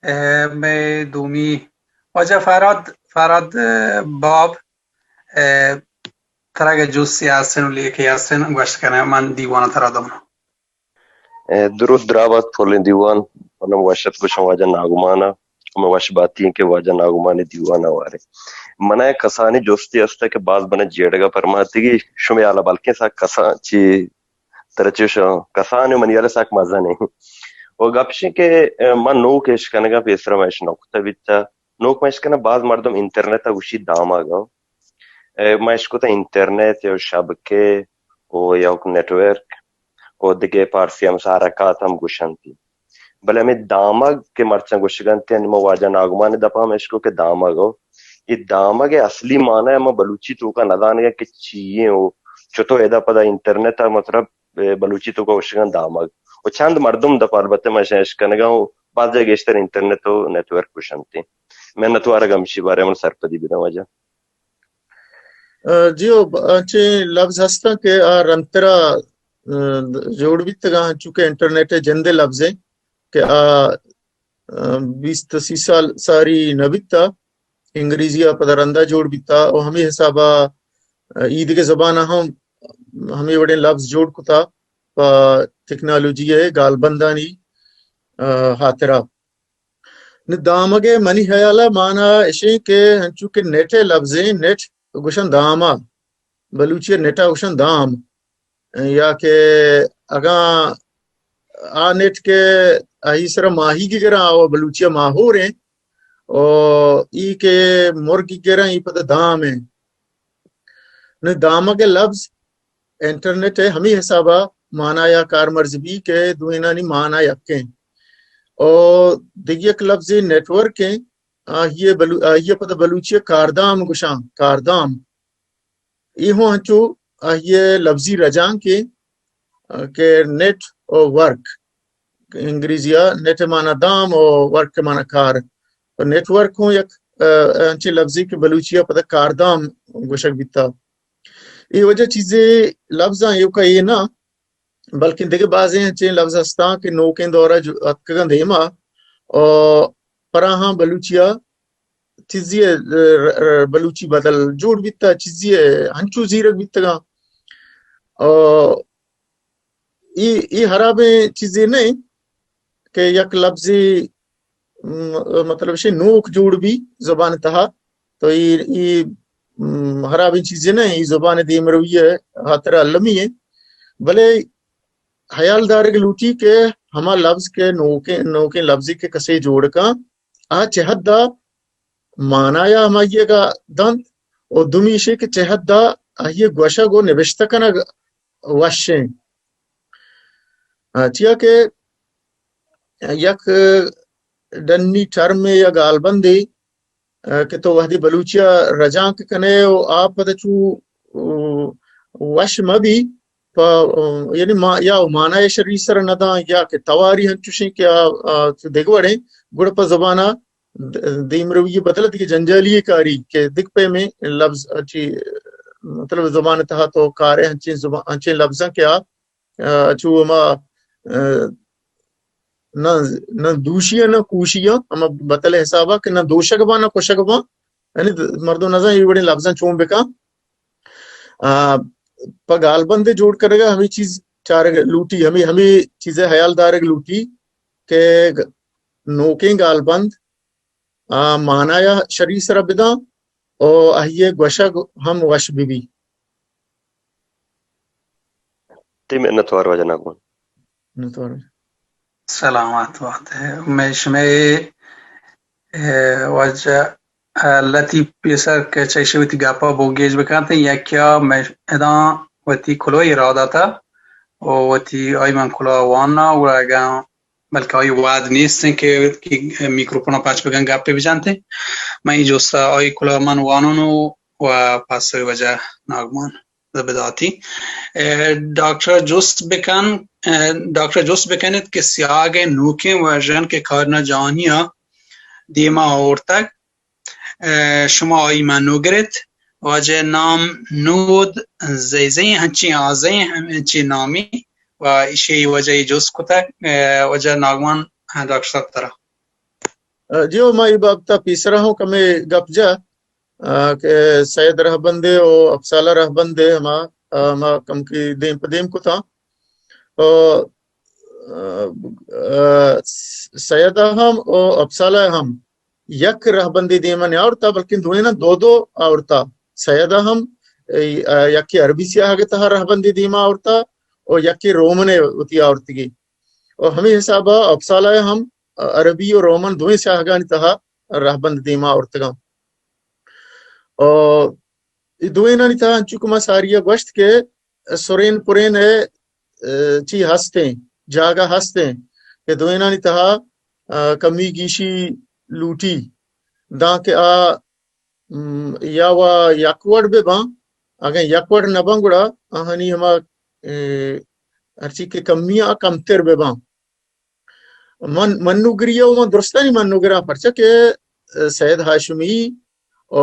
اے، مئے دومی واجہ فراد، فراد، اے، باب، اے، ترا اگہ جستے ہستن و لیکے ہستن، گوشت کنے، من دیوان ترا دوناں۔ اے، درود دراہ بات پلیں دیوان، منم وش ات گوشاں واجہ ناگمان ءَ، ہمے وش باتی ایں کہ واجہ ناگمان ءِ دیوان ءَ واریں۔ من ءَ کسانیں جستے است کہ باز من ءَ جیڑگ ءَ پرماتگی، شمے حال ءَ بلکیں سک کسان چی ترا چوش کسان ءَ منی حال ءَ سک مزن ایں۔ و گپ اش ایں کہ، اے، من نوک اش کنگ ءَ پیسر ءَ من اش نکتہ بیتہ، نوک من اش کناں باز مردم انٹرنیٹ ءَ گوشی دامگ ءَ۔ اے، من اش کتہ انٹرنیٹ یا شبکہ و یا نیٹورک و دگہ پارسی ہم حرکات ہم گوشنتی۔ بلے ہمے دامگ کہ مرچاں گوشگ انت، یعنی ما واجہ ناگمان ءِ دپ ءَ ہم اشکو کہ دامگ ءَ، اے دامگ ءِ اصلی معنی ءَ ما بلوچی توکا نہ زانگ ءَ کہ چی ایں و چتو ادا پدا انٹرنیٹ ءَ مطلب، اے، بلوچی توکا گوشگ انت دامگ۔ و چند مردم دپ ءَ البتہ ما اشاں اشکنگ ءَ و باز جاہ گیشتر انٹرنیٹ و نیٹورک گوشنت۔ منت وارگ ہمشی بارے من سرپدی بداں واجہ۔ ء، جی ہو، ب-، انچیں لبز ہستاں کہ آ رندترا، ء، جوڑ بیتگاں، انچو کہ انٹرنیٹ ء جند ء لبز ایں کہ آ، ء، بیست سی سال ساری نہ بیتا، انگریزی ء پدا رندا جوڑ بیتا، و ہمے حسابا، ء، ای دگہ زباناں ہم ہمے وڑیں لبز جوڑ کتا پہ ٹیکنالوجی ء گالبندانی، ء، ہاترا۔ نی دامگ ء منی ہیال ء مانا اشیں کہ ہنچو کہ نیٹ ء لبزیں، نیٹ گوشن دام ء، بلوچی ء نیٹ ء گوشن دام، یا کہ اگاں آ نیٹ کہ آئی سرا ماہیگ گراں، آ بلوچی ء ماہور ایں، او ای کہ مرگ گراں، ای پدا دام ایں۔ نی دامگ ء لبز انٹرنیٹ ء ہمے حساب ء مانا یا کارمرز بی کہ دوئینانی مانا یکیں۔ او دگہ یک لبزے نیٹورک ایں، آہی ء بلو-، آہی ء پدا بلوچی ء کاردام گوشاں، کاردام۔ اے ہوں انچو آہی ء لبزی رجانکے، آ، کہ نیٹ و ورک، انگریزی ء نیٹ ء مانا دام و ورک ء مانا کار۔ تو نیٹ ورک ہوں یک، آ، انچیں لبزے کہ بلوچی ء پدا کاردام گوشگ بیتا۔ اے وجہ چیزے لبزاں ایوکا اے نہ، بلکن دگہ بازیں انچیں لبز ہستاں کہ نوکیں دور ء جو اتکگاں دیما، و پراہاں بلوچی ء چیزی ء، ر-، ر-، بلوچی بدل جوڑ بیتا، چیزی ء ہنچو زیرگ بیتگاں۔ و ای، ای ہرابیں چیزے نہ انت کہ یک لبزے م-، مطلب شے نوک جوڑ بی زبان تہا، تو ای، ای، م، ہرابیں چیزے نہ، ای زبان دیمروی ء ہاترا المی ایں۔ بلے ہیال دارگ لوٹی کہ ہما لبز کہ نوکیں، نوکیں لبزے کہ کسے جوڑ کن، آ چہ حد ء مانا یا ہمائی ء دنت، و دومی ایشی کہ چہ حد ء آئی ء گوشگ و نبشتہ کنگ وش ایں۔ آ، چیا کہ یک ڈنی ٹرمے یا گالبندے، آ، کہ تو وہدے بلوچی ء رجانک کنے و آ پد چو، او، وش مہ بی، پہ، یعنی ما-، یا مانا ء شری سر نہ داں، یا کہ تواری ہنچوشیں کہ آ، آ، چو دگہ وڑیں، گڑا پہ زبان ء د-، دیمروی ء بدل ء دگہ جنجالی کاری کہ دگہ پیمیں لبز چی، مطلب زبان ء تہا تو کارے ہنچیں زبان، ہنچیں لبزاں کہ آ، آ، چو ہما، آ، نہ، نہ دوشی ء نہ کوشی ء، ہما بتل ء حساب ء کہ نہ دوشگ باں نہ کشگ باں، یعنی د-، مردم نزان اے وڑیں لبزاں چون بکن۔ آ، پہ گالبند جوڑ کنگ ء ہمے چیز چارگ لوٹی، ہمے، ہمے چیز ء ہیال دارگ لوٹی کہ نوکیں گالبند آ، مانایا شری سرا بداں و آئی ء گوشگ ہم وش بہ بی۔ تئی منتوار واجہ ناگمان۔ منتوار۔ سلامت بات۔ مئے شمئے، اے، واجہ، اے، لطیف پیسر کہ چہ ایشی وتی گپا بوگیج بکنت، یکیا مئے اداں وتی کلوہ ایرا داتا و وتی آئی من کلوہ واننا و اگاں بلکہ آئی وہد نیست انت کہ، کہ میکروفون ء پچ بکن گپے بجنت۔ من اے جست ء آئی کلوہ من وانون و، و پس واجہ ناگمان۔ بداتی۔ ڈاکٹر جست بکن، ڈاکٹر جست بکنت کہ سیاگ نوکیں ورژن کہ کارنا جہانی دیما آورتگ، شما آئی منو گرت۔ واجہ نام نود زیزیں ہنچیں آزیں ہنچیں نامی و ایشی وجہ جست کتگ۔ واجہ ناگمان، ڈاکٹر صاحب ترا۔ جی، ما ای بابتا پیسرا ہوں کمے گپ جا کہ سید رہبندے و اپسالہ رہبندے ہما، ما کمکی دیم پہ دیم کتاں۔ و سیدہ ہم و اپسالہ ہم یک رہبندی دیما نیاورتا، بلکن دوئیناں دو دو آورتا۔ سیدہ ہم یکی عربی سیاہگ تہا رہبندی دیما آورتا و یکی رومنے وتی آورتگی۔ و ہمے حسابا اپسالہ ہم عربی و رومن دوئیں سیاہگانی تہا رہبند دیما آورتگاں۔ و اے دوئینانی تہا انچو کہ ما ساریا گوشت کہ سرین پرین ء چی ہستیں، جاگہ ہستیں کہ دوئینانی تہا کمی گیشی لوٹی، داں کہ آ یا وا یک وڑ بہ باں، اگاں یک وڑ نہ باں گڑا آہانی ہما ہرچی کہ کمی آ کمتر بہ باں۔ من منوگری ء من درستانی منوگراں، پرچا کہ سید ہاشمی و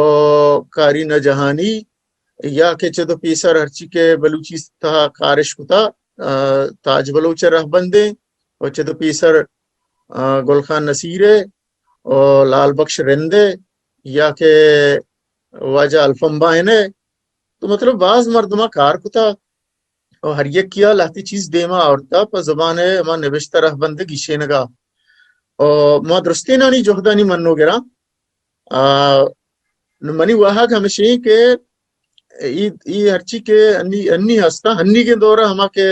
کارینہ جہانی یا کہ چد و پیسر ہرچی کہ بلوچی تہا کارش کتا، تاج بلوچ ء رہبندیں و چد و پیسر گل خان نصیر ء و لال بخش رند ء یا کہ واجہ الفمبائن ء، تو مطلب باز مردماں کار کتا۔ و ہر یکیا لہتی چیز دیما آورتا پہ زبان ء ہما نبشتہ رہبند گیشینگا۔ و ما درستینانی جہدانی منوگراں۔ نو منی واہگ ہمشی کہ ای، ای ہرچی کہ انی، انی ہستاں، ہنیگیں دور ہما کہ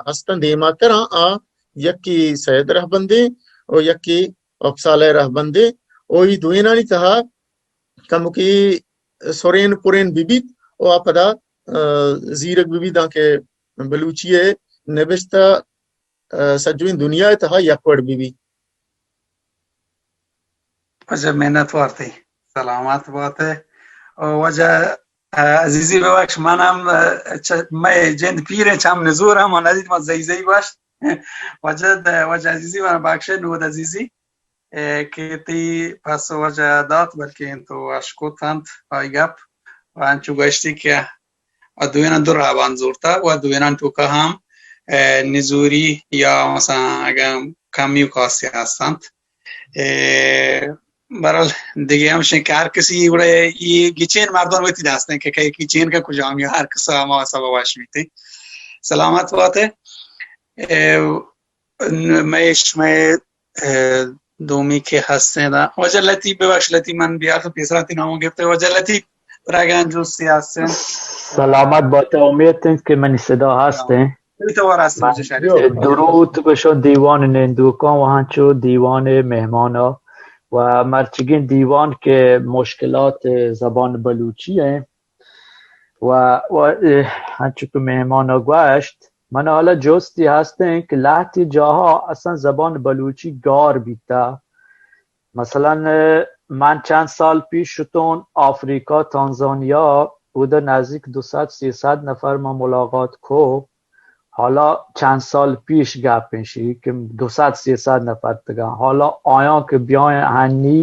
ہستاں دیما تراں، آ یکی سید رہبندیں و یکی اپسالہ رہبندیں و ای دوئینانی تہا کمکی سرین پرین بہ بیت و آ پدا زیرگ بہ بیت داں کہ بلوچی ء نبشتہ سجویں دنیا ء تہا یک وڑ بہ بیت۔ واجہ منت وارتی، سلامت باتے۔ و واجہ عزیزی ببخش، من ہم مئے جند پیریں چم نزور ہم ندیت، من زئی زئی گوشت۔ واجہ، واجہ عزیزی من بخشے، نود عزیزی کہ تئی پس واجہ دات، بلکیں تو اشکت انت آئی گپ و انچو گوشتی کہ آ دوئیناں دو رہبند زورتا و دوئیناں توکا ہم نزوری یا مثلاً اگاں کمی و کاستی ہستنت۔ بہرحال دگہ ہمشیں کہ ہر کسی گڑا یہ گچین مردم وتی دستیں کہ کئی گچین کا کجامی، ہر کسا ہما سبب وش بیتے۔ سلامت باتے۔ مئے شمئے دومی کہ ہستیں دا۔ واجہ لطیف، ببخش لطیف، من بیار تو پیسرا تی نامو گپتے۔ واجہ لطیف، رگان جو سیاست۔ سلامت باتے، امید انت کہ منی صدا ہستیں۔ تو وار ہستیں واجہ شریف۔ درود بشو دیوان نندوکاں و ہنچو دیوان مہمانا و مرچگیں دیوان کہ مشکلات زبان بلوچی ہیں و، و ہنچو کہ مہمانا گوشت، من حالا جستی ہستیں کہ لہتی جاہا اصلاً زبان بلوچی گار بیتا۔ مثلاً من چند سال پیش شتون آفریقا، تانزانیا، اودا نزدیک دو صد سیصد نفر ما ملاقات کو۔ حالا چند سال پیش گپ انشی کہ دو صد سیصد نفر تگا۔ حالا آیاں کہ بیاین ہنی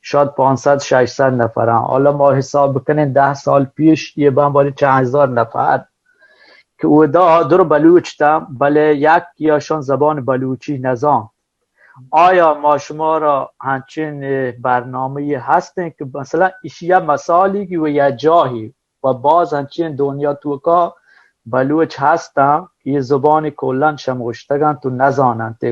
شاید پانصد ششصد نفر ہیں۔ حالا ما حساب بکنیں دہ سال پیش یہ بان باری چند ہزار نفر کہ اودا در بلوچ تا، بلے یک یاشان زبان بلوچی نزان۔ آیا ما شما را ہنچین برنامه ہستیں کہ مثلاً ایشی یا مثالی کی و یا جاہی و باز ہنچین دنیا توکا بلوچ ہستاں کہ یہ زبان کلن شموشتگاں تو نزاننت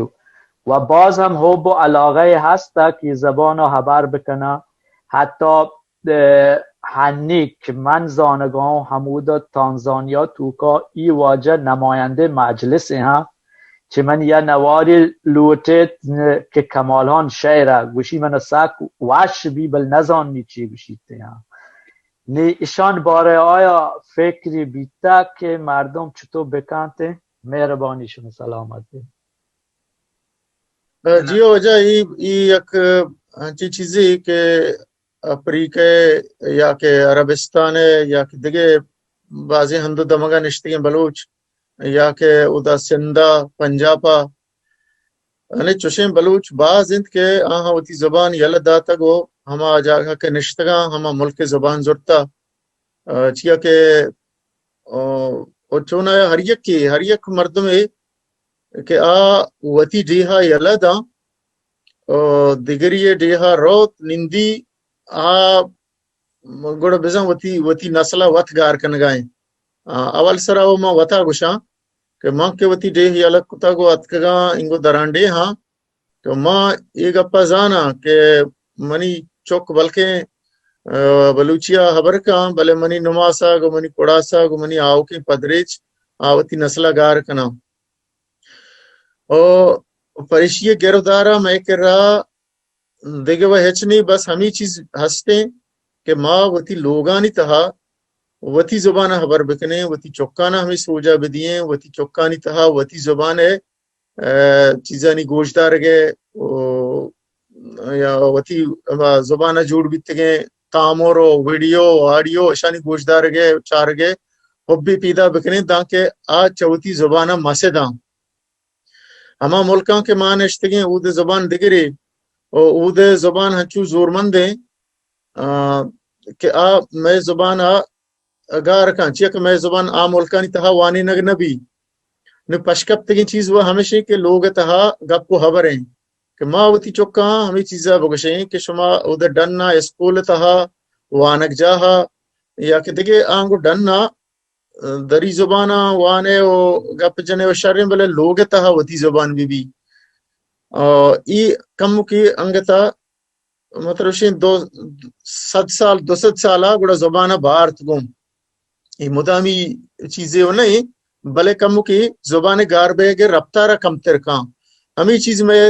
و باز ہم حب و علاقه ہستا کہ یہ زبان خبر بکناں۔ حتی ہنیک من زانگاؤں ہمودا تانزانیا توکا ای واجہ نماینده مجلس ہاں چہ من یا نواری لوٹیت کہ کمالان شعرا گوشی من سک وش بی بل نزانی چی گوشیت ہاں۔ نی اشان بارے آیا فکری بیتا کہ مردم چطور بکنت؟ مہربانی شما سلامت۔ جی واجہ، ای، ای یک انچی چیزی کہ افریقہ یا کہ عربستان یا کہ دگہ بازیں ہند و دمگا نشتگیں بلوچ یا کہ اودا سندھا، پنجابا، یعنی چوشیں بلوچ باز انت کہ آہاں وتی زبان یلہ داتگ و ہما جاگہ کہ نشتگاں ہما ملک زبان زرتا۔ آ، چیا کہ، آ، و چونا ہر یکے، ہر یک مردمے کہ آ وتی ڈیہا یلہ داں، آ، دگری ڈیہا روت نندی، آ گڑا بزاں وتی، وتی نسل ء وت گار کنگا ایں۔ آ، اول سرا و ما وتا گوشاں کہ من کہ وتی ڈیہ یلہ کتگ و اتکگاں انگو درانڈیہاں، تو ما اے گپا زاناں کہ منی چک بلکیں، آ، بلوچی ء ہبر کاں، بلے منی نماسگ و منی کڑاسگ و منی آؤکیں پدریچ آ وتی نسل ء گار کناں۔ او پریشی ء گرودارا مئے کرا دگہ و ہچ نی، بس ہمے چیز ہستیں کہ ما وتی لوگانی تہا وتی زبان ء ہبر بکنیں، وتی چکانا ہمے سوجا بدییں، وتی چکانی تہا وتی زبان ء، ء، چیزانی گوشدارگ ء، او، یا وتی ہما زبان ء جوڑ بیتگیں تامر و ویڈیو و آڈیو اشانی گوشدارگ ء چارگ ء حبے پیدا بکنیں، دانکہ آ چہ وتی زبان ء مسداں۔ ہما ملکاں کہ ما نشتگیں، اود ء زبان دگرے، و اود ء زبان ہنچو زورمندیں، آ، کہ آ مئے زبان ء گار کن، چیا کہ مئے زبان آ ملکانی تہا وانینگ نہ بی۔ نو پشکپتگیں چیز و ہمیشیں کہ لوگ ء تہا گپ و ہبریں کہ ما وتی چکاں ہمے چیزا بگوشیں کہ شما اود ء ڈن ء اسکول ء تہا، وانگجاہ ء یا کہ دگہ آنگو ڈن ء دری زباناں وانے و گپ جنے و شریں، بلے لوگ ء تہا وتی زبان بہ بی۔ آ، ای کمکی انگتا مطلب شیں دو سد سال، دو سد سال ء گڑا زبان ء بارت گوں۔ ای مدامی چیزے و نہیں، بلے کمکی زبان ء گار بیگ ء رفتار ء کمتر کاں۔ ہمے چیز مئے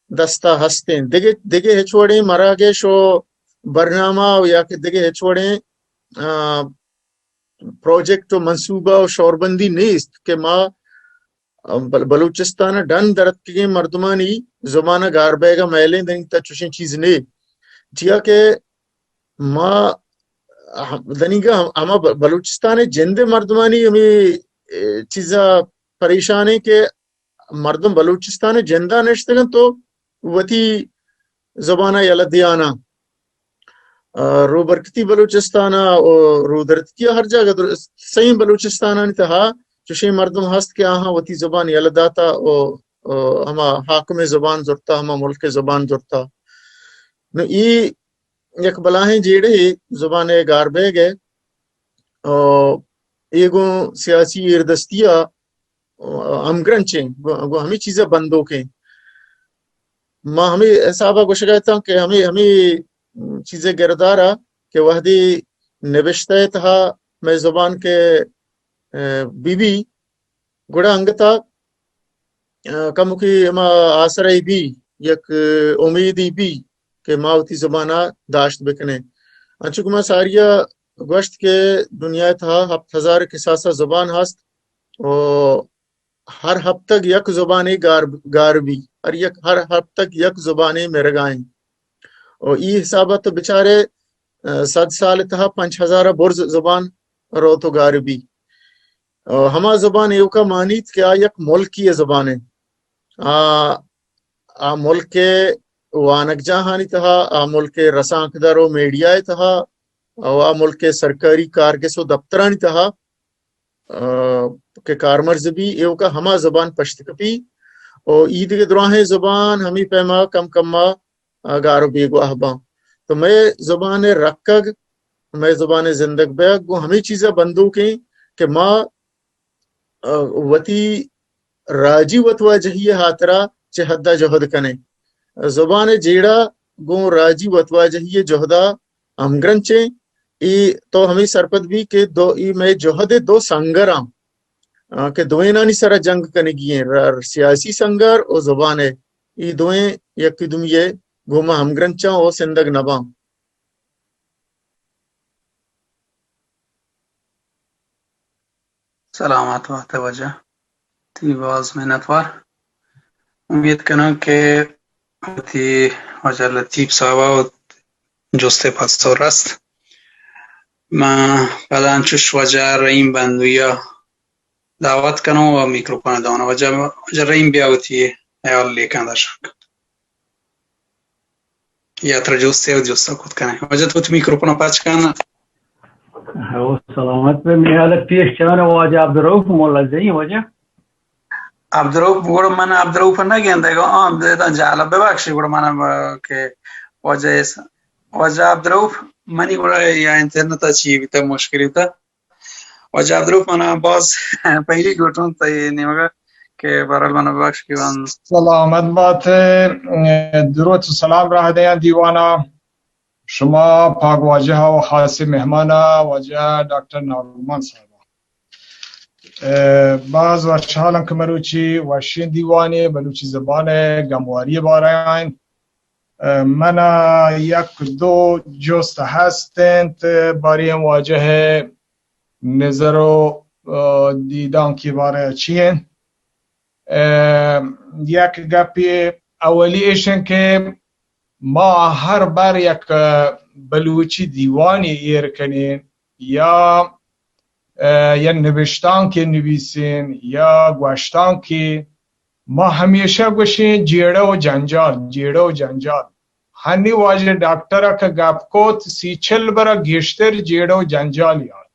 دستا ہستیں۔ دگہ، دگہ ہچ وڑیں مراگش و برنامہ و یا کہ دگہ ہچ وڑیں، آ، پروجیکٹ و منصوبہ و شوربندی نیست کہ ما بل-، بلوچستان ء ڈن درتکگیں مردمانی زبان ء گار بیگ ء مئیلیں دنیگتا چوشیں چیز نے۔ چیا کہ ما ہم-، دنیگا ہم-، ہما ب-، بلوچستان ء جند ء مردمانی ہمے، اے، چیزا پریشان ایں کہ مردم بلوچستان ء جندا نشتگ انت تو وتی زبان ء یلہ دیانا۔ آ، روبرکتی بلوچستان ء و رودرتکی ء ہر جاگہ در-، سئیں بلوچستانانی تہا چوشیں مردم ہست کہ آہاں وتی زبان یلہ داتا و، و ہما حاکم زبان زرتا، ہما ملک زبان زرتا۔ نو ای یک بلاہیں جیڑے زبان ء گار بیگ ء، آ، اے گوں سیاسی ایردستی ء ہمگرنچیں، گوں، گوں ہمے چیز ء بندوکیں۔ ما ہمے حساب ء گوشگ ء اتاں کہ ہمے، ہمے چیز ء گردار ء کہ وہدے نبشتہ ء تہا مئے زبان کہ، ء، بی بی، گڑا انگت ء، ء، کموکی ہما آسرے بی، یک امیدے بی کہ ما وتی زبان ء داشت بکنیں۔ انچو کہ ما ساری ء گوشت کہ دنیا ء تہا ہپت ہزار کساسا زبان ہست و ہر ہپتگ یک زبانے گار، گار بی، ہر یک، ہر ہپتگ یک زبانے مرگائیں۔ و ای حساب ء تو بچارے، ء، سد سال ء تہا پنچ ہزار ء برز زبان روت و گار بی۔ ء، ہما زبان ایوکا مانیت کہ آ یک ملکی ء زبان ء۔ آ، آ ملک ء وانگجاہانی تہا، آ ملک ء رسانکدر و میڈیا ء تہا، و آ ملک ء سرکاری کارگس و دپترانی تہا، آ، کہ کارمرز بی، ایوکا ہما زبان پشت کپی۔ و ای دگہ دراہیں زبان ہمی پیما کم کما، آ، گار و بیگواہ باں۔ تو مئے زبان ء رکگ، مئے زبان ء زندگ بیگ گوں ہمے چیزا بندوکیں کہ ما، آ، وتی راجی وتواجہی ء ہاترا چہ حدا جہد کنیں۔ زبان ء جیڑہ گوں راجی وتواجہی ء جہدا ہمگرنچیں۔ ای تو ہمے سرپد بی کہ دو، ای مئے جہد ء دو سنگراں، آ، کہ دوئینانی سرا جنگ کنگی ایں، ر-، سیاسی سنگر و زبان ء۔ ای دوئیں یکے دومی ء گوما ہمگرنچاں و سندگ نباں۔ سلامت بات واجہ، تئی باز منتوار۔ امیت کناں کہ وتی واجہ لطیف صاحب ء جست ء پسو رست۔ من پدا انچوش واجہ رحیم بندویا دعوت کنوں و میکروفون دونوں۔ واجہ، واجہ رحیم بیا وتی حیال لیکاں درشان کن۔ یا ترا جستے و جستا کت کنیں۔ واجہ تو وتی میکروفون پچ کن۔ او سلامت بے، میال پیش چان واجہ عبدالرؤف مولا جی واجہ۔ عبدالرؤف، گڑا من عبدالرؤف نہ گندگ آں، داں جہلا ببخشی، گڑا من کہ واجہ اس-، واجہ عبدالرؤف، منی گڑا یا انٹرنت چی بیتا، مشکلی بیتا۔ واجہ عبدالرؤف، من باز پہلی لوٹوں تئی نیمگا کہ بہرحال من ببخش کہ من سلامت بات۔ دروت و سلام راہ دیاں دیوانا شما پاگ واجہ و خاص مہمانا واجہ ڈاکٹر ناگمان صاحب۔ ء، باز وشحالاں کہ مروچی وشیں دیوانے بلوچی زبان ء گمواری ء بارہ ء انت۔ ء، من ء یک دو جست ہست انت باریں واجہ ء نظر و، ء، دیدانکی بارہ ء چی انت؟ ء، یک گپے اولی ایش انت کہ ما ہر بر یک بلوچی دیوانے ایر کنیں یا، ء، یا نبشتانکے نویسیں یا گوشتانکے، ما ہمیشہ گوشیں جیڑہ و جنجال، جیڑہ و جنجال۔ ہنی واجہ ڈاکٹر ء کہ گپ کت، سی چل برا گیشتر جیڑہ و جنجال یات۔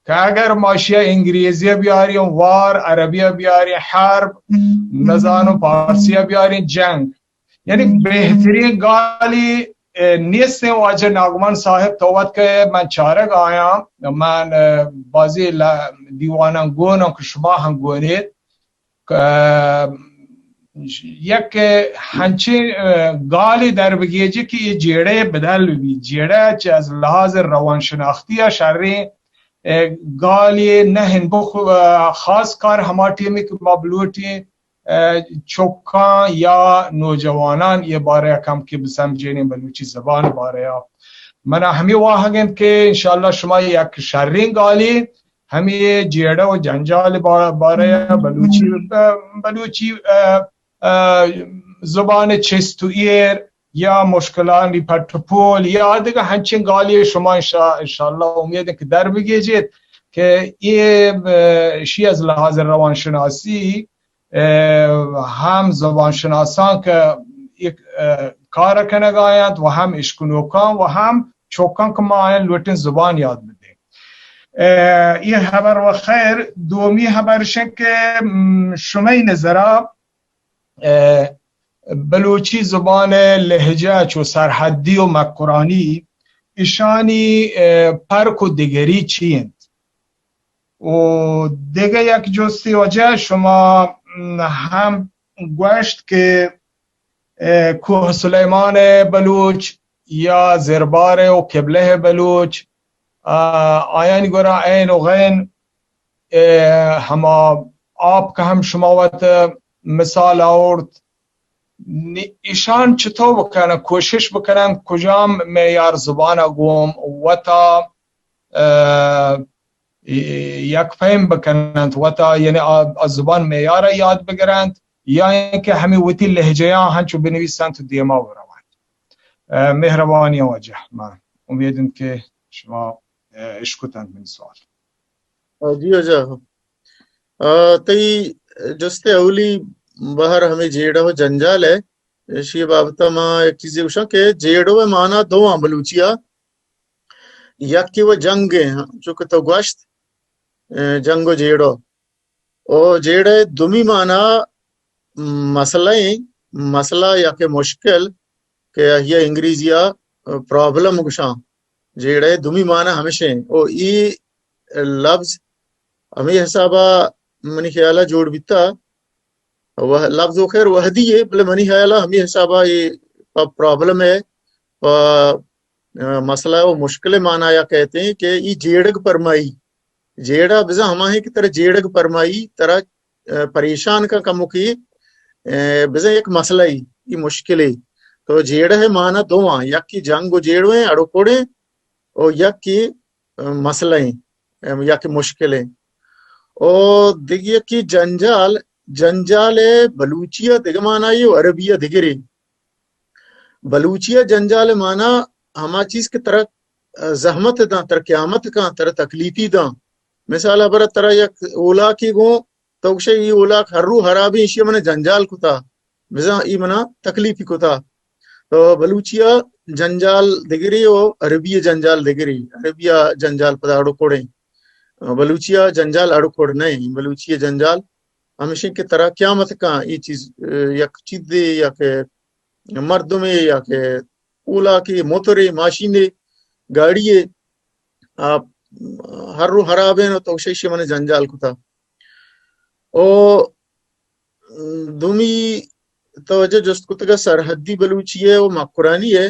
کہ اگر ما اشیا انگریزی ء بیاریں وار، عربی ء بیاریں حرب، نزانوں پارسی ء بیاریں جنگ، یعنی بہترین گالی، ء، نیستیں۔ واجہ ناگمان صاحب، تو وت کہ من چارگ آیاں، من، ء، بازی ل-، دیواناں گوناں کہ شما ہم گونیت، ء، یک ہنچیں، ء، گالی در بگیجی کہ یہ جیڑہ بدل بی، جیڑہ چہ از لحاظ روانشناختی ء شریں، ء، گالی نہ ہن۔ بخ-، ء، خاص کار ہما ٹیمی کہ ما بلوٹیں، ء، چکاں یا نوجوانان یہ بارہ کم کہ بسمجھینیں بلوچی زبان بارہ۔ منا ہمیں واہگ انت کہ انشاءاللہ شما یک شریں گالی ہمے جیڑہ و جنجال با-، بارہ ء بلوچی، بلوچی، ء، ء، زبان چست و ایر یا مشکلانی پٹ و پول یا دگہ ہنچیں گالی شما انشاء-، انشاءاللہ امید کہ در بگیجیت کہ یہ، ء، شی از لحاظ روانشناسی، ء، ہم زبان شناسان کہ یک، ء، کار کنگ آیانت و ہم اشکنوکان و ہم چوکان کہ ما آیان لوٹیں زبان یاد بدیں۔ ء، یہ خبر و خیر۔ دومی خبر شن کہ، م، شمئی نظرا، ء، بلوچی زبان لہجہ چو سرحدی و مکرانی اشانی، ء، پرک و دگری چی انت؟ و دگہ یک جستی واجہ شما، م، ہم گوشت کہ، ء، کوہ سلیمان بلوچ یا زربار و قبلہ بلوچ، ء، آیانی گورا عین و غین، ء، ہما آپ کہ ہم شما وت مثال آورت، نی-، ایشان چطور بکنن، کوشش بکنن کجام معیار زبان گوم وتا، ء، یک پیم بکننت وتا، یعنی آ، آ زبان معیار یاد بگرنت، یا اینکہ ہمیں وتی لہجہ ہنچو بنویسنت و دیما بروانت۔ ء، مہربانی واجہ، ما امید انت کہ شما، ء، اشکتنت منی سوال۔ آ، جی واجہ۔ آ، تئی جست اولی بہر ہمیں جیڑہ و جنجال ہے۔ اشی بابت ما یک چیزے گوشاں کہ جیڑو ء مانا دو آں بلوچی ء۔ یکے و جنگ ء، چونکہ تو گوشت، ء، جنگ و جیڑو۔ او جیڑہ ء دومی مانا مسئلہ ایں، مسئلہ یا کہ مشکل کہ آہیا انگریزی ء پرابلم گوشاں۔ جیڑہ ء دومی مانا ہمیشیں۔ او ای لفظ ہمے حسابا منی خیالا جوڑ بیتا۔ و-، لفظ و خیر وحدی ہے، بلے منی خیالا ہمے حسابا یہ پ-، پرابلم ہے، پ-، مسئلہ و مشکل مانا یا کہتے ہیں کہ ای جیڑگ پرمائی۔ جیڑہ بزاں ہما ہے کہ ترا جیڑگ پرمائی، ترا، ء، پریشان کا کموکی، ء، بزاں یک مسئلہ ای، ای مشکل ہے۔ تو جیڑہ ہے مانا دو آں، یک کی جنگ و جیڑو ہیں، اڑو کوڑے، او یک کی، ء، مسئلہ ہیں، ام، یک مشکل ہیں۔ او دگہ یک کی جنجال، جنجال ء بلوچی ء دگہ معنی ء و عربی ء دگرے۔ بلوچی ء جنجال ء معنی ہما چیز کہ ترا، زحمت داں، ترا قیامت کاں، ترا تکلیفی داں۔ مثال ءَ برا ترا یک اولاکے گوں، تو گوشے ای اولاک ہر رو ہرابیں، ایشی من جنجال کتا، بزاں ای منا تکلیفی کتا۔ تو بلوچی ءَ جنجال دگرے و عربی ءِ جنجال دگرے۔ عربی ءَ جنجال پدا اڑکڑیں، بلوچی ءَ جنجال اڑکڑ نہ ایں۔ بلوچی ءِ جنجال ہمیشیں کہ ترا قیامت کاں، ای چیز، اه، یک چیزے یا کہ مردمے یا کہ اولاکے، موترے، ماشینے، گاڑیے، آ، ہر رو ہرابیں و تو گوشے ایشی من جنجال کتا۔ او دومی توجہ جست کتگ سرحدی بلوچی ءِ و مکرانی ءِ۔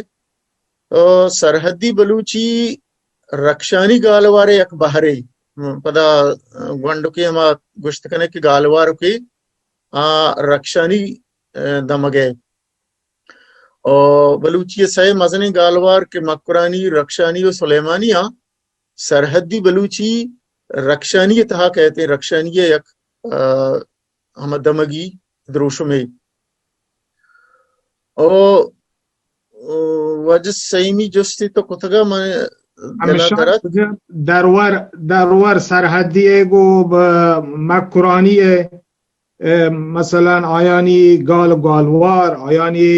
او سرحدی بلوچی رکشانی گالوار ءِ یک بہرے۔ پدا گونڈکے ہما گوشت کنے کہ گالوار کہ آ رکشانی، اه، دمگ ءَ۔ او بلوچی ءِ سئے مزنیں گالوار کہ مکرانی، رکشانی و سلیمانی آں، سرحدی بلوچی رکشانی ءِ تہا کئیت، رکشانی ءِ یک، اه، ہما دمگی دروشمے۔ او، او واجہ سیمی جستی تو کتگا من دلا ہمیشہ درت۔ درور، درور سرحدی ءَ گو ب-، مکرانی ءَ، اه، مثلاً آیانی گال و گالوار، آیانی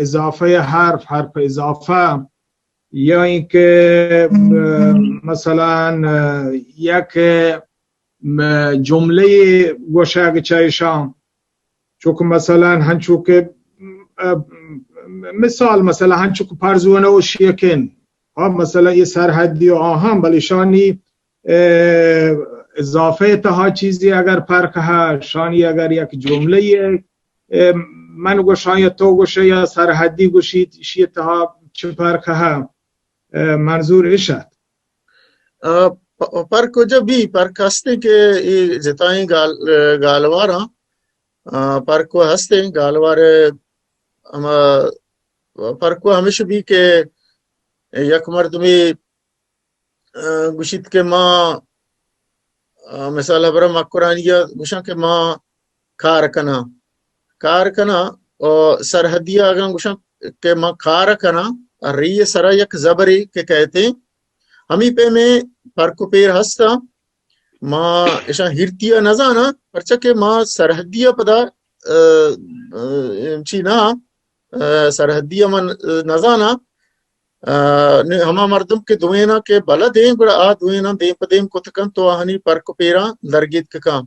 اضافہ حرف، حرف اضافہ، یا اینکہ، اه، مثلاً، اه، یک م-، جملہ گوشگ چہ ایشاں، چوکہ مثلاً ہنچو کہ، م-، مثال مثلاً ہنچو کہ پرزونہ و شیکن، ہاں، مثلاً یہ سرحدی و آہاں، بلے شانی، اه، اضافہ تہا چیزی اگر پرک ہے، شانی اگر یک جملہ، اه، من گوشاں یا تو گوشے یا سرحدی گوشیت، شی تہا چہ پرک ہے، اه، منظور اشت۔ اه، پ-، پرک کجا بی؟ پرک ہستیں کہ اے جتائیں گال-، اه، گالواراں، اه، پرک و ہستیں گالوار، ہما پرک و ہمیش بی کہ یک مردمے، اه، گوشیت کہ ما، اه، مثال ہبرا مکرانی ءَ گوشاں کہ ما کار کناں، کار کناں، و سرحدی ءَ اگاں گوشاں کہ ما کار کناں، ری ءِ سرا یک زبرے کہ کئیتیں، ہمے پیمیں پرک و پیر ہستاں۔ ما اشاں ہیرتی ءَ نہ زاناں، پرچا کہ ما سرحدی ءَ پدا، اه، اه، چی نہ، اه، سرحدی ءَ من نہ زاناں۔ اه، نی ہما مردم کہ دوئیناں کہ بلد ایں، گڑا آ دوئیناں دیم پہ دیم کت کنت و آہانی پرک و پیراں درگیتک کاں۔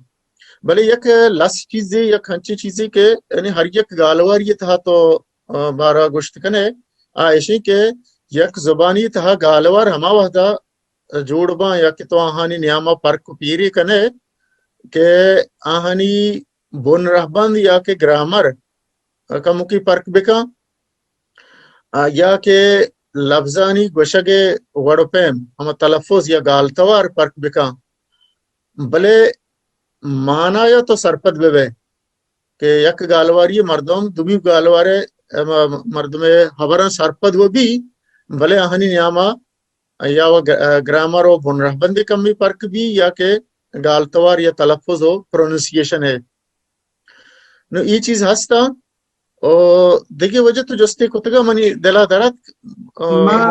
بلے یک لس چیزے، یک ہنچیں چیزے کہ یعنی ہر یک گالواری ءِ تہا تو، اه، بارا گوشت کنے، آ اشیں کہ یک زبانی تہا گالوار ہما وہدا جوڑ باں یا کہ تو آہانی نیاما پرک و پیرے کنے کہ آہانی بن رہبند یا کہ گرامر کموکی پرک بکاں، آ، یا کہ لبزانی گوشگ ءِ وڑ و پیم، ہما تلفظ یا گالتوار پرک بکاں، بلے مانا یا تو سرپد بہ بئے کہ یک گالواری مردم دومی گالوار ءِ، ام، مردم ءِ ہبراں سرپد و بی، بلے آہانی نیاما یا و گ-، گرامر و بن رہبند کمی پرک بی یا کہ گالتوار یا تلفظ و پروننسیشن ءِ۔ نو ای چیز ہستا۔ او دگہ وجہ تو جستے کتگا منی دلا دراتک۔ او من،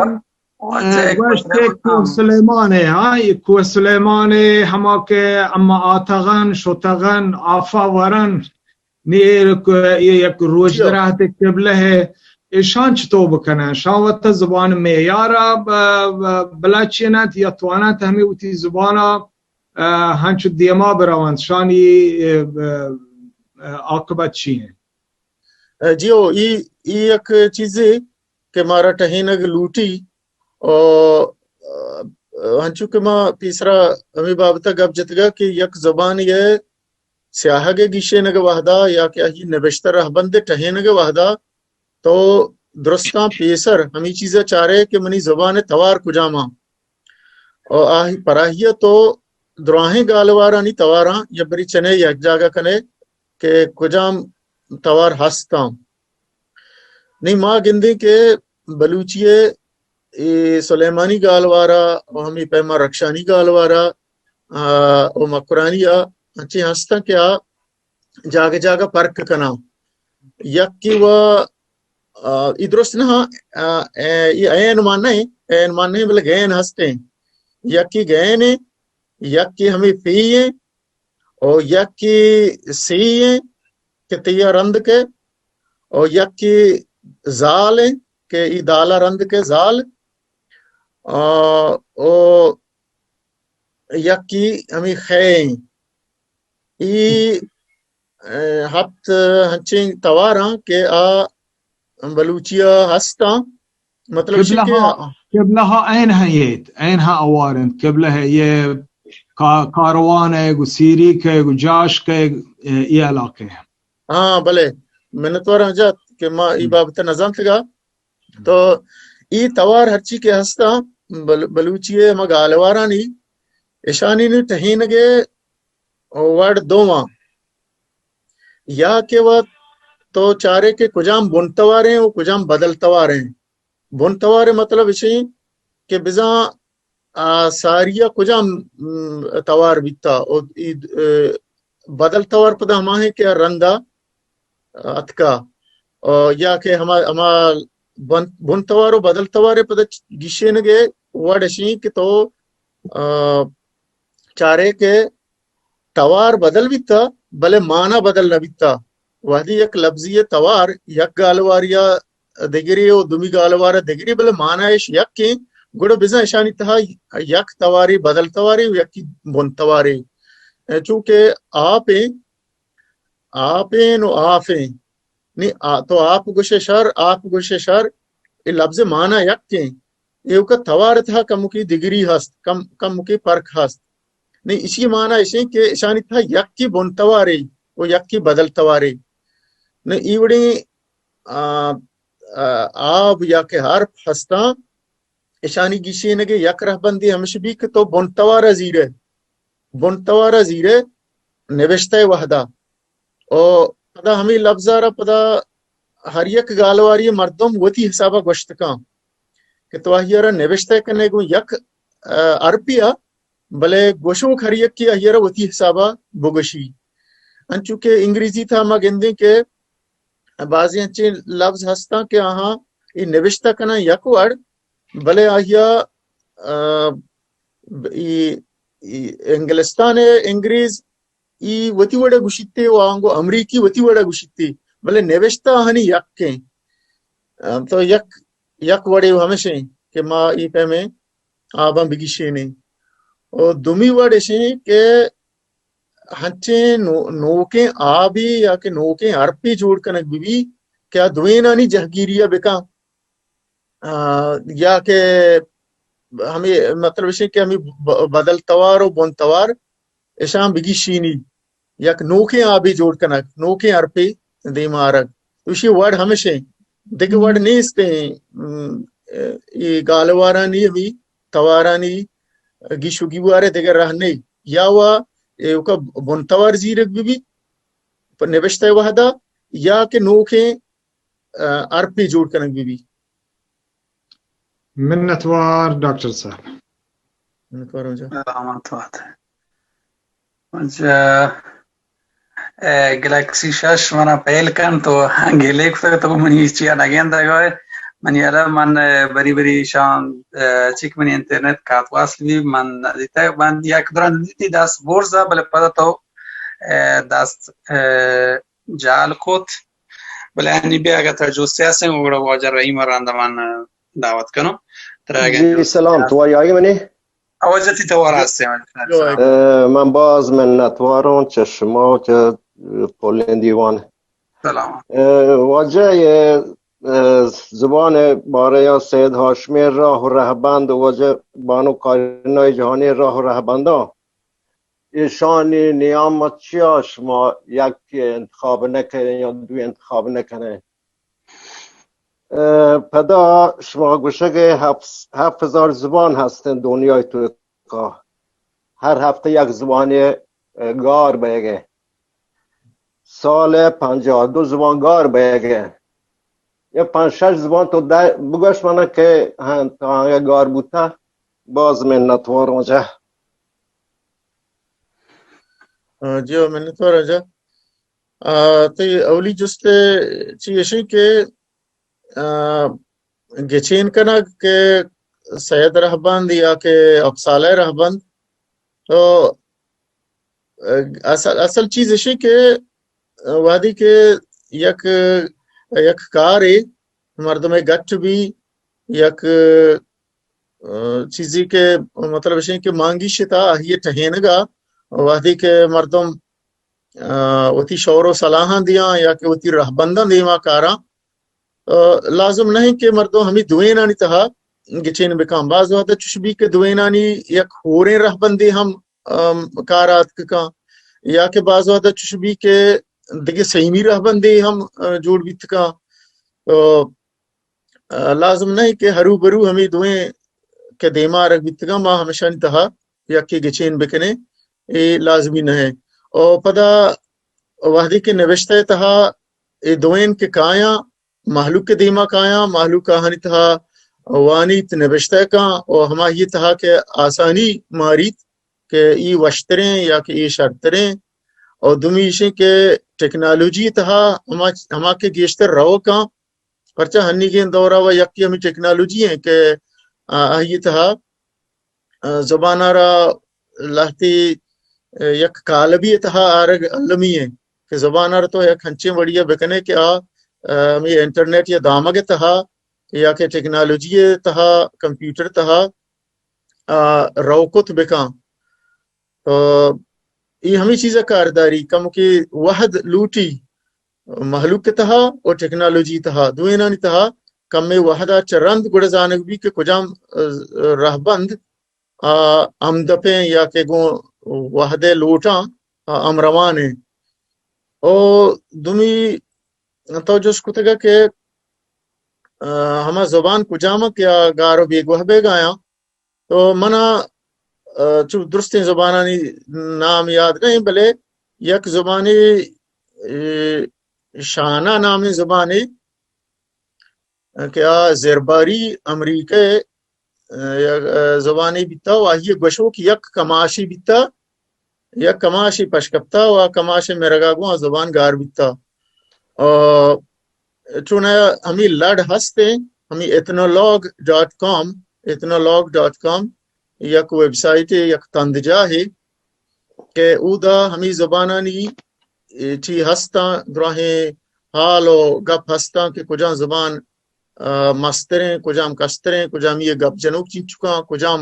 واجہ اه، گوشت کہ کوہ سلیمان ءِ، ہاں، یہ کوہ سلیمان ءِ ہما کہ اما آتغن، شتغن، آفا ورن، نی ایر ک-، یہ یک روچ جیو۔ درہت قبلہ ءِ، ایشان چطور بکنن؟ شان وت زبان معیار ءَ ب-، ب-، بلچینت یا توانت ہمیں وتی زبان ءَ، اه، ہنچو دیما بروانت؟ شانی، اه، اه، عاقبت چی ہیں؟ اه، جیو، ای، ای یک چیزے کہ مارا ٹہینگ لوٹی۔ او، اه، ہنچو کہ ما پیسرا ہمیں بابت ءَ گپ جتگا کہ یک زبان ءِ سیاہگ ءِ گیشینگ ءِ وہدا یا کہ آئی نبشتہ رہبند ءِ ٹہینگ ءِ وہدا تو درستاں پیسر ہمے چیز ءَ چارئے کہ منی زبان ءِ توار کجام آں۔ او آہی، پراہی ءَ تو دراہیں گالوارانی تواراں یک بری چنے یک جاگہ کنے کہ کجام توار ہستاں۔ نی ما گندیں کہ بلوچی ءِ اے سلیمانی گالوارا و ہمے پیما رکشانی گالوارا، آ، و مکرانی ءَ انچیں ہستاں کہ آ جاگہ جاگہ پرک کناں۔ یکے و، آ، ای درست نہ، آ، اے، ای عین مان نہ، این مان نہیں، بلے گین ہستیں۔ یکی گین ہیں، یکی ہمیں فی ہیں، اور یکی سی ہیں کہ تیا رند کے، اور یکی زال ہیں کہ ای دالا رند کے زال، اور، اور یکی ہمیں خے ہیں۔ ای، اے، ہپت ہنچیں تواراں کہ آ بلوچی ء ہستاں۔ مطلب ایشی قبلہ کہ ہا، قبلہ ہا عین ہے یہ، عین ہا اوار انت۔ قبلہ ہے یہ کا-، کاروان ہے، گو سیریک ہے، گو جاش کے، اے، یہ علاقے ہیں۔ ہاں، بلے، منتوار ہاں جات کہ ما ای ہم۔ بابت نظام تگا۔ تو ای توار ہرچی کہ ہستا، بل-، بلوچی ہے، ہما گالوارانی، اشانی نی ٹہینگے وڑ دوواں۔ یا کہ وت تو چارے کہ کجام بن تواریں و کجام بدل تواریں۔ بن توارے مطلب اشیں کہ بزاں، آ، ساریا کجام، م، توار بیتا و ای، اے، بدل توار پدا ہما ہیں کہ رندا اتکا، آ، یا کہ ہما، ہما بن، بن توار و بدل توارے پدا گیشینگے وڑ اشیں کہ تو، آ، چارے کہ توار بدل بیتا، بلے مانا بدل نہ بیتا۔ وہدی یک لفظی توار یک گالواریا دگری و دومی گالوارا دگری، بلے مانا اش یکیں، گڑا بزاں اشانی تہا یک توارے بدل توارے و یکی بن توارے۔ چونکہ آپیں، آپیں و آفیں۔ نی آ-، تو آپ گوشے شر، آپ گوشے شر، اے لفظ مانا یکیں۔ ایوکا توار تہا کمکی دگری ہست، کم، کمکی فرق ہست۔ نی ایشی مانا ایشیں کہ ایشانی تہا یکی بن توارے و یکی بدل توارے۔ نی ای وڑیں، آ، آ، آب یا کہ حرف ہستاں، ایشانی گیشینگے یک رہبندی ہمش بی کہ تو بن توارا زیرے، بن توارا زیرے نوشتہ وہدا۔ او پدا ہمے لبزارا پدا ہر یک گالواری مردم وتی حسابا گوشت کن کہ تو آہیارا نوشتہ کنے گوں یک، آ، ارپیا، بلے گوشوک ہر یکی آہیارا وتی حسابا بگوشی۔ انچو کہ انگریزی تھا ما گندیں کہ بازی انچیں لبز ہستاں کہ آہاں ای نوشتہ کناں یک وڑ، بلے آہیا، آ، ای، ای انگلستان انگریز ای وتی وڑا گوشیتے و آنگو امریکی وتی وڑا گوشیتے، بلے نوشتہ آہانی یکیں۔ آ، تو یک، یک وڑے ہمشیں کہ ما ای پیمیں آباں بگیشینیں۔ و دومی وڑ اشیں کہ ہنچیں نو-، نوکیں آبے یا کہ نوکیں ارپے جوڑ کنگ بہ بی کہ آ دوینانی جہگیری ء بکن۔ آ، یا کہ ہمے مطلب اشیں کہ ہمے ب-، بدل توار و بن توار اشاں بگیشینی، یک نوکیں آبے جوڑ کنگ، نوکیں ارپے دیما آرگ۔ تو اشی وڑ ہمشیں، دگہ وڑ نیستیں۔ م، اے گالوارانی ہمے توارانی گیش و گیوارے دگہ رہ نی۔ یا وا ایوکا بن توار زیرگ بہ بیت پہ نبشتہ وہدا، یا کہ نوکیں، آ، ارپے جوڑ کنگ بہ بیت۔ منتوار ڈاکٹر صاحب۔ منتوار واجہ۔ سلامت بات۔ واجہ، اے، گلیکسی شش منا پیل کن تو گلے کتگ تو منی چیا نگندگ ء۔ منی یلہ من، اے، بری بری شان، اے، چک منی انٹرنیٹ کات واصل بی من ندیتگ، من یک درا ندیتی دست برزا، بلے پدا تو، اے، دست، اے، جال کت۔ بلے انی بیا اگہ ترا جستے ہستیں گڑا واجہ رحیم ء رند من دعوت کنوں۔ ترا اگہ جی، جستے سلام، ہست۔ تو آئی منی؟ واجہ تی توار ہستیں۔ اے، من باز منتواروں چہ شما و چہ کلیں دیوان۔ سلام۔ اے، واجہ، اے، اے، زبان بارے یا سید ہاشمی راہ و رہبند و واجہ بانو کائنای جہانی راہ و رہبنداں۔ ایشانی نیام چیا شما یک انتخاب نہ کنیں یا دوی انتخاب نہ کنیں؟ اے، پدا شما گوشگ ء ہفت، ہفت ہزار زبان ہستیں دنیای توکا۔ ہر ہفتہ یک زبانے، اے، گار بئیگ ء۔ سال ء پنجاہ دو زبان گار بئیگ ء۔ یا پنج شش زبان تو دہ بگوش منا کہ ہاں، تا آنگا گار بوتا۔ باز منتوار واجہ۔ آ، جی، منتوار واجہ۔ آ، تئی اولی جست چی اشیں کہ، آ، گچین کنگ کہ سید رہبند یا کہ اپسالہ رہبند، تو اصل اصل چیز اشی کہ وہدی کہ یک یک کارے مردم گٹ بی، یک چیزی کہ مطلب اشی کہ مانگیش تا آہی ٹہینگا، وہدی کہ مردم وتی شور و صلاحاں دیاں یا کہ وتی رہبنداں دیما کاراں، لازم نہیں کہ مردم ہمیں دوینانی تہا گچین بکاں۔ بعض وہدا چش بی کہ دوینانی یک ہوریں رہبندے ہم کار آتک کاں، یا کہ بعض وہدا چش بی کہ دگہ سیمی رہبندے ہم جوڑ بیت کاں۔ تو لازم نہیں کہ ہرو برو ہمیں دوئیں کہ دیما رگ بیتگاں ما ہمشانی تہا یکے گچین بکنیں، اے لازمی نہ ہے۔ او پدا وہدی کہ نوشتہ تہا اے دوئین کہ کایاں، مہلوک کے دیما کایاں، مہلوک آہانی تہا وانیت، نوشتہ کاں او ہما یہ تہا کہ آسانی ماریت کہ ای وشتریں یا کہ ای شرتریں۔ او دومی ایشیں کہ ٹیکنالوجی تہا ہما ہما کہ گیشتر رو کاں، پرچہ ہنیگیں دورا و یکی ہمیں ٹیکنالوجی ہیں کہ آہی تہا زبان را لہتی یک کالبی تہا آرگ المی ہیں کہ زبان را تو یک ہنچیں وڑیا بکنے کہ آ ہمیں انٹرنیٹ یا دامگ تہا یا کہ ٹیکنالوجی تہا، کمپیوٹر تہا روکت بکاں۔ اے ہمیں چیزا کارداری کم کہ وہد لوٹی مہلوک کے تہا اور ٹیکنالوجی تہا، دوئینانی تہا کمے وہدا چہ رند گڑا زانگ بی کہ کجام رہبند ہمدپیں یا کہ گوں وہدے لوٹاں ہمروان ہیں۔ او دومی تو جست کتگا کہ ہما زبان کجام کہ آ گار و بیگواہ بیگایاں، تو منا چو درستیں زبانانی نام یاد نہیں، بلے یک زبانی شانہ نامیں زبانے کہ آ زرباری امریکہ زبانے بیتا و آہی گوشوک یک کماشی بیتا، یک کماشی پشکپتا و کماشی مرگا گوں زبان گار بیتا۔ چون ہمیں لڑ ہستیں، ہمیں اتنولوگ ڈاٹ کام، اتنولوگ ڈاٹ کام یک ویب سائٹ، یک تندجاہ کہ اودا ہمیں زبانانی چی ہستاں، دراہیں حال و گپ ہستاں کہ کجام زبان مستریں، کجام کستریں، کجام یہ گپ جنوک چینچکاں، کجام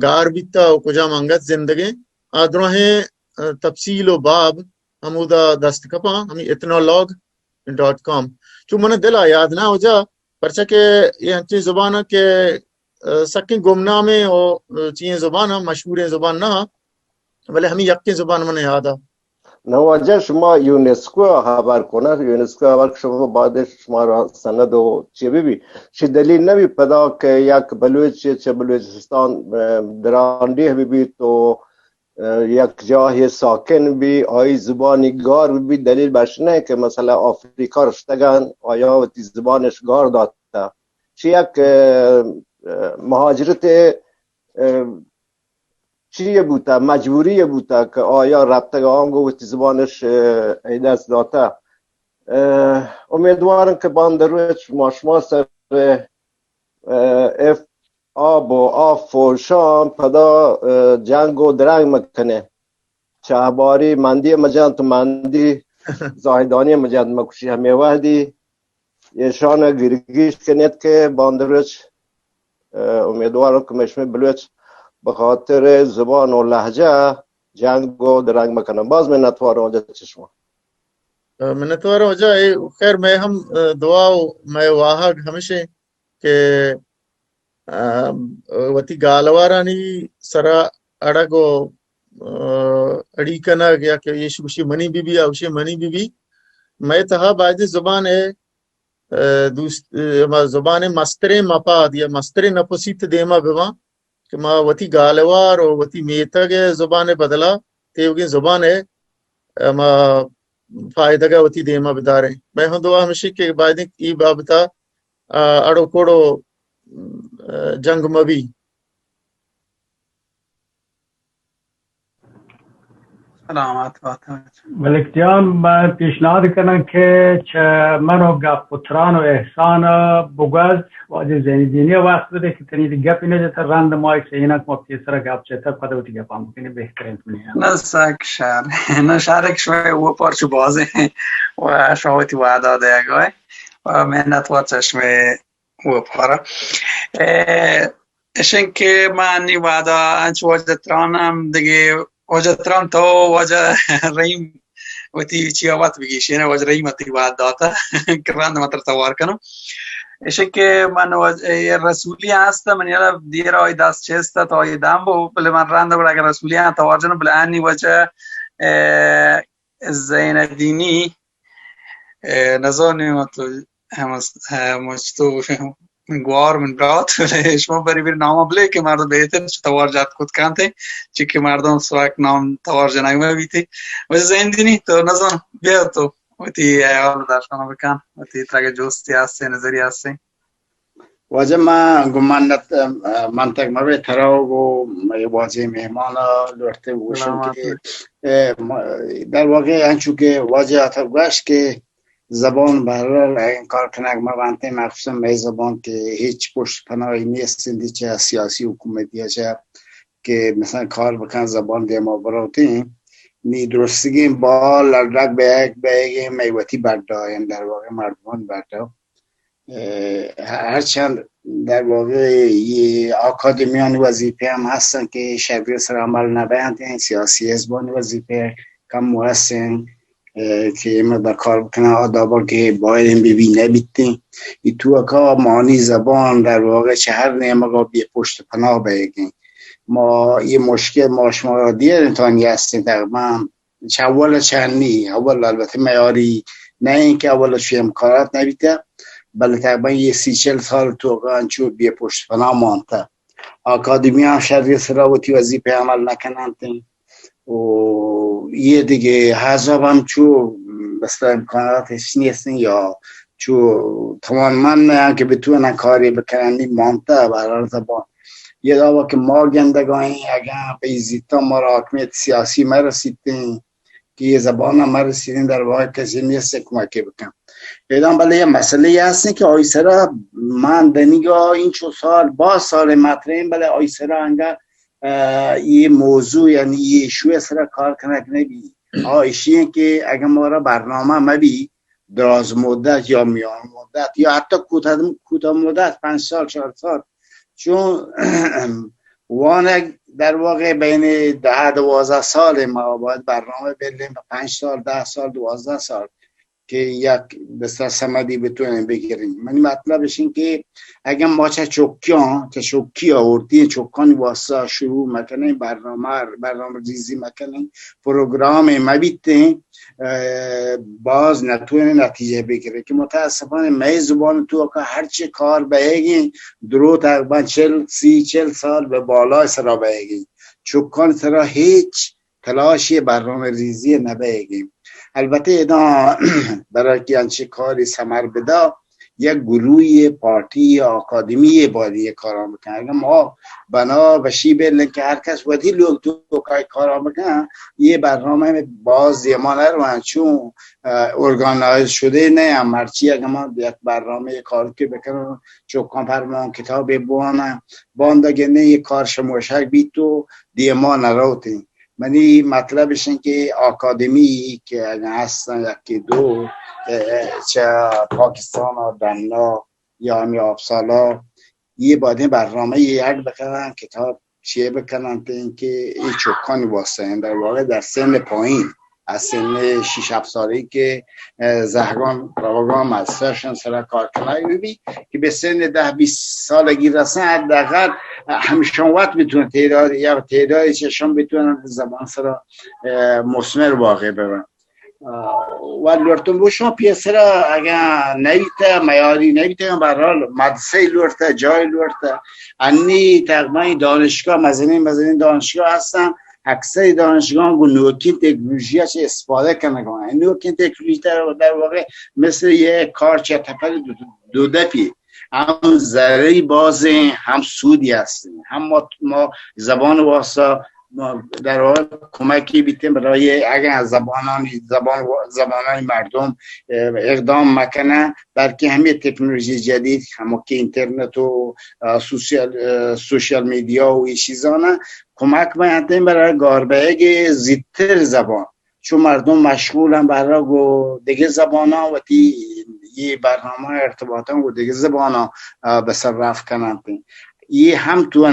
گار بیتا و کجام انگت زندگیں، آ دراہیں تفصیل و باب ہمودا دست کپاں، ہمیں اتنولوگ ڈاٹ کام۔ چون من دل آ یاد نہ ہو جا، پرچہ کہ یہ ہنچیں زبان کہ سکیں گمنامیں و چیئیں زبان، مشہوریں زبان نہ، بلے ہمیں یکیں زبان من یاد آ۔ نہ واجہ، شما یونیسکو ہبر کنہ، یونیسکو ہبر کہ شما بعد شما را سند و چی بی بی، شی دلیل نہ بی پدا کہ یک بلوچ چہ بلوچستان درانڈیہ بی بی تو یک جاہے ساکن بی، آئی زبانی گار بی، دلیل بش نہ کہ مثلا آفریقہ رشتگن، آیا وتی زبانش گار داتا۔ چی یک مہاجرت چی بوتا، مجبوری بوتا کہ آیا رپتگ آنگو وتی زبانش ای دست داتا۔ امیدوارم کہ باندروچ ما شما سر اف آب و آف و شام پدا جنگ و درنگ مکنه. چهباری مندی مجند تو مندی، زاهدانی مجند مکشی همه وحدی. ایشان گرگیش کنید که باندروچ، امیدوارم که مشمه بلوچ به خاطر زبان و لهجه جنگ و درنگ مکنن. باز منتوارم واجه چشما. منتوارم واجه. خیر، مئے ہم دعا و مئے واہگ ہمشیں کہ وتی گالوارانی سرا اڑگ و اڑی کنگ یا کہ ایش گوشی منی بی بی، اوشی منی بی بی، مئے تہا بایدیں زبان ء دوست، زبان ء مستریں مپاد یا مستریں نپسیت دیما بباں کہ ما وتی گالوار و وتی میتگ ء زبان ء بدلا تیوگیں زبان ء ما فائدگ ء وتی دیما بداریں۔ مئے ہم دعا ہمشی کہ بایدیں ای بابتا اڑ و کوڑ و جنگ مبی۔ سلامت بات۔ ملک جان، من پیشنهاد کنم که چه من و گپ و تران و احسان بگوز واجه زین الدینی وقت بده که تنی دی گپی نجته، رند ما یک سینک ما پیسر گپ چته پده وتی گپان بکنی بهترین کنی. نه سک شر، نه شر که شما و پارچ بازه و شما وتی وعده ده گوه و منت وار چشمه و پارا. اه، اشن که من انی وعده انچ واجه تران هم دیگه، واجه تران تو واجه رحیم وتی چی آوات بگیشی، یعنی واجه رحیم وتی وعده داتا که رند من تر توار کنم. اشن که من واجه، یه رسولی هست، من یلا دیر آی دست چست تا آی دم بو، بله من رند بڑا اگر رسولی هم توار جنم، بله انی واجه، اه، زین الدینی، اه، نزانم تو هم است، اه، مچ تو گوار من برات، ولی شما بری بری نام بلے که مردم بهتر چه توار جات کت کنت، چه که مردم سواک نام توار جنگ ما بیتی. ولی زین الدینی تو نزان، بیا تو وتی حیال درشان بکن، وتی ترگ جوستی هستی، نظری هستی. واجہ ما گمان نت، منطق مبے ترا و گو مئے واجہ مہمان لوٹتے بگوشم سلامت کہ، بات۔ اه، ما، در واقع انچو کہ واجہ آتا گوش کہ زبان بہرحال اگن کار کنگ مبنتے، مخصوصا مئے زبان کہ ہچ پشت پناہی نیست، دی چہ سیاسی حکومتی چہ کہ مثلا کار بکن زبان دیما بروتیں، نی درستگیں بال لڈک بیگ بیگیں مئے وتی بڈا، یعنی در واقع مردمان بڈا۔ اه، هرچند در واقع یه آکادمیان وظیفه هم هستن که شرقی سر عمل نبیند، این سیاسی حزبان وظیفه کم و هستن، اه، که ما در کار بکنن، آدابا که باید این ببی نبیتین. ای تو اکا مانی زبان در واقع چه هر نیمگا بی پشت پناه بیگین. ما یه مشکل ما شما را دیر انتانی هستین تقریبا چہ اول چہ انی، اول البتہ میاری نہ ایں کہ اول چو امکانات نہ بیتہ، بلے تقریبا یہ سی چل سال توکا انچو بے پشت پناہ مانتہ۔ آکادمی ہم شری سرا وتی وظیفہ عمل نہ کننت و یہ دیگہ احزاب ہم چو بستہ امکانات ہچ نیستن یا چو توانمند نہ ایں کہ بتوانن کاری بکنن، نی مانتہ بہرحال زبان یہ دعویٰ کہ ما گندگائیں، اگاں پہ زیتاں مارا حاکمیت سیاسی مرسیتیں کہ یہ زبان مرسیتیں در واقع کسی نیست کمکی بکن۔ پیداں بلے یہ مسئلہ یہ ہستیں کہ آئی سرا من دنیگا اینچو سال، باز سال مطرح ایں، بلے آئی سرا انگا، اه، یہ موضوع یعنی یہ ایشو سرا کار کنگ نبی۔ آ ایشی ایں کہ اگاں مارا برنامہ مبی، دراز مدت یا میان مدت یا حتی کوتاه، کوتاه مدت، پنج سال، چهار سال، چون وانگ در واقع بین ده، دوازده سال، ما باید برنامه بلیم به پنج سال، ده سال، دوازده سال که یک بسیار سمدی بتونیم بگیریم. منی مطلب اش این که اگه ما چه چوکیان، چه چوکی آوردین، چوکانی واسطه شروع مکنیم، برنامه، برنامه ریزی مکنیم، پروگرام مبیتیں، اه، باز نتوانه نتیجه بگیره که متاسفانه مئے زبان توکا ہرچی کار بئیگیں، درو تقریبا چل، سی، چل سال بہ بالای سرا بئیگیں۔ چکان سرا ہچ تلاشی برنامہ ریزی نبئیگیں۔ البتہ ادا برای کہ انچی کاری ثمر بدا، یک گروہی پارٹی یا آکادمی باید یہ کاران بکن۔ اگر ما بنا بشی بلن کہ ہر کس وتی لوگ توکا کاران بکن، یہ برنامہ باز دیما نروان، چون، اه، ارگانائز شده نہ ایں۔ مرچی اگر ما یک برنامہ کار کہ بکنن، چوکان پرمان کتاب بوانن، باندا گندیں یہ کار شموشک بیت و دیما نروتیں۔ منی مطلب اش این کہ آکادمی کہ اگر ہستن یکی دو، اه، چہ پاکستان ڈنا یا ہمے آپسالا، یہ بایدیں برنامہ یہ اڈ بکنن، کتاب چیئے بکنن، تین کہ یہ چکانی واسطہ ایں، در واقع در سن پایین، از سن شش ہفت سالگی کہ، اه، زہگان روگان مدرسه‌شان سرا کار کنگ ببی، کہ بہ سن ده بیست سالگی رسن، حداقل ہمشان وقت بتونن تعداد، یا تعدادی چشان بتونن زبان سرا، اه، مثمر واقع ببن۔ اه، و لوٹتم بو شما پیسرا اگاں نبیتہ، میاری نبیتہ، اگاں بہرحال مدرسہ لوٹتہ، جای لوٹتہ، انی تقریبا دانشگاہ، مزنین مزنین دانشگاہ ہستن، اکثر دانشگاہ گو نوکین تکنولوژی چہ استفادہ کنگا۔ نوکین تکنولوژی در، در واقع مثل یہ کار چہ تپل دو، دو دپی، ہم ضرری بازیں، ہم سودی ہستیں، ہم ما، ما زبان واسطہ در واقع کمکی بیتیں برای اگر از زبانانی، زبان، زبانانی مردم، اه، اقدام مکنن، بلکه همین تکنولوژی جدید، همون که اینترنت و، اه، سوشیال، اه، سوشیال میدیا و این چیزانه کمک می‌کنن برای گار بیگ زیتر زبان. چون مردم مشغولن برای گو دیگه زبانان وتی یه برنامه ارتباطان گو دیگه زبانان، اه، به سر رفت کنن. یه هم تو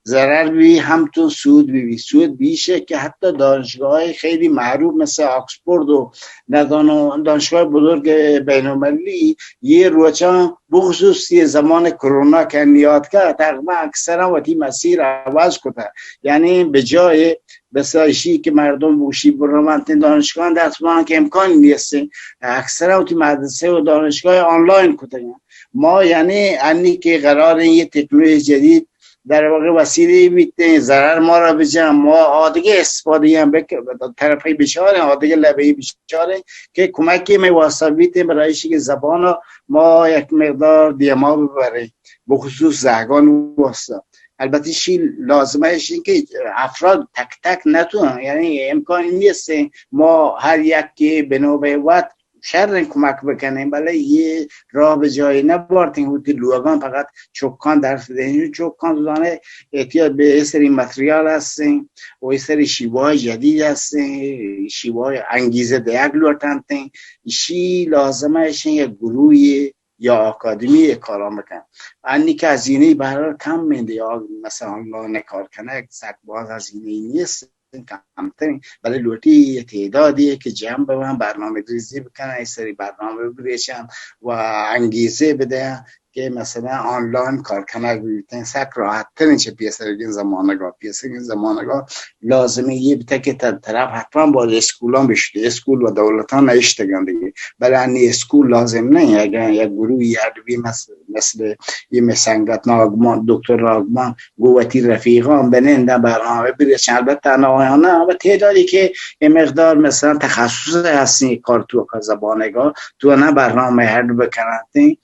ضرر بی، هم تو سود بی. سود بیشه که حتی دانشگاه‌های خیلی معروف مثل آکسفورد و ندانو-، دانشگاه بزرگ بین‌المللی یه روچان بخصوص یه زمان کرونا که نیاد که تقریبا اکثرا وتی مسیر عوض کته. یعنی به جای بسا ایشی که مردم بوشی برمانتین دانشگاه، دست بان که امکان نیست. اکثرا وتی مدرسه و دانشگاه آنلاین کتگن. ما یعنی انی که قرار یه تکنولوژی جدید در واقع وسیله بیتیں، ضرر ما را بجن، ما آدگه استفاده هم بک-، طرفی بچاریں، آدگه لبهی بچاریں که کمکی می واسطه بیتیں برای ایشی که زبان ما یک مقدار دیما ببریں، بخصوص زهگان واسطه. البته شی لازمه ایش این که افراد تک تک نتونن، یعنی امکان نیست ما هر یک که به نوبه وقت شر کمک بکنیں، بلے یہ راہ بہ جاہی نہ بارتیں، ہوتی لوگاں فقط چکاں درس دیں. چکاں تو زانے احتیاط بہ اے سری متریال ہستیں و اے سری شیوہ جدید ہستیں، شیوہ انگیزہ دیگ لوٹنتیں. اشی لازمہ اشیں یک گروہی یا آکادمی کارا بکن. انی کہ ہزینہ بہرحال کم ایں، یا مثلا آنلاین کار کنگ سک باز ہزینہ نیست، کمترین، بلے لوٹی یه تعدادی که جمع ببن، برنامه ریزی بکنن، اے سری برنامه بریچن و انگیزه بدن که مثلا آنلاین کار کنگ بیتن، سک راحت ترین چه پیسرگین زمانگا. پیسرگین زمانگا لازمه یه بیته که طرف حتما باید اسکولان بشته، اسکول و دولتان نشتگن دیگه، بلے انی اسکول لازم نه. اگر یک گروهی اڈ بی مثل مثل یہ می سنگت ناگمان، دکتر ناگمان گو وتی رفیقان بنندن برنامه بریچن. البته تنها آیان نه، اما تعدادی که یه مقدار مثلا تخصص هستین، کار تو کار زبانگا تو نه برنامه اڈ بکننتین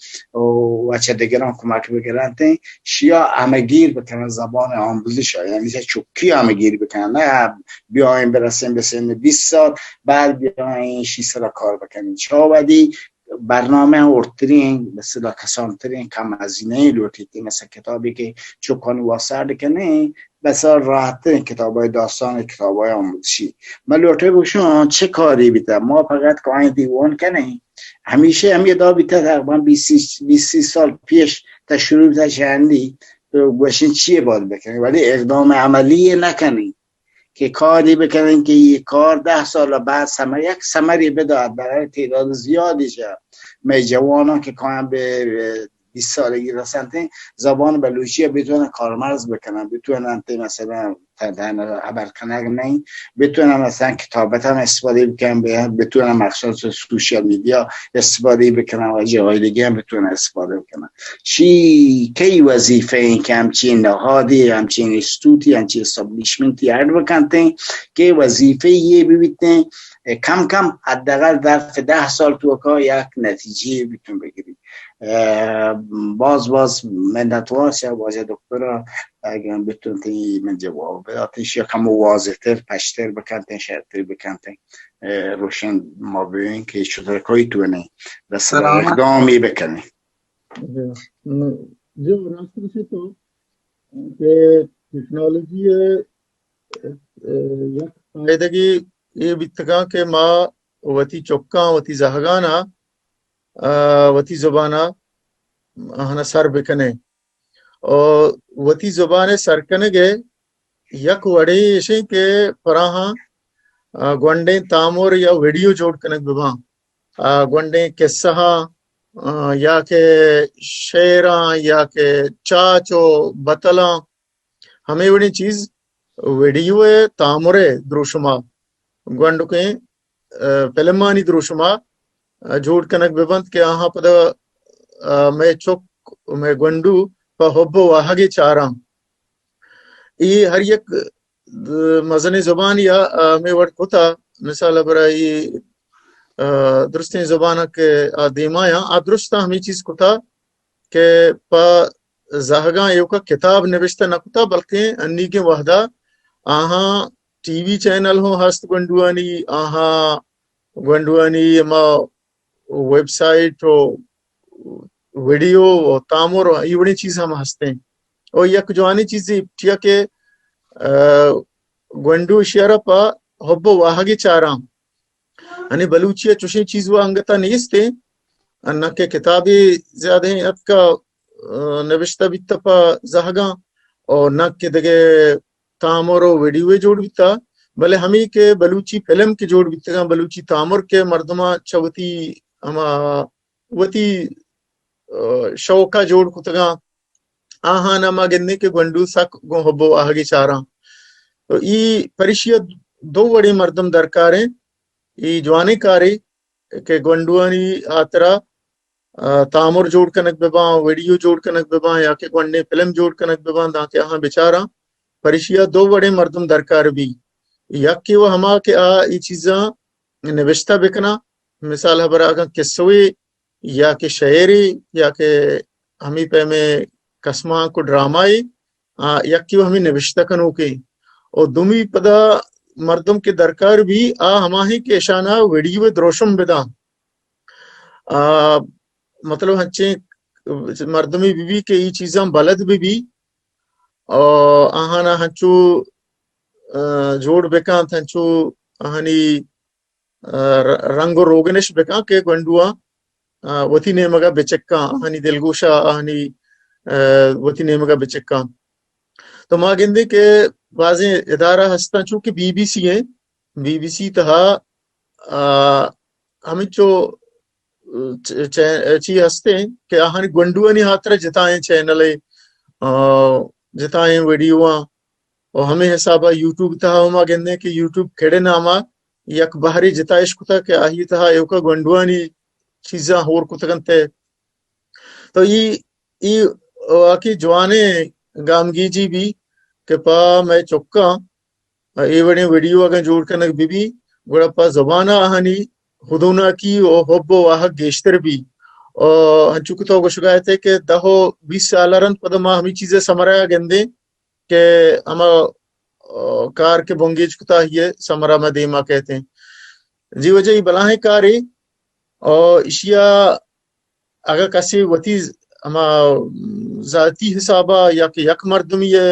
و چه دیگران کمک بگرنتین، شیا همگیر بکنن زبان آموزش ها، یعنی چه چکی همگیر بکنن، نه بیاین برسین به سن بیست سال بعد بیاین شی سرا کار بکنین. چه ودی برنامه ارترین، به اصطلاح کسانترین، کم هزینه لوٹیتی، مثل کتابی که چکانی واسطه اڈ کنین، بسیار راحت ترین کتابای داستان، کتابای آموزشی. من لوٹه بگشم چه کاری بیتا، ما فقط کاین دیوان کنین، همیشه هم یه دا بیتا تقریبا بیست، بیست سی سال پیش تا شروع بیتا چندی، تو گوشین چیه باید بکنین، ولی اقدام عملی نکنین. که کاری بکنن که یه کار ده سال بعد ثمر، یک ثمری بدهد برای تعداد زیادی جا. می جوانان که کاین به بیست سالگی رسنتین، زبان بلوچی بتونن کارمرز بکنن، بتونن تی مثلا تنها خبر کنگ نه، بتونن مثلا کتابت هم استفاده بکنن، به-، بتونن مخصوص سوشیال میدیا استفاده بکنن و جاهای دیگه هم بتونن استفاده بکنن. چی، کی وظیفه این که همچین نهادی، همچین استوتی، همچین استابلیشمنتی اڈ بکنتین که وظیفه یه ببیتین، کم کم حداقل ظرف ده سال توکا یک نتیجه بتون بگیری. اه، باز باز منتوار شا واجه دکتر، اگر بتونتین من جواب بداتین، شیا کم واضح تر، پشتر بکنتین، شرتر بکنتین، اه، روشن ما ببین که چطور کوئی تو نه بس سلامت. اقدامی بکنین. جو، جو راست گوشے تو کہ ٹیکنالوجی ءِ، ءِ، یک فائدگی اے بیتگاں کہ ما وتی چکاں، وتی زہگاناں، ءِ، وتی زباناں آہانا سر بکنیں۔ ءُ وتی زبان ءِ سر کنگ ءِ یک وڑے ایشیں کہ پراہاں، ءِ، گونڈیں تامر یا ویڈیو جوڑ کنگ بباں۔ ءِ، گونڈیں قصہاں، ءِ، یا کہ شعراں یا کہ چاچ ءُ بتلاں، ہمے وڑیں چیز ویڈیو ءِ تامر ءِ دروشما، گونڈکیں، ءِ، فلمانی دروشما، ءِ، جوڑ کنگ ببنت کہ آہاں پدا، ءِ، مئے چک، مئے گونڈو پہ حب ءُ واہگے چاراں۔ اے ہر یک مزنیں زبانے ءَ، ءِ، ہمے وڑ کتا، مثال ءَ برا اے، ءِ، درستیں زباناں کہ آ دیما یاں، آ درستاں ہمے چیز کتا کہ پہ زہگاں ایوکا کتاب نبشتہ نہ کتا، بلکیں انیگیں وہدا آہاں ٹی وی چینل ہوں ہست گونڈوانی، آہاں گونڈوانی ہما ویب سائٹ و ویڈیو و تامر و ای وڑیں چیز ہم ہستیں۔ و یک جوانیں چیزے چیا کہ، آ، گونڈو شعر پہ حب و واہگی چاراں۔ یعنی بلوچی ء چوشیں چیز و انگتا نیست انت، نہ کہ کتابے زیادہ اتکا، آ، نبشتہ بیتہ پہ زہگاں، اور نہ کہ دگہ تامر و ویڈیوے جوڑ بیتہ، بلے ہمے کہ بلوچی فلم کہ جوڑ بیتگاں، بلوچی تامر کہ مردماں چہ وتی ہما وتی، آ، شوقا جوڑ کتگاں، آہانا ما گندیں کہ گونڈو سک گوں حب و آہگی چاراں۔ تو ای پرشیا دو وڑیں مردم درکاریں، ای جوانیں کارے کہ گونڈوانی ہاترا، آ، تامر جوڑ کنگ بباں، ویڈیو جوڑ کنگ بباں یا کہ گونڈیں فلم جوڑ کنگ بباں، دانکہ آہاں بچاراں۔ پرشیا دو وڑیں مردم درکار بی۔ یکے و ہما کہ آ ای چیزاں نبشتہ بکناں، مثال ہبرا اگاں قصوے یا کہ شعرے یا کہ ہمے پیمیں کسمانک و ڈرامہ اے، آ، یکے و ہمے نبشتہ کنوکیں۔ و دومی پدا مردم کہ درکار بی، آ ہماہیں کہ اشانا ویڈیو دروشم بداں۔ آ، مطلب ہنچیں مردمے بہ بی کہ ای چیزاں بلد بہ بی، و آہانا ہنچو، آ، جوڑ بکنت، ہنچو آہانی، آ، ر-، رنگ و روگنش بکن کہ گونڈواں، آ، وتی نیمگا بچکاں، آہانی دلگوشا، آہانی، آ، وتی نیمگا بچکاں۔ تو ما گندیں کہ بازیں ادارہ ہستاں، چونکہ بی بی سی ہیں، بی بی سی تہا، آ، ہمینچو چ-، چ-، چی ہستیں کہ آہانی گونڈوانی ہاترا جتائیں چینلے، آ، جتائیں ویڈیواں، و ہمے حسابا یوٹیوب تہا ہما گندیں کہ یوٹیوب کڑے ناما یک بہرے جتا اش کتا کہ آہی تہا ایوکا گونڈوانی چیزاں ہور کتگنتے۔ تو ای، ای واقعی جوانیں گامگیجی بی کہ پہ مئے چکاں اے وڑیں ویڈیو اگاں جوڑ کنگ بہ بی، گڑا پہ زبان ء آہانی ہدوناکی و حب و واہگ گیشتر بی۔ و انچو کہ تو گوشگا ات کہ دہ و بیست سال ء رند پدا ما ہمے چیز ء ثمرہ ء گندیں کہ ہما، آ، کار کہ بنگیج کتا، آئی ء ثمرہ ما دیما کہتیں۔ جی وجہ ای بلاہیں کارے، و اشیا اگاں کسے وتی ز-، ہما ذاتی حسابا یا کہ یک مردمی ء،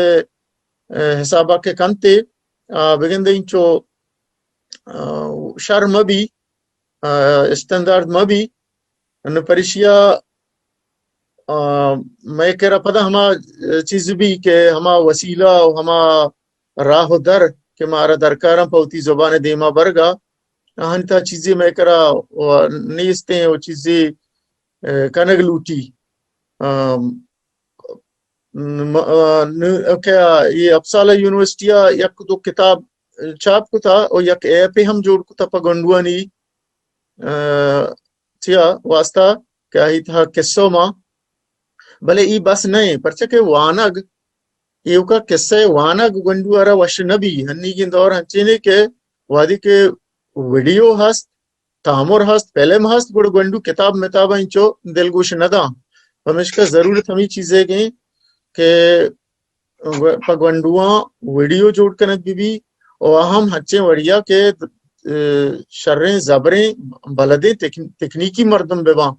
ء، حسابا کہ کنتے، آ، بگندے انچو، آ، شر مہ بی، آ، استندارد مہ بی، نو پرشیا، آ، مئے کرا پدا ہما چیز بی کہ ہما وسیلہ و ہما راہ و در کہ مارا درکاراں پہ وتی زبان ء دیما برگا، آہانی تہا چیزے مئے کرا و نیستیں و چیزے، ء، کنگ لوٹی۔ ام، م-، ء، ن-، کہ اے اپسالا یونیورسٹی ء یک دو کتاب چاپ کتا و یک ایپے ہم جوڑ کتا پہ گونڈوانی، ء، چیا واسطہ کہ آئی تہا قصہ ما، بلے ای بس نہ ایں، پرچہ کہ وانگ، ایوکا قصہ وانگ گونڈو ء را وش نہ بی۔ ہنیگیں دور انچینے کہ وہدی کہ ویڈیو ہست، تامر ہست، فلم ہست، گڑا گونڈو کتاب متاب انچو دلگوش نہ داں۔ پمیشکا ضرورت ہمے چیزے گیں کہ پہ گونڈواں ویڈیو جوڑ کنگ بہ بی و ہم ہنچیں وڑیا کہ، ء، شریں زبریں بلدیں تکن-، تکنیکی مردم بہ باں۔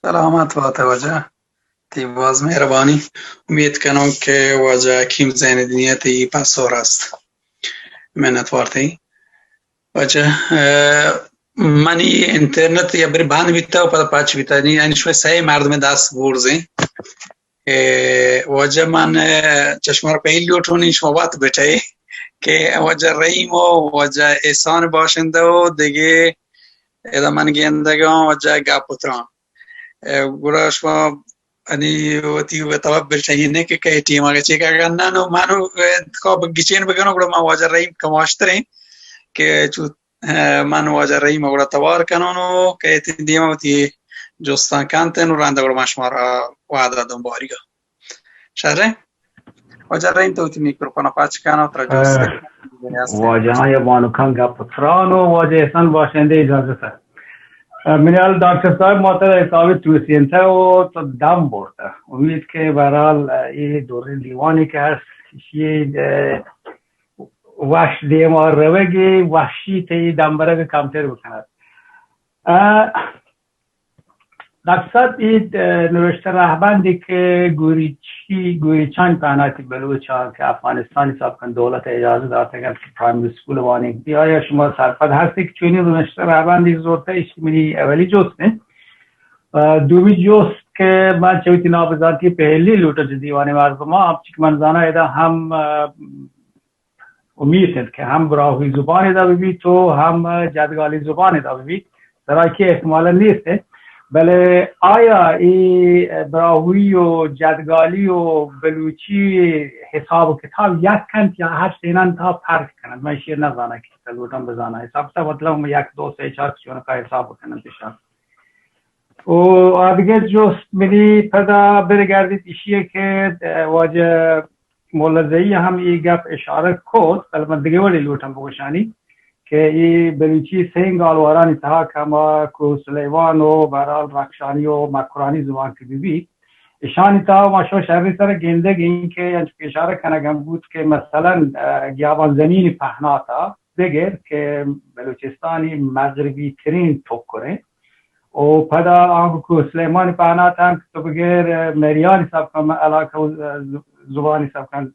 سلامت بات واجہ، تئی باز مہربانی۔ امید کنوں کہ واجہ حکیم زین الدین ء تئی پسو رست۔ منت وار تئی۔ واجہ، ء، منی انٹرنیٹ یا بری بند بیتا و پدا پچ بیتا، نی یعنی شوی سئے مردم دست برزیں۔ ء، واجہ من، ء، چہ شما را پہل لوٹونی شما وقت بٹے کہ واجہ رحیم و واجہ احسان باشندہ و دگہ ادا من گندگاں واجہ گپ و تران۔ ء، گڑا شما انی وتی وتابا بچینیں کہ کئی ٹیم آگا چیک آگا نہ نو منو انتخاب گچین بکنو، گڑا من واجہ رحیم کماشتریں کہ چو، ء، من واجہ رحیم گڑا توار کنون و کئی تین دیما وتی جستان کنتن و رند گڑا من شما را وعدہ دنباریگا۔ شریں؟ واجہ رحیم تو وتی میکروفون پچ کن و ترا جست ء، واجہاں یا بانکاں گپ تران و واجہ احسان باشندے اجازت ہے۔ منی حال ڈاکٹر صاحب، ما ترا حساب توسینتہ و تو دم برتہ. امید کہ بہرحال اے دوریں دیوانے کہ ہست، ایشی وش دیما روگی، وشی تئی دم برگ کمتر بکنت. ڈاکٹر صاحب، اے نوشتہ رہبندی کہ گوریچی، گوریچان پہناتی بلوچ آ کہ افغانستانی سابقاً دولت اجازہ داتگ انت کہ پرائمری اسکول وانینت، آیا شما سرپد ہستی کہ چونی نوشتہ رہبندی زورتہ؟ ایشی منی اولی جست انت. دومی جست کہ من چہ وتی نابزانتی پہلی لوٹاں چہ دیوان مردماں، ہمچی کہ من زاناں ادا ہم امیت انت کہ ہم براہوئی زبان ادا ببیت و ہم جدگالی زبان ادا ببیت، سرائیکی احتمالاً نیست انت، بلے آیا اے براہوئی و جدگالی و بلوچی حساب و کتاب یک انت یا ہر سینان تہا فرق کننت؟ من ایشی نزاناں کہ لوٹاں بزاناں. حساب کتاب مطلب ہم یک دو سے چار چونکا حساب بکننت ایشان. و آدگہ جست منی پدا برگردیت ایشی کہ واجہ مولزئی ہم اے گپ اشارہ کت، بلے من دگہ وڑے لوٹاں بگوشانی کہ اے بلوچی سئیں گالوارانی تہا کہ ہما کوہ سلیمان و بہرحال رخشانی و مکرانی زبان کہ ببیت، اشانی تہا ما شما شری سر گندگ ایں کہ انچو کہ اشارہ کنگ ہم بوت کہ مثلاً گیابان زمین پہناتا بگر کہ بلوچستانی مغربی ترین ٹکر انت. و پدا آنگو کوہ سلیمان پہنات ہم کہ تو بگر مریانی سبکن علاقہ و زبانی سبکن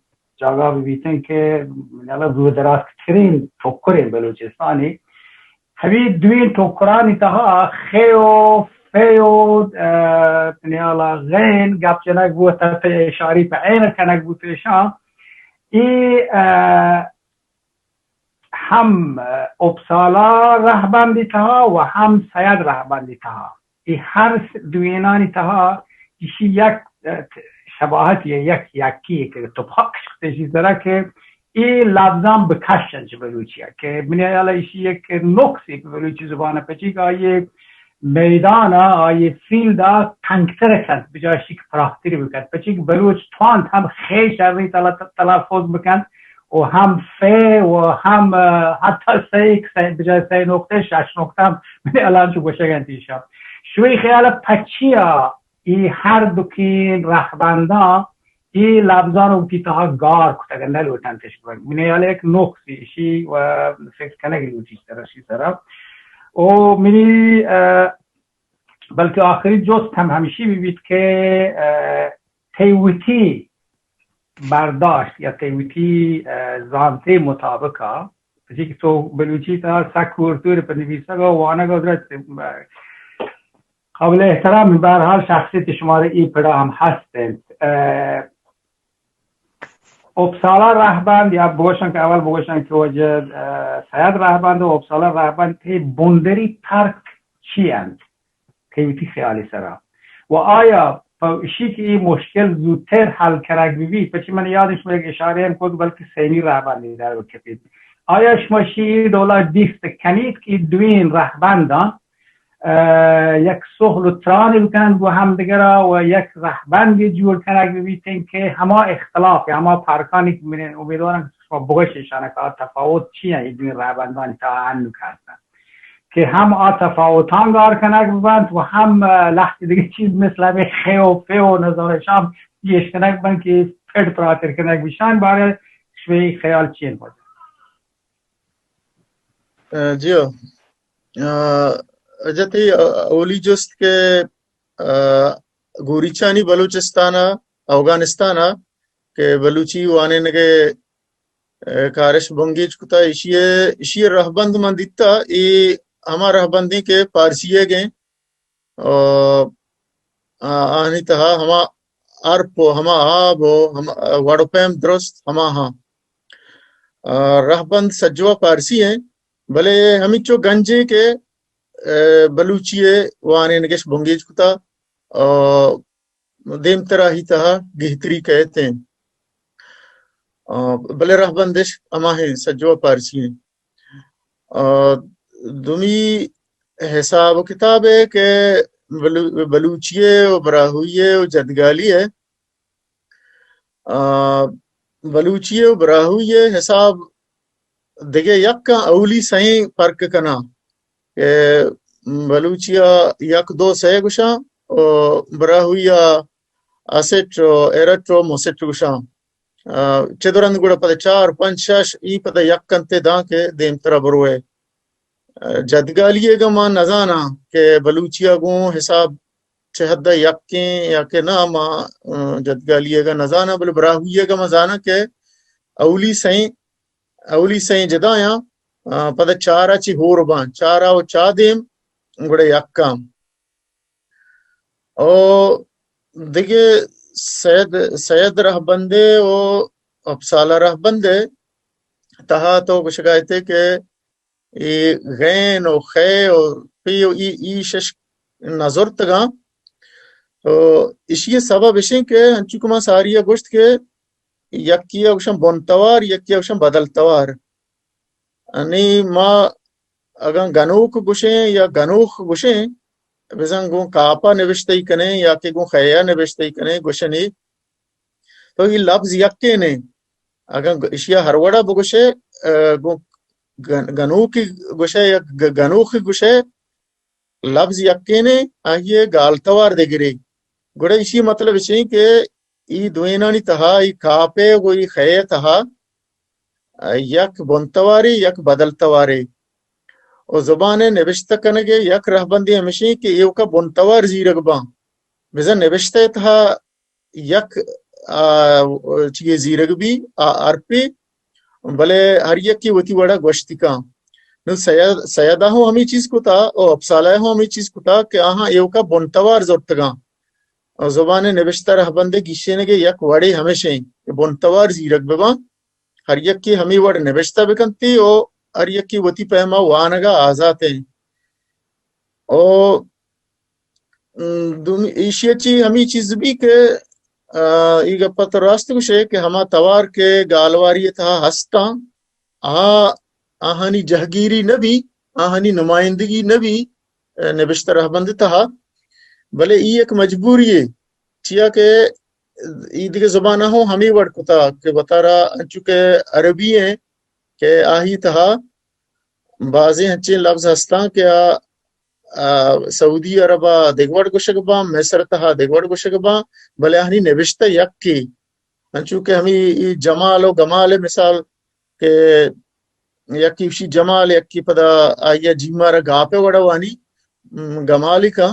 جاگہ ببیتن کہ یعنی دور دراز ترین ٹکر انت بلوچستانی. ہمے دوئیں ٹکرانی تہا خے و فے و نیالا غین گپ جنگ بوت، اشاری پہ عین کنگ بوت ایشاں. اے ہم اپسالا رہبندی تہا و ہم سید رہبندی تہا، اے ہر دوینانی تہا ایشی یک شباہتی، یک یکی کہ تپاک شکتشی سرا کہ اے لبزان بکشن چہ بلوچی کہ منی حیال ایشی یک نقصی پہ بلوچی زبان پچی کہ آئیے میدان ء آئی فیلڈ ء تنگتر کنت، بجائے شی کہ پراہتر بکنت، پچی کہ بلوچ توانت ہم خے شری تل-، تلفظ بکنت و ہم فے و ہم، ء، حتی سئے، سئے، بجائے سئے نقطہ شش نقطہ ہم الان چو گوشگ انت ایشا. شوی خیال پچیا ای ہر دکین رہبنداں اے لبزان وتی تہا گار کتگ، نہ لوٹنتش بنت. منی حیال یک نقصی ایشی و فکر کنگ لوٹی سر اشی سرا. او منی، ء، بلکہ آخری جست ہم ہمشی بہ بیت کہ، ء، تئی وتی برداشت یا تئی وتی، ء، زانتے مطابق ء، پچی کہ تو بلوچی تہا سک کورتور پہ نویسگ ء وانگ ء درست قابل احترام، بہرحال شخصیت شمارا اے پڑا ہم ہست انت. ء، اپسالا رہبند یا بگوشن کہ اول بگوشن کہ واجہ، ء، سید رہبند و اپسالا رہبند تئی بندری فرق چی انت؟ تئی وتی خیالی سرا. و آیا پہ اشی کہ اے مشکل زودتر حل کنگ بہ بیت؟ پچی من یاد شما یک اشارہ ہم کت بلکہ سیمی رہبندی در کپیت. آیا شما شی اے ڈولا دیست کنیت کہ دوین رہبنداں ء، یک سہل و تران بکنن گوں ہمدگرا و یک رہبندی جوڑ کنگ بہ بیتیں کہ ہما اختلاف یا ہما فرقانی کہ من امیدوارم کہ شما بگوش ایشانا کہ آ تفاوت چی ہیں، اے دوئیں رہبندانی تہا انو کہ ہستن کہ ہم آ تفاوتان گار کنگ ببنت و ہم، ء، لہتی دیگه چیز مثل ہمیں خے و فے و نظر شام گیش کنگ ببنت کہ پھڑ پراتر کنگ بشان. بارے شوی خیال چین بود؟ ء، جی ہو. ء، اجہ تئی اولی جست کہ، ء، گوریچانی بلوچستان ء، اوگانستان ء کہ بلوچی وانینگ ء، ء، کارش بنگیج کتا، ایشی ء، ایشی ء رہبند من دیتا، اے ہما رہبندیں کہ پارسی ء گیں، ء، آ-، آہانی تہا ہما ارپ و ہما آب و ہما وڑ و پیم درست ہما ہاں. ء، رہبند سجوا پارسی ہیں، بلے ہمینچو گنجیں کہ، ء، بلوچی ء وانینگش بنگیج کتا، ء، دیمترا ہی تہا گہتری کئیت ہیں. ء، بلے رہبندش ہما ہیں، سجوا پارسی ہیں. ء، دومی حساب و کتاب ء کہ بلو-، بلوچی ء و براہوئی ء و جدگالی ء، ء، بلوچی ء و براہوئی ء حساب دگہ یکاں اولی سئیں پرک کناں کہ بلوچی ءَ یک دو سئے گوشاں، او براہوئی ءَ اسٹ و ارٹ و مسٹ گوشاں۔ آ، چد و رند گڑا پدا چار، پنچ، شش، ای پدا یک انت داں کہ دیمترا بروئے۔ آ، جدگالی ئیگ ءَ ما نزاناں کہ بلوچی ءَ گوں حساب چہ حد ءَ یکیں یا کہ نہ، ما، آ، جدگالی ئیگ ءَ نزاناں، بلے براہوئی ئیگ ءَ ما زاناں کہ اولی سئیں، اولی سئیں جدایاں، آ، پدا چار ءَ چہ ہور باں، چار ءَ و چا دیم گڑا یکاں۔ او دگہ سید، سید رہبندے و اپسالہ رہبندے تہا تو گوشگا اتے کہ اے غین و خے و پی و ای، ای شش نزرتگاں۔ تو اشی سبب اشیں کہ انچو کہ ما ساری ءَ گوشت کہ یکی ءَ گوشن بن توار، یکی ءَ گوشن بدل توار۔ انی ما اگاں گنوک گوشیں یا گنوخ گوشیں، بزاں گوں کاپا نبشتہ ای کنیں یا کہ گوں خیا نبشتہ ای کنیں گوشنی، تو ای لبز یکیں نے۔ اگاں گ-، اشیا ہر وڑا بگوشے، آ، گوں گن-، گنوکی گوشے یا گ-، گنوخی گوشے، لبز یکیں نے، آئیے گالتوار دگرے۔ گڑا اشی مطلب اشیں کہ ای دوئینانی تہا، ای کاپے و ای خے تہا، آ، یک بنتوارے، یک بدلتوارے۔ و زبان نبشتہ کنگے یک رہبندے ہمشیں کہ ایوکا بنتوار زیرگ باں۔ بزاں نبشتہ تہا یک، آ، چیے زیرگ بی، آ، حرفے، بلے ہر یکے وتی وڑا گوشتی کاں۔ نوں سید، سیدا ہوں ہمے چیز کتا و اپسالہ ہوں ہمے چیز کتا کہ آہاں ایوکا بنتوار زرتگاں۔ و زبان نبشتہ رہبندے گیشینگے یک وڑے ہمیشیں کہ بنتوار زیرگ بباں، ہر یکے ہمے وڑ نبشتہ بکنتی و ہر یکے وتی پیما وانگا آزاتیں۔ او، م، دومی ایشی چی ہمے چیز بی کہ، آ، ای گپا تو راست گوشے کہ ہما توار کہ گالواری تہا ہستاں، آ، آہانی جہگیری نہ بی، آہانی نمائندگی نہ بی، آ، نبشتہ رہبند تہا، بلے ای یک مجبوری اے، چیا کہ ای دگہ زباناں ہوں ہمے وڑ کتا کہ وتارا انچو کہ عربی ایں کہ آہی تہا بازیں ہنچیں لبز ہستاں کہ آ، آ، سعودی عرب ءَ دگہ وڑ گوشگ باں، مصر تہا دگہ وڑ گوشگ باں، بلے آہانی نبشتہ یکے۔ انچو کہ ہمے ای جمال و گمال مثال کہ یکی گوشی جمال، یکی پدا آئی ءَ جیم ءَ را گاپ ءِ وڑا وانی، م، گمالی کن،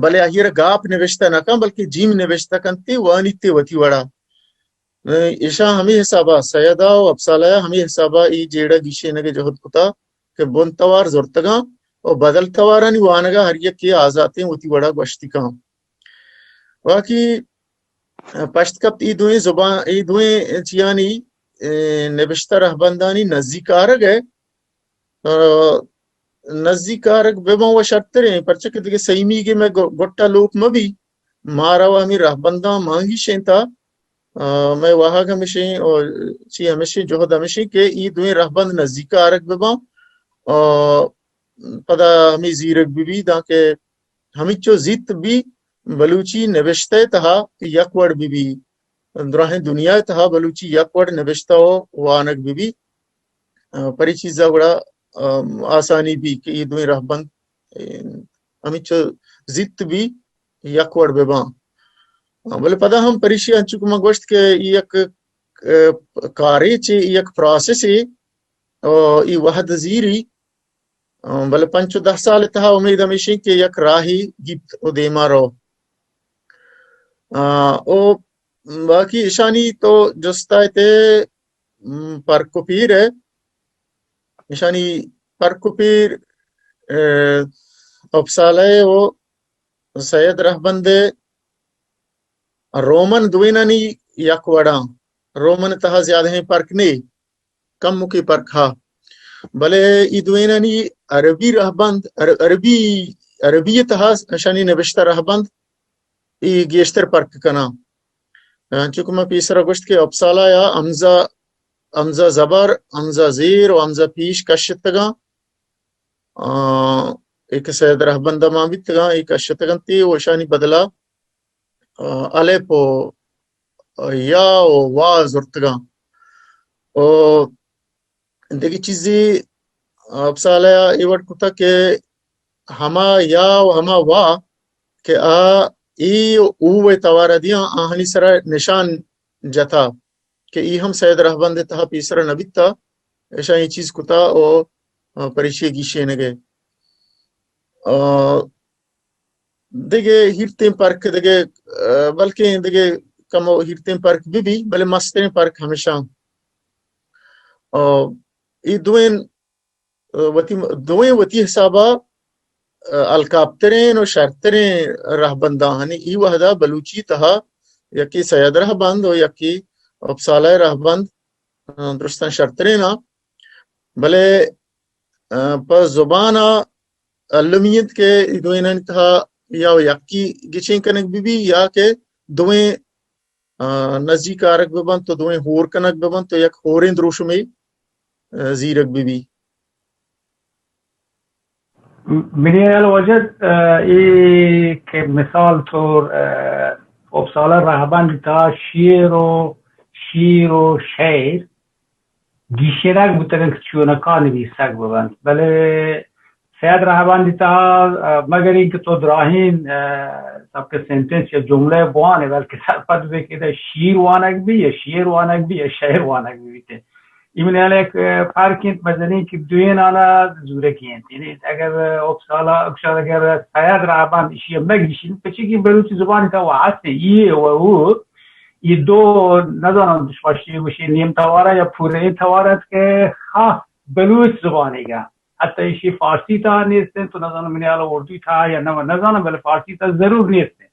بلے آئی ءَ را گاپ نبشتہ نہ کن، بلکہ جیم نبشتہ کنت ءُ وانیت ءِ وتی وڑا۔ ایشاں ہمے حسابا سیدا و اپسالہ ءَ ہمے حسابا ای جیڑہ گیشینگ ءِ جہد کتا کہ بن توار زرتگاں و بدل توارانی وانگا ہر یکے آزاتیں وتی وڑا گوشتی کن۔ واقعی پشت کپت ای دوئیں زبان، ای دوئیں چیانی، اے، نبشتہ رہبندانی نزیک آرگ ءِ، آ، نزیک آرگ بہ بان و شرتریں، پرچہ کہ دگہ سیمی کہ مئے گ-، گٹا لوپ مہ بی، مارا و ہمے رہبنداں مانگی شینتا، آ، مئے واہگ ہمیشیں و چی ہمیشیں جہد ہمیشیں کہ ای دوئیں رہبند نزیک آرگ بہ بان، آ، پدا ہمے زیرگ بہ بی، دانکہ ہمینچو زیت بی بلوچی نبشتہ ءِ تہا یک وڑ بہ بی، دراہیں دنیا ءِ تہا بلوچی یک وڑ نبشتہ و وانگ بہ بی۔ آ، پرے چیزا گڑا، آ، آسانی بی کہ اے دوئیں رہبند، اے، ہمینچو زیت بی یک وڑ بہ باں۔ آ، بلے پدا ہم پریشی انچو کہ من گوشت کہ اے یک، آ، کارے چے، اے یک پراسسے، آ، اے وہد زیری، آ، بلے پنچ و دہ سال ءِ تہا امید ہمیشیں کہ یک راہے گیپت و دیما رو۔ آ، او باقی اشانی تو جستا ات، م، پرک و پیر ءِ، اشانی پرک و پیر، اے، اپسالہ ءِ و سید رہبند ءِ رومن دوئینانی یک وڑاں، رومن ءِ تہا زیادہیں پرک نے۔ کمکے پرک ہا۔ بلے ای دوئینانی عربی رہبند، عر-، عربی، عربی ءِ تہا اشانی نبشتہ رہبند ای گیشتر پرک کناں۔ انچو کہ من پیسرا گوشت کہ اپسالا یا ہمزہ، ہمزہ زبر، ہمزہ زیر و ہمزہ پیش کشتگاں۔ آ، اے کہ سید رہبند ءَ مان بیتگاں، اے کشتگنتی و اشانی بدلا، آ، الف و یا و وا زرتگاں۔ و دگہ چیزے، آ، اپسالا ءَ اے وڑ کتگ کہ ہما یا و ہما وا کہ آ ای و او ءِ توار ءَ دیاں، آہانی سرا نشان جتا کہ ای ہم سید رہبند ءِ تہا پیسرا نہ بیتا، اشاں اے چیز کتا و، آ، پریشی گیشینگ ءِ۔ آ، دگہ ہیرتیں پرک، دگہ، آ، بلکیں دگہ کمو ہیرتیں پرک بہ بی، بلے مستریں پرک ہمیشاں، آ، اے دوئیں، آ، وتی، دوئیں وتی حسابا، آ، الکاپتریں و شرتریں رہبنداں ہنی ای وہدا بلوچی تہا یکی سید رہبند و یکی اپسالہ رہبند، آ، درستاں شرتریں آ۔ بلے، آ، پہ زبان ءَ المی انت کہ اے دوئینانی تہا یا یکی گچین کنگ بہ بی یا کہ دوئیں، آ، نزیک آرگ بہ بنت و دوئیں ہور کنگ بہ بنت و یک ہوریں دروشمے، آ، زیرگ بہ بی۔ منی ہیال واجہ، آ، اے کہ مثال طور، آ، اپسالہ رہبند تہا شیر و، شیر و شعر گیشینگ بوتگ انت کہ چونکا نویسگ بہ بنت، بلے سید رہبند تہا، آ، مگر اینکہ تو دراہیں، آ، سبک سنٹنس یا جملہ بوانے، بلکہ سرپد بے کہ ادا شیر وانگ بی یا شیر وانگ بی یا شعر وانگ بی بیتے۔ ای منی ہیال یک، آ، فرق انت مزنیں کہ دوئینانا زورگی انت۔ یعنی اگر اپسالہ، اگر سید رہبند اشی مگیشین، پچی کہ بلوچی زبان تہا و ہست اے و او، یہ دو، نزانم شما شی گوشی نیم توارا یا پورے توارا کہ خاص بلوچ زبانیگا، حتی ایشی فارسی تہا نیست انت، تو نزانم منی ہیالا اردو تہا یا نہ، نزانم، بلے فارسی تہا ضرور نیست انت۔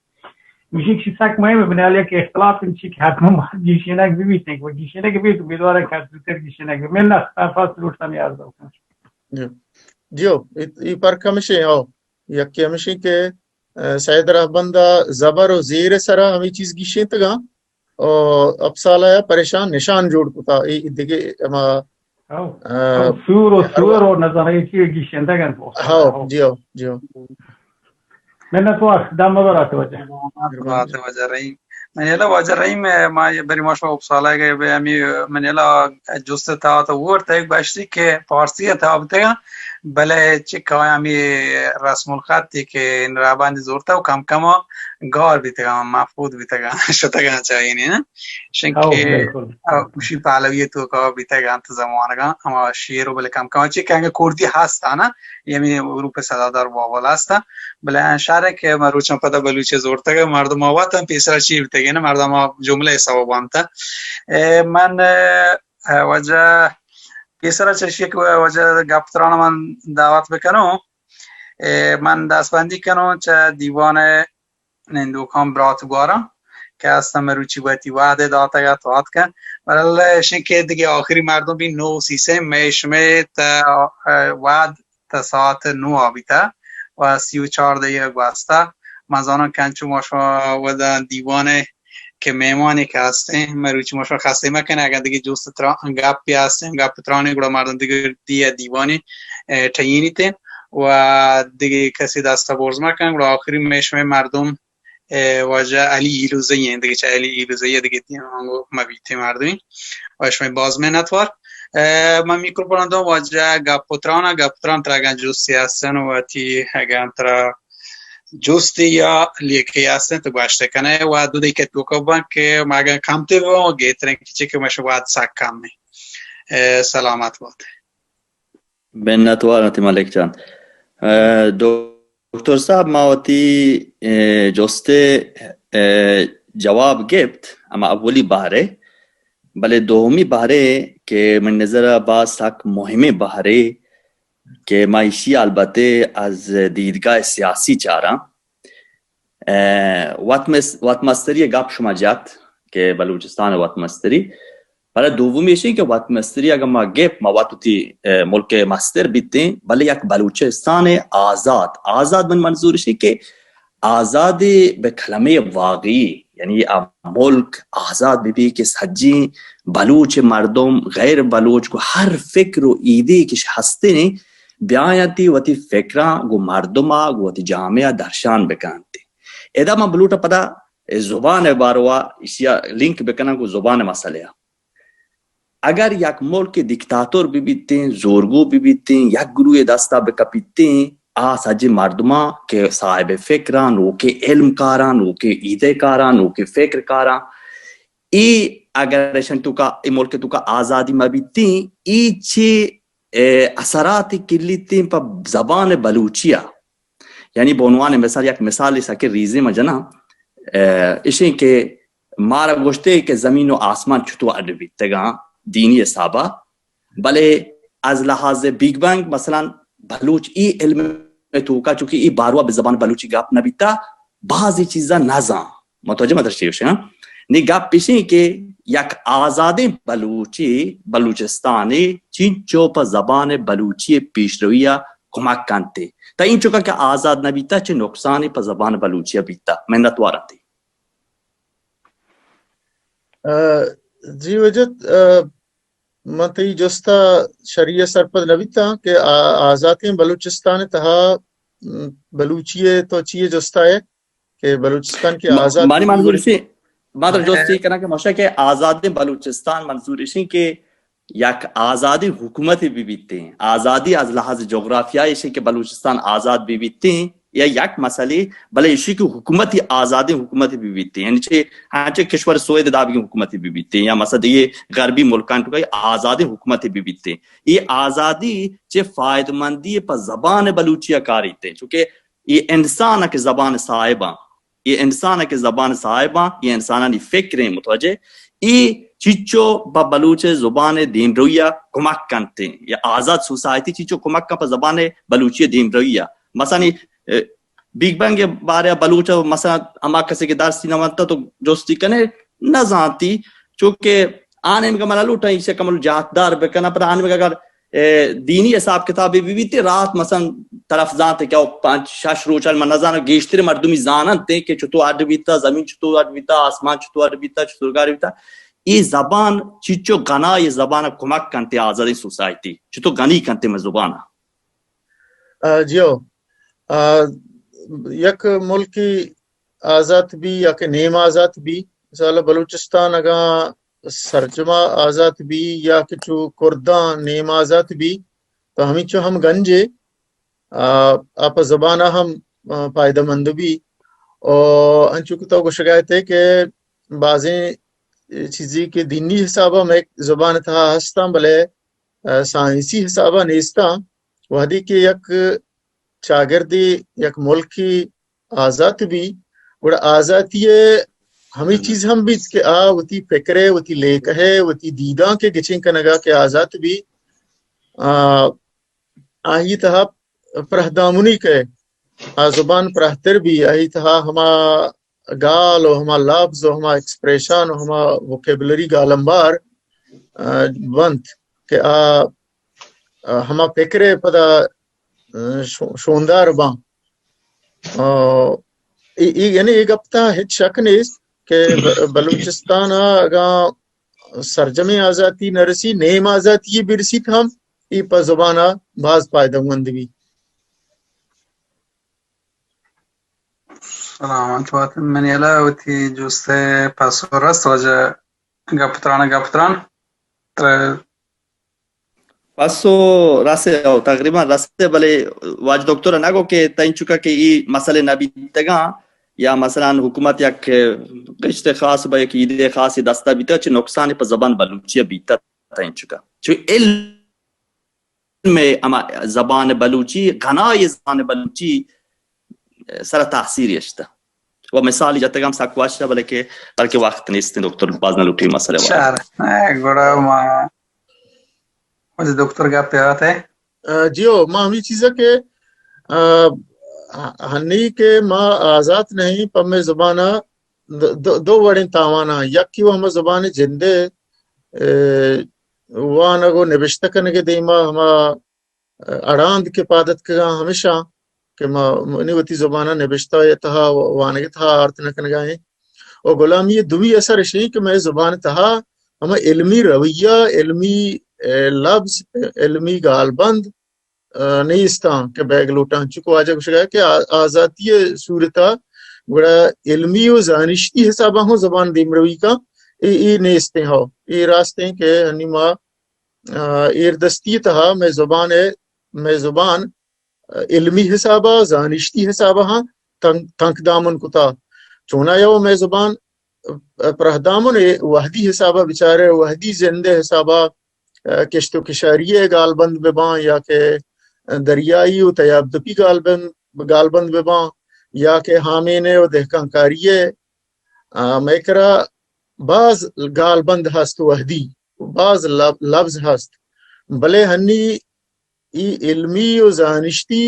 میشی کہ سک مہم، منی ہیالا کہ اختلاف انت، چی کہ حتما باید گیشینگ ببیت، کہ گیشینگ ببیت، امیدوارم کہ زودتر گیشینگ ببیت۔ من نہ، فاصل روٹتانی عرض کنم۔ جی۔ جیو، ای، ای پرک ہمیشی، او، یکی ہمیشی کہ، آ، سید رہبند ءَ زبر و زیر سرا ہمے چیز گیشینتگاں۔ و اپسالہ ءَ پریشان نشان جوڑ کتا۔ اے دگہ ہما، ہو۔ آ، ہو، سور و ہر سور و نزانہ اے چیز گیشندگ انت۔ ہو، ہو۔ جی ہو، جی ہو۔ منت وار، دم مبر آتے واجہ۔ مہربانی۔ آتے واجہ رحیم۔ منی ہیالا واجہ رحیم، ما یہ بری ما شما اپسالہ گئے بے ہمی، منی ہیالا جست تہا تو ورت ایک بشتی کہ فارسی تہا بتگا، بلے چکا ہمی رسم الخطی کہ ان رابندی زورتا و کم کم گار بیتگاں، مفقود بیتگاں، شتگاں چہ آیانی، نہ؟ شنکہ، ہو، بالکل۔ آ، گوشی پہلوی توکا بیتگاں انت زمانگاں، ہما شعر و بلے کم کم چی کہ انگہ کوردی ہست، نہ؟ یعنی حروف صدادار واول ہست، بلے شعر کہ مروچاں پدا بلوچی زورتگ، مردم وت ہم پیسرا چی بیتگ، نہ؟ مردم جملہ سبب انت۔ اے، من، اے، واجہ پیسرا چشی کہ واجہ گپ تران من دعوت بکنوں۔ اے، من دستبندی کنوں چہ دیوان نندوکاں برات گواراں کہ ہستن مروچی وتی وعدے داتگ ات و آتکن۔ وللہ اشیں کہ دگہ آخری مردم بی نو سی سے مئے شمئے تا، اے، وعد تا ساعت نو آ بیتا و سی و چار دقیقہ گوستا۔ من زاناں کہ انچو ما شما ودا دیوانے کہ مہمانی کہ ہستیں، مروچی ما شما خستے مکنیں، اگر دگہ جست ترا-، گپی ہستیں، گپ ترانی گڑا مردم دگہ دیئے دیوانی، اے، ٹہینیتیں و دگہ کسی دستا برز مکن، گڑا آخری مئے شمئے مردم اے، واجہ علی ایلوزئی ایں، دگہ چہ علی ایلوزئی ءَ دگہ دیاں انگو مبیتیں مردمے۔ و شمئے باز منتوار۔ اے، من میکروفون دوں واجہ گپ و تران ءَ، گپ و تران ترا اگاں جستے ہستن و وتی اگاں ترا جستے یا لیکے ہستن تو گوشت کنے و دو دقیقہ توکا بن کہ ما اگاں کمتے بباں و گہتریں کہ چہ کہ مش واد سک کم ایں۔ اے، سلامت بات۔ منتوار انت ملک جان۔ اے، ڈاکٹر صاحب، ما وتی، اے، جست ءِ، اے، جواب گپت، ہما اولی بہرے، بلے دومی بہرے کہ من نظر ءَ باز سک مہمیں بہرے کہ ما ایشی ءَ البتہ از دیدگاہ سیاسی چاراں۔ اے، وت مس-، وت مستری ءِ گپ شما جت کہ بلوچستان ءِ وت مستری، بلے دومی ایش انت کہ وت مستری اگاں ما گپ، ما وت وتی، اے، ملک ءِ مستر بیتیں، بلے یک بلوچستان آزاد، آزاد من منظور ایش انت کہ آزادی بہ کلمہ واقعی، یعنی آ ملک آزاد بہ بی کہ سجیں بلوچ مردم، غیر بلوچ، گوں ہر فکر و ایدے کہ ہستیں، بیاینتی وتی فکراں گوں مردم ءَ، گوں وتی جامعہ ءَ درشان بکنتی۔ ادا من بلوٹاں پدا زبان ءِ باروا ایشی ءَ لنک بکناں گوں زبان ءِ مسئلہ ءَ۔ اگر یک ملک دیکتاتور بہ بیتیں، زورگو بہ بیتیں، یک گروہ دستا بہ کپیتیں، آ سجیں مردماں کہ صاحب فکراں، نوکیں علم کاراں، نوکیں ایدے کاراں، نوکیں فکر کاراں، اے اگر ایشانی توکا، اے ملک توکا آزادی مہ بیتیں، اے چے، اے، اثرات کلیتیں پہ زبان بلوچی ءَ؟ یعنی بہ عنوان مثال، یک مثال سکیں ریزیں من جناں، اے، ایشیں کہ مارا گوشتے کہ زمین و آسمان چطور اڈ بیتگاں دینی حسابا، بلے از لحاظ بیگ بینگ مثلاً بلوچ ای علم توکا، چونکہ ای باروا بہ زبان بلوچی گپ نہ بیتا، بعضی چیزاں نہ زان۔ متوجہ مدر چی گوشاں؟ نی گپ ایشیں کہ یک آزادیں بلوچی، بلوچستانی چینچو پہ زبان بلوچی پیشروی ءَ کمک کنتے، تا اینچکا کہ آزاد نہ بیتا چہ نقصانی پہ زبان بلوچی بیتا۔ منت وارنتی۔ آ، جی وجد، آ، من تئی جستا شریع سرپد نہ بیتاں کہ آ-، آزاتیں بلوچستان تہا، م، بلوچی ءِ تو چی جستا ہے کہ بلوچستان کی م-، آزاد مانی منظور اسی، ما در جستی کناں کہ ماشا کہ آزادیں بلوچستان منظور اسی کہ یک آزادی حکومت بہ بیتیں، آزادی از لحاظ جغرافیہ ایشی کہ بلوچستان آزاد بہ بیتیں، یا یک مسئلے، بلے ایشی کہ حکومتی آزادی حکومت بہ بیتیں، یعنی چہ ہنچے کشور سوید دابگی حکومت بہ بیتیں، یا مثلا یہ غربی ملکان تو آزادی حکومت بہ بیتیں، یہ آزادی چہ فائدہ مندی پہ زبان بلوچی کاریتیں، چونکہ یہ انسان کہ زبان صاحباں، اے انسان کہ زبان صاحباں، اے انسانانی فکریں متوجہ، اے چیچو با بلوچ زبان دیمرویا کمک کنتے، یا آزاد سوسائٹی چیچو کمک کن پہ زبان بلوچی دیمرویا۔ مثلاً، اے، بیگ بینگ بارے بلوچ، مثلاً، ہما کسی کہ درسی نہ ونتا تو جستی کنے نہ زانتی، چونکہ آ نیمگا من لوٹاں ایشی کمل جہتدار بکناں، پدا آ نیمگا اگر، اے، دینی حساب کتابے بہ بیت، رات مثلاً طرف زانت کہ او پنچ شش روچ من نزاناں، گیشتر مردمی زاننت کہ چطور اڈ بیتا، زمین چطور اڈ بیتا، آسمان چطور اڈ بیتا، چطور گار بیتا۔ اے زبان چیچو گنا اے زبان کمک کنتے آزادی سوسائٹی، چطور گنی کنتے میں زبان۔ آ، جیو، آ، یک ملکی آزات بی یا کہ نیم آزات بی، مثال بلوچستان اگاں سرجما آزات بی یا کہ چو کرداں نیم آزات بی، تو ہمینچو ہم گنجے، آ، آ پہ زبان ہم، آ، پائدہ مند بی۔ او انچو کہ تو گوشگا تے کہ بازیں چیزی کہ دینی حسابا میں زبان تہا ہستاں، بلے، آ، سائنسی حسابا نیستاں۔ وہدی کہ یک چاگردی یک ملکی آزات بی، گڑا آزاتی ء ہمے چیز ہم بیت کہ آ وتی فکر ء، وتی لیکہ ء، وتی دیدانک ء گچین کنگا کہ آزات بی، آ، آئی تہا پرہدامنی کہ آ زبان پرہتر بی، آئی تہا ہما گال و ہما لفظ و ہما ایکسپریشن و ہما ووکیبلری گالمبار، آ، بنت کہ آ، آ، ہما فکر ء پدا، آ، شو-، شوندار باں۔ آ، ای، ای، یعنی اے گپ تہا ہچ شک نیست کہ ب-، بلوچستان ء اگاں سرجمیں آزاتی نہ رسی، نیم آزاتی برسیت ہم، ای پہ زبان ء باز پائدہ مند بی۔ سلامت بات۔ منی ہیالا وتی جست ء پسو رست واجہ گپ تران، گپ تران۔ تر- پسو رسے، او تقریباً رسے، بلے واجہ دکتر نہ گو کہ تئیں چکا کہ ای مسئلے نہ بیتگاں یا مثلاً حکومت یک قشت خاص با یک ایدے خاصی دستا بیتا، چہ نقصان پہ زبان بلوچی بیتا تئیں چکا؟ چو علم علم ہما زبان بلوچی، غنای زبان بلوچی سر تاثیر اشتہ۔ و مثالی جتگ ہم سک وش، بلکہ، بلکہ وقت نیست، دکتر باز نہ لوٹی مسئلہ وارا۔ شر، اے، گڑا ما، وجہ دکتر گپ آتے۔ آ، جیو، ما ہمی چیزا کہ، آ، ہنی کہ ما آزاد نہیں، پہ میں زبانا دو، دو، دو وڑیں تاواناں، یکی و ہما زبان جندے، اے، وانگ و نبشتہ کنگ ء دیما ہما اڑاند کہ پاد اتکگاں ہمیشاں کہ ما منی وتی زبان ء نبشتہ ء تہا و وانگ ء تہا آرت نہ کنگا ایں۔ و غلامی ء دومی اثر اش ایں کہ مئے زبان ء تہا ہما علمی رویہ، علمی، اے، لبز، علمی گالبند، آ، نیستاں کہ بیگ لوٹاں۔ چونکہ واجہ گوشگا کہ آ-، آزاتی ء صورت ء گڑا علمی و زانشتی حسابا ہوں زبان دیمروی کا، اے، اے نیستیں ہو۔ اے راستیں کہ ہنی ما، آ، ایردستی تہا مئے زبان ء، مئے زبان علمی حسابا، زانشتی حسابا ہاں تنک، تنک دامن کتا۔ چونایا و مئے زبان پرہدامن ء وہدی حسابا بچارے، وہدی زند ء حسابا، ء، کشت و کشاری ء گالبند بہ باں یا کہ دریائی و تیابدپی گالبند، گالبند بہ باں یا کہ ہامین ء و دہکانکاری ء، ء، مئے کرا باز گالبند ہست وہدی، باز لب-، لبز ہست، بلے ہنی ای علمی و زانشتی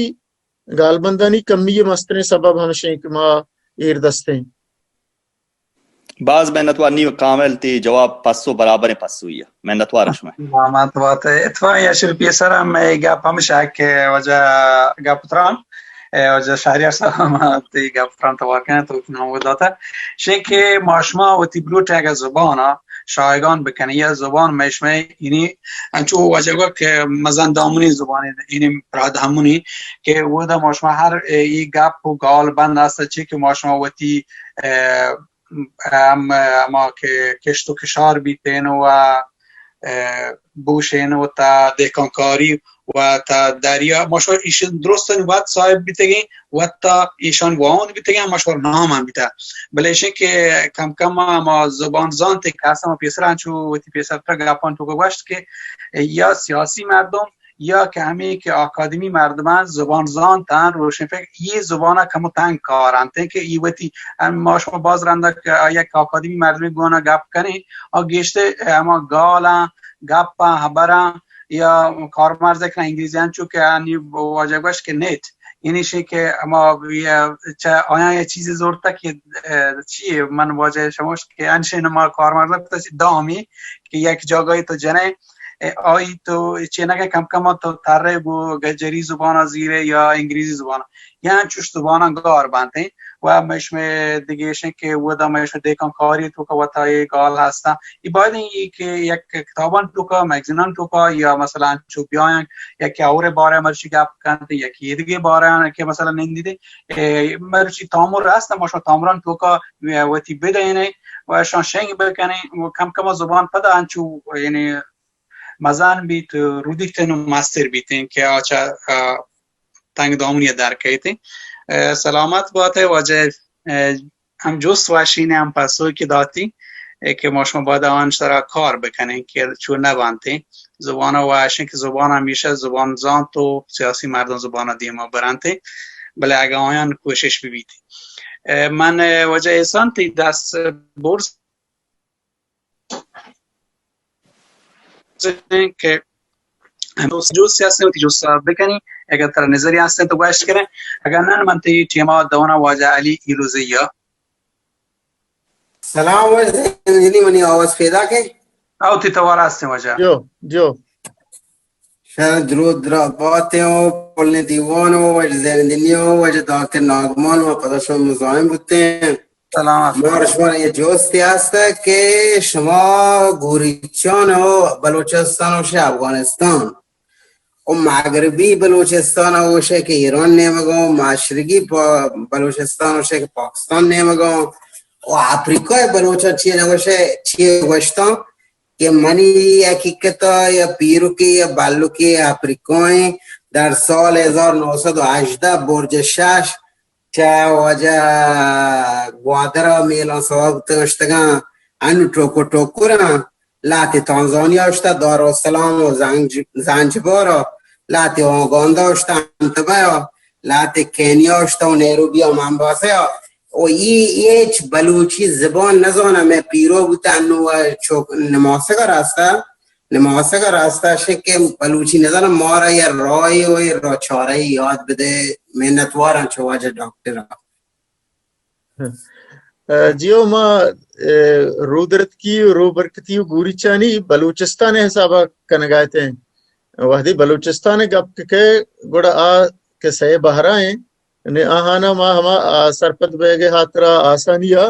گالبندانی کمی ء مستریں سبب ہمشیں کہ ما ایر دستیں۔ باز منتوار، نی کامل تی جواب پسو برابریں پسوئی ء۔ منتوار شمئے۔ سلامت بات۔ اتفاق یا شل پیسر ہم اے گپ ہمشہ کہ واجہ گپ تران، اے واجہ شہریار صاحب ہم تی گپ تران توار کن تو نام داتا۔ شے کہ ما شما وتی بلوٹ اگہ زبان ء شایگان بکنی یا زبان مئے شمئے یعنی انچو واجہ گو کہ مزن دامنی زبانی یعنی پراد ہمونی کہ ودا ما شما ہر ای گپ و گال بند است چی کہ ما شما وتی، اه، ہم، ہما کہ کشت و کشار بیتین و، اه، بوشین و تا دہکانکاری و تا دریا، ما شما ایشن درستن وت صاحب بیتگیں، وت تا ایشان واہند بیتگیں، ما شما نام ہم بیتا۔ بلے ایشن کہ کم کم ما زبان زانتے کہ اصلا ما پیسر انچو وتی پیسر تر گپان تو گوشت کہ یا سیاسی مردم یا کہ ہمے کہ آکادمی مردمان زبان زانتن، روشن فکر، یہ زبان کمو تنگ کارنت کہ ای وتی ہم ما شما باز رندا کہ یک آکادمی مردمی گونا گپ کنیں، آ گیشتر ہما گالاں، گپاں، ہبراں یا کارمرز کنن انگریزی انچو کہ انی واجہ گوش کہ نیٹ، یعنی شی کہ ہما چہ آیاں یہ چیزی زورتا کہ، اه، چی من واجہ شموش کہ انشین ما کارمرز کتا چی دامی کہ یک جاگائی تو جنے، اه، آئی تو چینگے کم کم تو ترے گو گجری زبان زیرے یا انگریزی زبان یا انچوش زباناں گار بنتیں۔ و مئے شمئے دگہ ایشیں کہ ودا مئے شمئے دیکان کاری توکا وتا اے گال ہستاں۔ ای باید ایں کہ یک کتابان توکا، میگزینان توکا یا مثلاً چو بیاین یکی اورے بارے مرچی گپ کنت، یکی ایدگہ بارے کہ مثلاً نندیدے، اے، مرچی تامر ہست، ما شما تامران توکا وتی بدینے و شان شنگ بکنے و کم کم زبان پدا انچو یعنی مزن بیت، رودیتن و مستر بیتن کہ آ چہ، آ، تنگ دامنی در کیت۔ اه، سلامت باتے واجہ، اه، ہم جست واشین ہم پسو کہ داتی، اه، کہ ما شما باید آن سرا کار بکنیں کہ چو نبانتے۔ زبان واشین کہ زبان ہمیشہ زبان زانت و سیاسی مردم زبان دیما برانتے، بلے اگہ آیان کوشش ببیت۔ اه، من، اه، واجہ احسان تی دست برز کہ جو سیاسی وتی جست بکنی، اگر ترا نظری ہستیں تو گوشت کریں، اگر نہ من تی ٹیما دونا واجہ علی ایلوزی یا۔ سلام واجہ زندنی، منی آواز پیدا کے؟ او تی توار ہستیں واجہ۔ جو، جو۔ شر درود درا باتیں و پلیں دیوان و واجہ زندنی و واجہ ڈاکٹر ناگمان و پدا شما مزاحم بوتیں۔ سلامت۔ مار شما یہ جوستی ہست کہ شما گوریچان و بلوچستان و شہ افغانستان و مغربی بلوچستان و شہ کہ ایران نیمگا و مشرقی پا-، بلوچستان و شہ کہ پاکستان نیمگا و افریقای بلوچان چیئے نگوشے، چیئے گوشتان کہ منی حقیقتا یا پیرکی یا بلکی افریقائیں در سال ہزار نو سد و ہژدہ برج شش چہ واجہ گوادر ء میلان سوار بوتگ اشتگاں، انو ٹوکر ٹوکراں، لہتے تانزانیا اشتہ دارالسلام و زنج-، زنجبار ء، لہتے اوگاندا اشتہ انتبہ ء، لہتے کینیا اشتہ و نیروبی ء ممباسہ ء، و ای ہچ بلوچی زبان نزانہ، مئے پیرو بوتہ انو و چوک نماسگ ء رستہ۔ نماسگ ء راستہ شے کہ بلوچی نزاناں، مارا یا راہے و یا راہ چارہے یاد بدے، منتواراں چہ واجہ ڈاکٹر ء۔ ء، جیو ما، ء، رودرتکی و روبرکتی و گوریچانی بلوچستان ء حساب ء کنگ ء اتیں۔ وہدے بلوچستان ء گپ کہ کئے گڑا آ کہ سئے بہرائیں، نے آہانا ما ہما آ سرپد بیگ ء ہاترا آسانی ء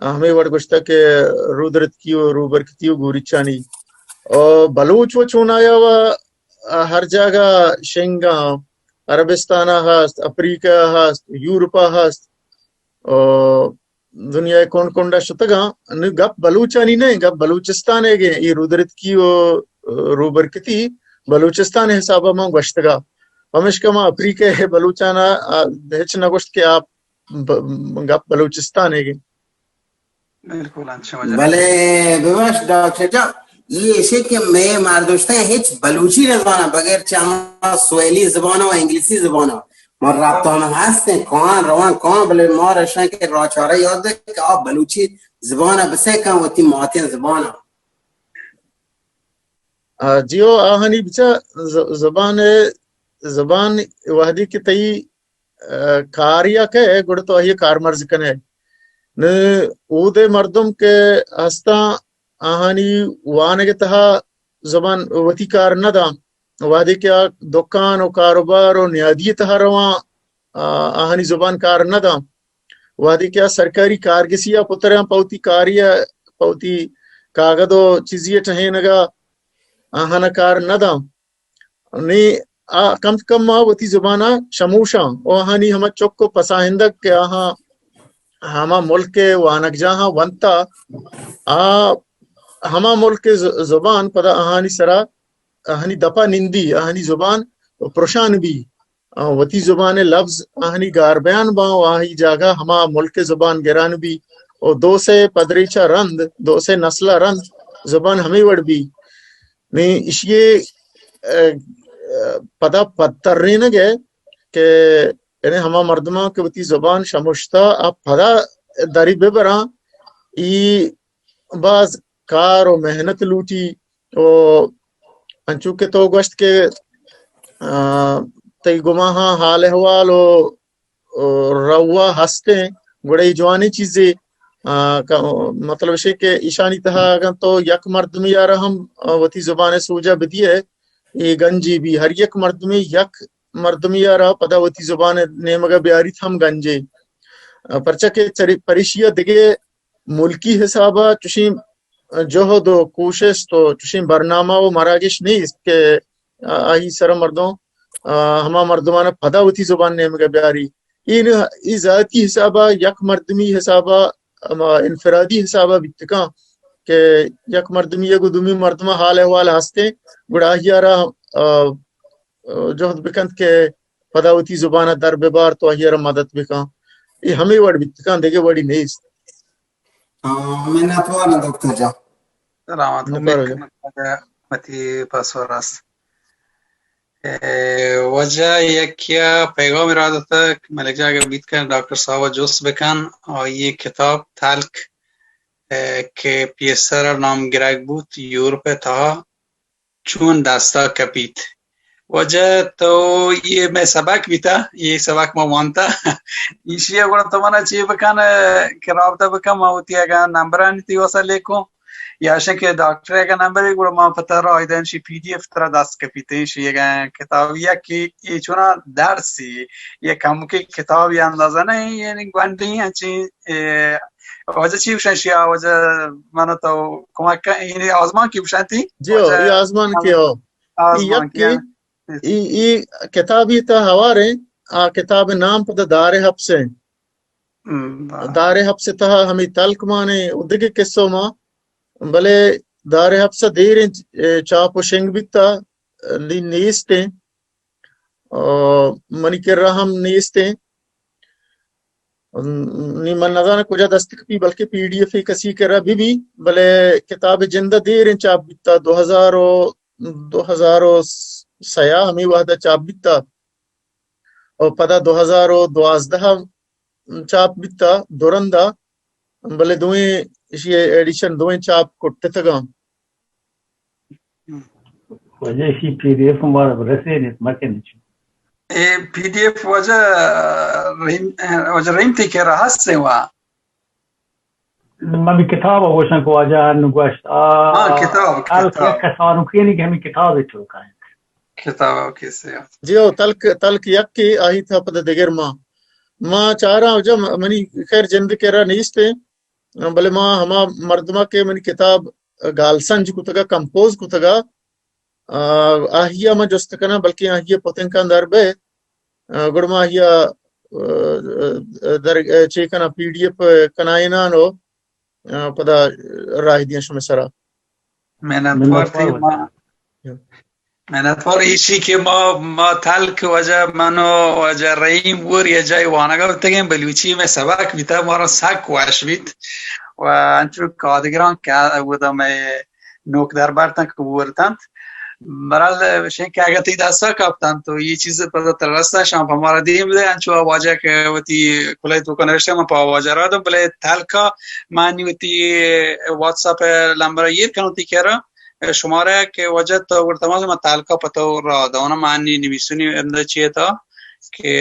ہمے وڑ گوشتگ کہ رودرتکی و روبرکتی و گوریچانی و بلوچ و چونایا و ہر جاگہ شنگاں، عربستان ء ہست، افریقہ ء ہست، یورپ ء ہست، و دنیا ء کنڈ کنڈ ء شتگاں۔ نوں گپ بلوچانی نہ، گپ بلوچستان ء گے۔ اے رودرتکی و روبرکتی بلوچستان ء حساب ء من گوشتگا۔ پمیشکا ما افریقہ ءِ بلوچانا، آ، ہچ نہ گوشت کہ آ ب-، گپ بلوچستان ءِ گے۔ بالکل انچو وجہ۔ بلے ببخش ڈاکٹر جان، یہ ایشی کہ میں مردوشتہ ہچ بلوچی نہ زبانہ بغیر چہ ہما سویلی زبانہ و انگلیسی زبانہ۔ ما رابطہ ہم ہستیں، کان روان کان، بلے ما رشن کہ راچارہ یاد دے کہ آ بلوچی زبانہ بسے کن وتی ماتیں زبانہ۔ آ، جیو، آہانی بچا ز-، زبان، زبان وہدی کہ تئی، آ، کاریا کئے، گڑا تو آہی کارمرز کنے۔ نہ اودے مردم کہ ہستاں، آہانی وانگ تہا زبان وتی کار نہ داں۔ وہدے کہ آ دکان و کاروبار و نیادی تہا رواں، آ، آہانی زبان کار نہ داں۔ وہدے کہ آ سرکاری کارگسی ءَ پتراں پہ وتی کاری ءَ، پہ وتی کاگد و چیزی ءِ ٹہینگ ءَ آہاں کار نہ داں۔ نی آ کم کم آ وتی زبان ءَ شموشاں و آہانی ہما چک و پساہندگ کہ آہاں ہما ملک ءِ وانگجاہاں ونتا، آ ہما ملک ءِ ز-، زبان پدا آہانی سرا، آہانی دپا نندی، آہانی زبان پرشان بی۔ آ، وتی زبان ءِ لبز آہانی گار بیان باں و آہی جاگہ ہما ملک ءِ زبان گران بی و دو سے پدریچ ءَ رند، دو سے نسل ءَ رند زبان ہمے وڑ بی۔ نی ایشی ءِ، ا، ا، پدا پدترینگ ءَ کہ یعنی ہما مردماں کہ وتی زبان شمشتہ آ پدا دری ببراں، ای باز کار و محنت لوٹی و انچو کہ تو گوشت کہ، آ، تئی گماہاں حال احوال و، و روا ہستیں، گڑا ای جوانیں چیزے، آ، ک-، مطلب اشے کہ ایشانی تہا اگاں تو یک مردمی آرا ہم، آ، وتی زبان ءِ سوجا بدیئے، اے گنجے بی۔ ہر یک مردمے یک مردمی آرا پدا وتی زبان ءِ نیمگا بیاریت ہم گنجے۔ آ، پرچا کہ چری-، پریشی ءَ دگہ ملکی حساب ءَ چوشیں جہد و کوشست و چوشیں برنامہ و مراگش نیست کہ آ-، آہی سر ءَ مردم، آ، ہما مردمان ءَ پدا وتی زبان نیمگ ءَ بیاری۔ اے نہ، اے ذاتی حساب ءَ یک مردمی حساب ءَ، ہما انفرادی حساب ءَ بیت کن کہ یک مردمی ءَ گوں دومی مردم ءَ حال احوال ہستیں، گڑا آہی ءَ را، آ، جہد بکنت کہ پدا وتی زبان ءَ در ببارت و آہی ءَ را مدد بکن۔ اے ہمے وڑ بیت کن، دگہ وڑی نیست۔ آ، منتوار آں دکتر جان۔ سلامت۔ منتوار بات۔ وتی پاسور است۔ اے، واجہ یکیا پیغامی را داتگ، ملک جان اگہ بیت کن ڈاکٹر صاحب ءَ جست بکن، آئی کتاب تلک، اے، کہ پیسر نام گرگ بوت یورپ ءِ تہا، چون دستا کپیت۔ واجہ تو یہ مئے سبق بیتا، یہ سبق ما وانتا۔ ایشی ءَ گڑا تو منا چی بکن کہ رابطہ بکن، ما وتی اگاں نمبرانی تئی واسا لیکوں، یا شن کہ ڈاکٹر اگاں نمبر گڑا ما پتہ را آیدن شی پی ڈی ایف ترا دست کپیت، شی اگاں کتاب یا کہ یہ چونا درسی، یہ کم کے کتاب یا اندازہ نہیں، یعنی گونڈی انچی، اے، واجہ چی گوشن شیا، واجہ من تو کمک کن، یعنی آزمان کی گوشن تئی؟ جی ہو، واجہ یہ آزمان کی ہو۔ آزمان ای یک کی، ہاں۔ ای، ای کتابی تہ ہواریں، آ کتاب نام پدا دار حبس ہیں۔ ہم، واہ۔ دار حبس تہا ہمیں تلک مانے، ادگے قصو ما، بلے دار حبس دیریں، اے، چاپ و شنگ بیتا، نی نیستیں۔ آ، منی کرا ہم نیستیں۔ نی من نزاناں کجا دست کپی، بلکہ پی ڈی ایف کسی کرا بی بی، بلے کتاب جندہ دیریں چاپ بیتا، دو ہزار و، دو ہزار و سیا ہمیں وہدا چاپ بیتا۔ و پدا دو ہزار و دوازدہ چاپ بیتا، دو رندا، بلے دوئیں اشی ایڈیشن دوئیں چاپ کٹتگاں۔ واجہ ایشی پی ڈی ایف مارا برسینیت، مکن چو۔ اے پی ڈی ایف واجہ رحیم، واجہ رحیم تئی کرا ہستیں وا؟ من بھی کتاب گوشن کو واجہ نو گوشت۔ آ، ہاں، کتاب، تلک کتاب۔ یک کسانوکینی کہ ہمیں کتاب تو کائیں۔ کتاب کیسے؟ جی ہو، تلک، تلک یک کی آہی تہا پدا دگر ما۔ ما چاراں واجہ منی خیر جند کرا نیستیں۔ بلے ما ہما مردما کہ منی کتاب گال سنج کتگا، کمپوز کتگا، آ، آہیا ما جست کناں، بلکیں آہیا پتنکاں در بئے، آ، گڑا ما آہیا، آ، در، آ، چے کناں، پی ڈی ایف کنائیناں و، آ، پدا راہ دیاں شمے سرا۔ منتوار تئی۔ ما منتوار ایشی کہ ما، ما تلک واجہ، من و واجہ رحیم ور یه جای وانگا بوتگیں، بلوچی مئے سبق بیتا، مارا سک وش بیت و انچو کادگران کہ اودا مئے نوک در برتن کہ بورتنت. برحال شین کہ اگہ تئی دستا کپتنت تو یہ چیز پدا ترسا شان پہ مارا دیم دے، انچو واجہ کہ وتی کلای توکا نوشتہ من پہ واجہ را دم، بلے تلکا من وتی واتساپ لمبر ایر کنو تی کرا شمارا کہ واجہ تو گڑ تمام من تلکا پتو را دانا من نی نویسونی اندر چیتا کہ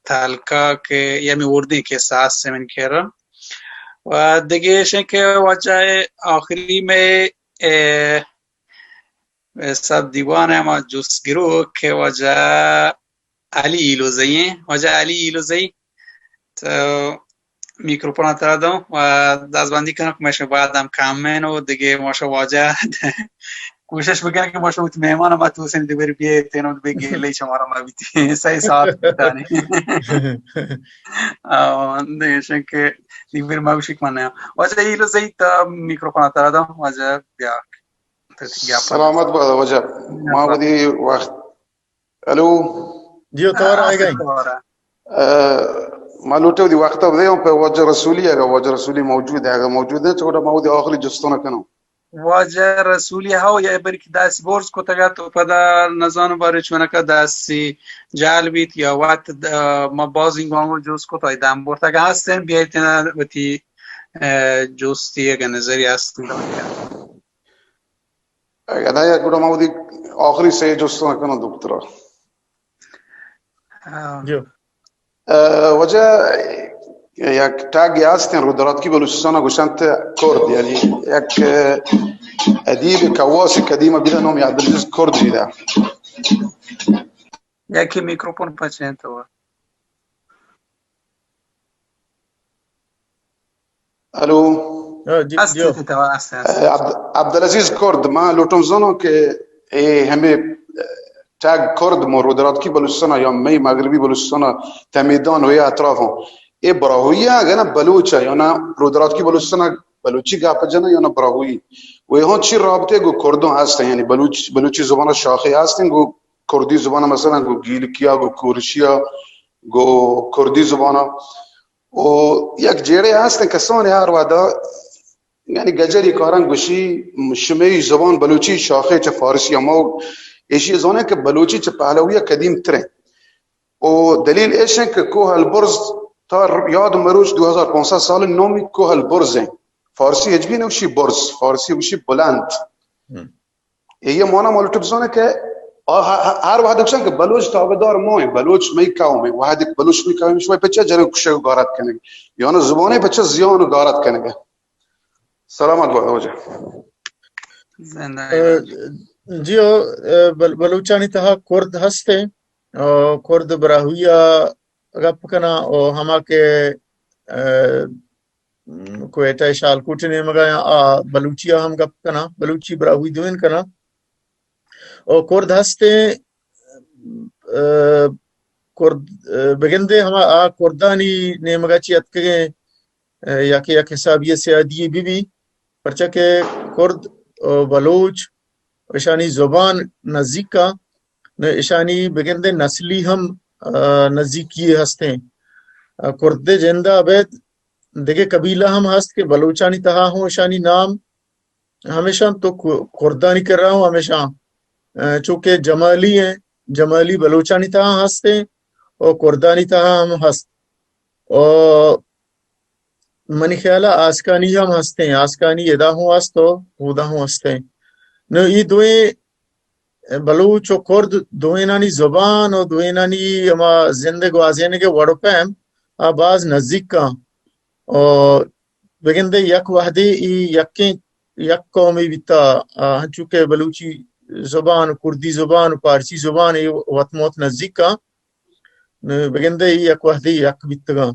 تلکا کہ یمی اردیں کہ ساس سے من کرا. و دگه ایشیں کہ واجہ آخری میں، اے، اے سب دیوان ہے ما جست گرو کہ واجہ علی ایلوزئی ہیں، واجہ علی ایلوزئی. تو میکروفون ترا دوں و دزبندی کنوں کہ ماشا بعد ہم کام میں نو دگه ماشا واجہ کوشش بکنیں کہ ماشا وتی مہمان ما تو سن دیگر بیے تینو بے گیلے شمارا ما بیتی سہی ساعت بیتانی. آ، دیشن کہ دیگر ما بشک من نیا. واجہ ایلوزئی تا میکروفون ترا دوں، واجہ بیا. سلامت باد واجہ. ما ودی وقت الو. جی، تو آ، آئے گئے. آ، ما لوٹے ودی وقت بدے ہوں پہ واجہ رسولی، اگر واجہ رسولی موجود ہے، اگر موجود ہے، چھوٹا ما ودی آخری جستوں کنوں. واجہ رسولی ہاو یا بلکہ داسی برز کتگا تو پدا نزانو بارے چونکا داسی جال بیت یا وقت د-، ما باز این گامو جست کت آئی دم برتگا ہستن بیایت وتی، آ، جستی اگر نظری ہست. اگہ نہ، گڑا ما وتی آخری سے جستاں کناں دکترا. ہاں. جو. آ، واجہ یک ٹاگے ہستیں رودراتکی بلوچستان گوشنت کرد، یعنی یک ادیب کواس قدیم بیدا نام عبدالعزیز کرد بیدا. یکی میکروفون پچین تو. الو. ہاں، جی، ہست جی. ہست، ہست. عبد-، عبدالعزیز کرد، ما لوٹم زانو کہ اے ہمیں ٹگ کرد مو رودراتکی بلوچستان یا مئی مغربی بلوچستان تمیدان و اے اطراف ہوں. اے براہوئی اگہ نہ بلوچ یا نہ رودراتکی بلوچستان بلوچی گپ جنہ یا نہ براہوئی. و ہوں چی رابطے گو کردوں ہست، یعنی بلوچ، بلوچی زبان شاخے ہستیں گو کردی زبان، مثلاً گو گیلکیا، گو کورشیا، گو کردی زبانا. و یک جیڑے ہستیں کسانے ہر وہدا، یعنی گجری کارن گوشی، شمئی زبان بلوچی شاخے چہ فارسی ہمو ایشی زانے کہ بلوچی چہ پہلوی قدیم تریں. و دلیل ایش ہیں کہ کوہ البرز تا یاد مروچ دو ہزار پانصد سال نامی کوہ البرز ہیں. فارسی ہچ بھی نوشی برز، فارسی گوشی بلند. ہم. اے یہ مانا مولٹو بزانے کہ آ ہ-، ہ-، ہر وہد گوشن کہ بلوچ تابعدار ما ہیں، بلوچ مئی قوم ہیں، وہد بلوچ مئی قوم شما پچا جنگ کشگ و غارت کنگ، یعنی زبانے پچا زیان و غارت کنگ. سلامت باد واجہ. زندہ ء، باد. جی، ء، بل-، بلوچانی تہا کرد ہست ایں، ء، کرد براہوئی ء گپ کناں، ء، ہما کہ، ء، کوئٹہ ء شالکوٹ ء نیمگ ء آ بلوچی ء ہم گپ کناں، بلوچی براہوئی دوئین کناں۔ ء کرد ہستیں، ء کرد، ء بگندے ہما آ کردانی نیمگ ء چی اتکگیں، ء یا کہ یک حسابی ء سیادی بہ بی، پرچا کہ کرد ء بلوچ اشانی زبان نزیک ء، نہ اشانی بگندے نسلی ہم، ء، نزیکی ہستیں۔ ء کرد ء جند ء ابید دگہ قبیلہ ہم ہست کہ بلوچانی تہا ہوں اشانی نام ہمیشاں تو ک-، کردانی کرا ہوں ہمیشاں، ء، چونکہ جمالی ہیں، جمالی بلوچانی تہا ہستیں اور کردانی تہا ہم ہست۔ اور منی خیال ء آسکانی ہم ہستیں، آسکانی ادا ہوں ہست و اودا ہوں ہستیں۔ نو ای دوئیں بلوچ و کرد دوئینانی زبان و دوئینانی ہما زند گوازینگ ء وڑ و پیم آ باز نزیک آں۔ و بگندے یک وہدے ای یکیں، یک قومے بیتا، آ، ہنچو کہ بلوچی زبان و کردی زبان و پارسی زبان ای وت موت نزیک آں۔ نو بگندے ای یک وہدے یک بیتگاں۔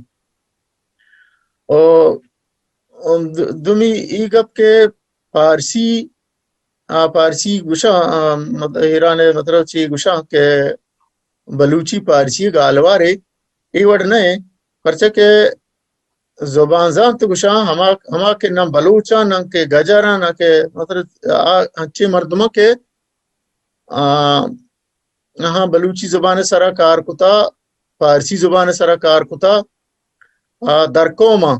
و، و د-، دومی ای گپ کہ پارسی، آ، پارسی گوشاں، آ، مط-، ایران ء مطلب چی گوشاں کہ بلوچی پارسی گالوارے ای وڑ نہ ایں، پرچا کہ زبان زانت گوشاں ہما، ہما کہ نہ بلوچاں، نہ کہ گجراں، نہ کہ مطلب آ انچیں مردماں کہ آ، آہاں بلوچی زبان ءِ سرا کار کتا، پارسی زبان ءِ سرا کار کتا، آ، در قوم آ،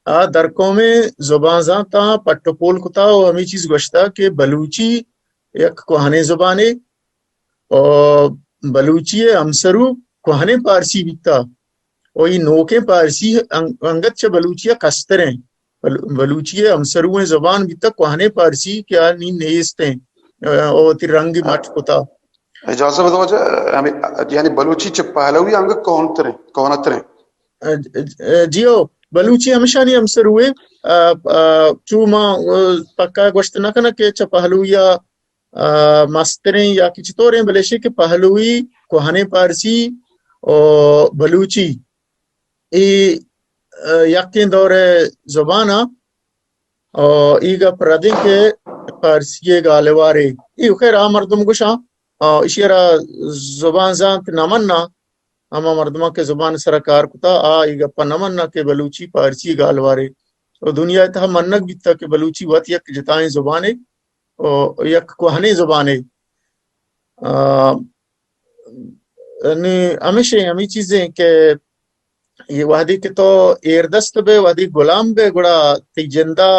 آ در قومیں زبان زانتاں پٹ ءُ پول کتا ءُ ہمے چیز گوشتا کہ بلوچی یک کوہنیں زبانے ءُ بلوچی ءِ ہمسرو کوہنیں پارسی بیتا ءُ اے نوکیں پارسی ان-، انگت چہ بلوچی ءَ کستریں۔ بل-، بلوچی ءِ ہمسرویں زبان بیتا کوہنیں پارسی کہ آ نی نیستیں، آ، ءُ وتی رنگ مٹ کتا۔ اجازت بدو واجہ، ہمیں، یعنی بلوچی چہ پہلوی انگت کہنتریں، کہنتریں۔ جی ہو، بلوچی ہمیشانی ہمسروے، آ، آ، چو ما، آ، پکا گوشت نہ کناں کہ چہ پہلوی ءَ، آ، مستریں یا کہ چطوریں، بلے شی کہ پہلوی، کوہنیں پارسی ءُ بلوچی اے، آ، یکیں دور ءِ زبان ءَ، آ، اے گپ ردیں کہ پارسی ءِ گالوارے۔ اے خیر آ مردم گوشاں، آ، ایشی ءَ را زبان زانت نہ مناں، ہما مردماں کہ زبان ءِ سرا کار کتا، آ اے گپ ءَ نہ مناں کہ بلوچی پارسی ءِ گالوارے۔ ءُ دنیا ءِ تہا منگ بیتا کہ بلوچی وت یک جتائیں زبانے ءُ یک کوہنیں زبانے۔ آ، نی ہمیشیں، ہمے چیزیں کہ اے وہدے کہ تو ایردست بے، وہدے غلام بے، گڑا تئی جندا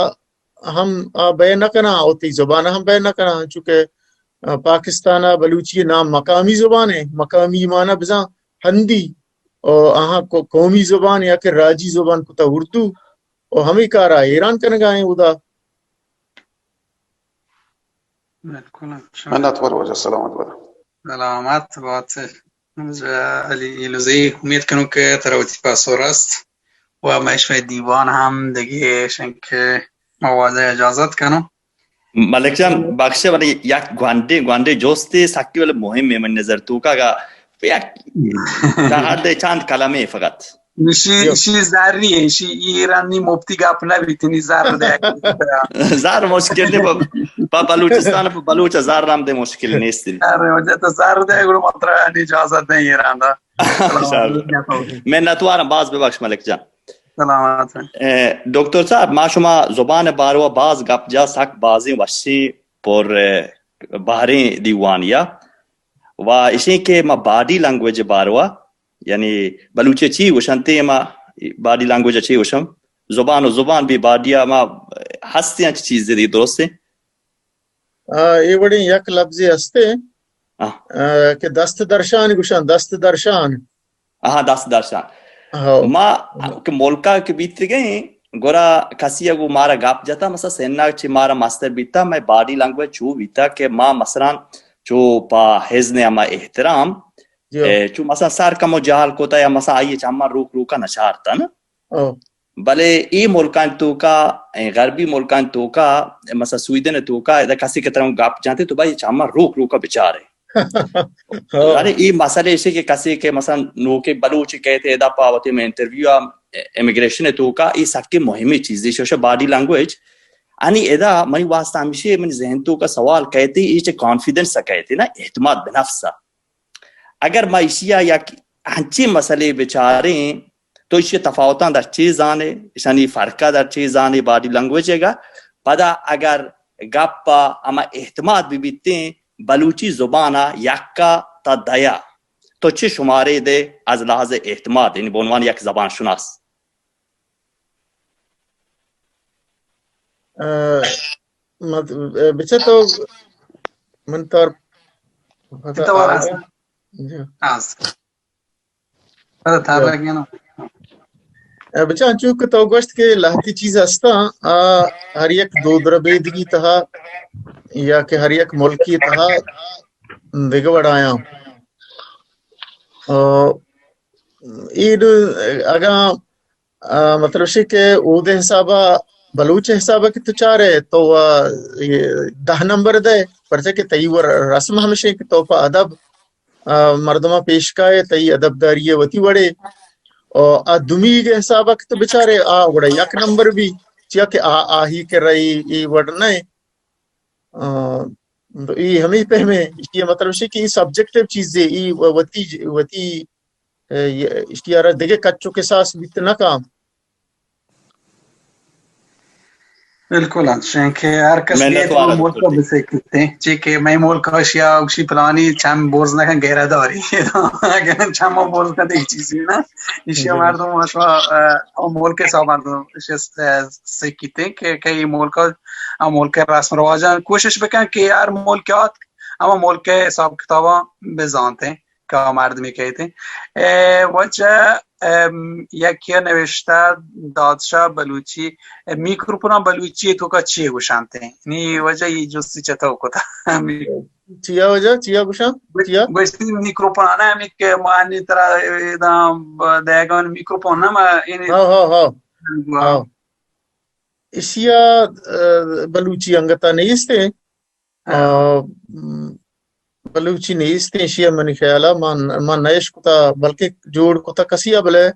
ہم آ بے نہ کناں ءُ تئی زبان ہم بے نہ کناں، چونکہ، آ، پاکستان ءَ بلوچی ءِ نام مقامی زبان ہے، مقامی معنی بزاں ہندی ءُ آہاں کو-، قومی زبان یا کہ راجی زبان کتا اردو ءُ ہمے کارا ایران کنگا ہیں ادا۔ بالکل، اچھا۔ منت وار واجہ، سلامت بات۔ سلامت بات۔ واجہ علی ایلوزی، امید کنوں کہ ترا وتی پاسو رست ءُ مئے شمئے دیوان ہم دگہ شنکہ مواد اجازت کنوں۔ ملک جان، بخشے، بلے یک گوانڈے، گوانڈے جوستے سکی، بلے مہمیں من نظر توکا، اگا یک دہ دے چند کلمے فقط۔ ایشی، ایشی زری ہے، ایشی ایرانی مفتی گپ نہ بیتی، نی زر دے۔ زر مشکل نہیں، پا، پا بلوچستان، پا بلوچ زر ہم دے مشکل نیست۔ ارے وجہ تو زر دے، گڑا مطلب اجازت نہیں ایران دا۔ منتوارم، باز ببخش ملک جان۔ سلامت۔ اے، ڈاکٹر صاحب، ما شما زبان باروا باز گپ جا، سک بازیں وشیں پر، اے، بہریں دیوانیا۔ و اشیں کہ ما باڈی لینگویج باروا، یعنی بلوچی چی گوشنتے، ما باڈی لینگویج چی گوشم؟ زبان و زبان بی باڈی ما ہستیں انچ چیز دی، درستے؟ آ، اے وڑیں یک لبزے ہستے، آ۔ آ، کہ دست درشان گوشن، دست درشان۔ آہا، دست درشان۔ ہو۔ ما کہ ملکا کہ بیتگیں، گڑا کسی گو مارا گپ جتا، مثلا سنگ چی مارا مستر بیتا، مئے باڈی لینگویج چو بیتا کہ ما مثلا چو پا ہزن ہما احترام، جی۔ اے، چو مثلا سر کمو جہل کتا یا مثلا آئی چما روک روکا نچارتا نا۔ ہو۔ بلے اے ملکانی توکا، اے غربی ملکانی توکا، مثلا سویڈن توکا، ادا کسی کہ ترا گپ جنتے تو بھائی چما روک روکا بچارے۔ ہو۔ یعنی اے مسئلہ ایشی کہ کسی کہ مثلا نوکے بلوچ کہتے ادا پا وتی میں انٹرویو آ امیگریشن توکا، اے سکے مہمیں چیزے شوشہ باڈی لینگویج۔ انی ادا منی واسطہ ہمیشہ منی ذہن توکا سوال کہتے، اے چہ کانفیڈنس کہتے نا، اعتماد بنفس۔ اگر ما ایشی ء یک ہنچیں مسئلے بچاریں تو ایشی تفاوتاں در چے زانے، ایشانی فرق ء در چے زانے باڈی لینگویج ء گا؟ پدا اگر گپ ء ہما اعتماد بہ بیتیں بلوچی زبان ء یک ء تا دہ ء تو چے شمارے دے از لحاظ اعتماد، یعنی بہ عنوان یک زبان شناس؟ اه، مت-، اه، بچه تو من تار پتا تو آ-، آس۔ جی۔ آس۔ پتا تار اه۔ لگے نا۔ اه، بچه انچو کہ تو گوشت کہ لہتی چیز ہستاں، آ، ہر یک دود ربیدگی تہا یا کہ ہر یک ملکی تہا دگہ وڑایاں۔ اه، اے دو اگاں آ، مطلب شی کہ اودے حسابا، بلوچ حسابا کہ تو چارے تو، آ، اے دہ نمبر دے، پرچہ کہ تئی ور رسم ہمشے کہ تو پہ ادب، آ، مردماں پیش کائے، تئی ادبداری وتی وڑے۔ او آ دومی کے حسابا کہ تو بچارے، آ وڑا یک نمبر بھی، چیا کہ آ، آہی کہ رہی، اے وڑ نہ۔ آ، تو اے ہمیں پہمے، یہ مطلب شی کہ اے سبجیکٹیو چیزے، اے وتی، وتی اے، یہ، اشی ء را دگہ کچ و کساس بیت نہ کام۔ بالکل انچیں کہ ہر کس منت بیت وارا ملک ءَ دکتر دی۔ بسکیت ایں، چی کہ مئے ملک ءَ اشیا گوشی پلانی چم برز نہ کن، گیرہ داری۔ اگاں چم برز کن، دیگہ چیزی نہ۔ ایشی ءَ جی۔ مردم واسطہ، ءَ، ملک ءِ حساب مردم ایشی ءَ سکیت ایں کہ کئی ملک ءَ، ملک ءِ رسم رواجاں کوشش بکن کہ ہر ملک ءَ آت، ہما ملک ءِ حساب کتاباں بزانت ایں۔ کہ مردمی کئیت۔ اے، وجہ، ام، یکی ءَ نوشتہ دادشاہ بلوچی، اے، میکروفون بلوچی توکا چی گوشنت؟ نی وجہ ای جستی چتو کتا؟ چیا وجہ؟ چیا گوشاں؟ چیا؟ گوشتی میکروفون نا، ہمیں کہ ما نی ترا ادا دیگان میکروفون نا ما اینی ہاں، ہاں، ہاں۔ ہاں۔ ہاں۔ اشیا، ا، بلوچی انگتا نیست ایں۔ ہاں۔ آ، م، بلوچی نیست ایں، ایشی ءَ منی خیال ءَ من، من نہ اشکتا، بلکہ جوڑ کتا کسی ءَ، بلے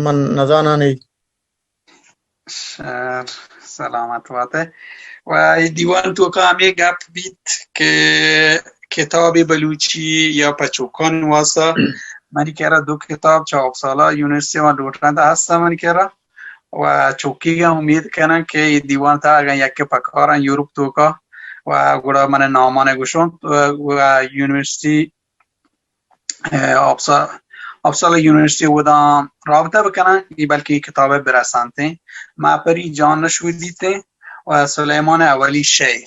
من نزاناں اے۔ شر، سلامت بات ئے۔ و اے دیوان توکا ہمے گپ بیت کہ کتابے بلوچی یا پہ چوکانی واسطہ، منی کرا دو کتاب چہ اپسالا یونیورسٹی ءَ لوٹنت ہست منی کرا۔ و چوکیگاں امید کناں کہ اے دیوان تہا اگاں یکے پکاراں یورپ توکا و گڑا من نامان گوشنت و، و یونیورسٹی، اه، اپسا-، اپسالا یونیورسٹی ودا رابطہ بکناں، اے بلکہ اے کتاب برسانت ایں۔ ماپری جان نشودیت ایں و سلیمان اولی شعر۔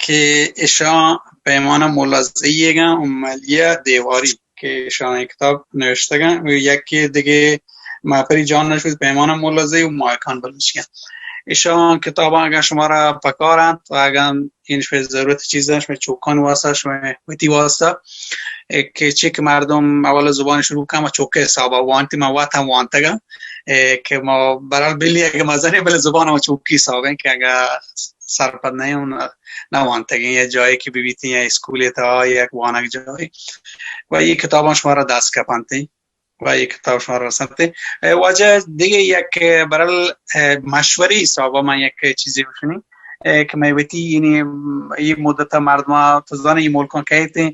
کہ اشاں پیمانہ ملا زئی ئیگاں و ملیہ دیواری کہ اشاں اے کتاب نوشتگاں و یکے دگہ ماپری جان نشود پیمانہ ملا زئی و ماہکان بلوچی اں۔ اشاں کتاباں اگاں شمارا پکار انت و اگاں اے شمئے ضرورت چیزاں شمئے چوکانی واسطہ، شمئے وتی واسطہ، اے کہ چی کہ مردم اول زبان شروع کن، ما چوکے حسابا وانتی، ما وت ہم وانتگاں، اے کہ ما برحال بلی اگہ مزنیں بلے زبان ما چوکی حساب ایں کہ اگہ سرپد نہ اوں، نہ وانتگیں، یا جاہے کہ ببیتیں، یا اسکولے تہا، یا یک وانگ جاہے۔ و اے کتاباں شمارا دست کپنتیں و اے کتاب شمارا رسنتیں۔ اے واجہ دگہ یک برحال، اے، مشورے حسابا من یک چیزے گوشنی، اے، کہ مئے وتی یعنی اے مدتا مردما تو زانے اے ملکاں کئیتیں،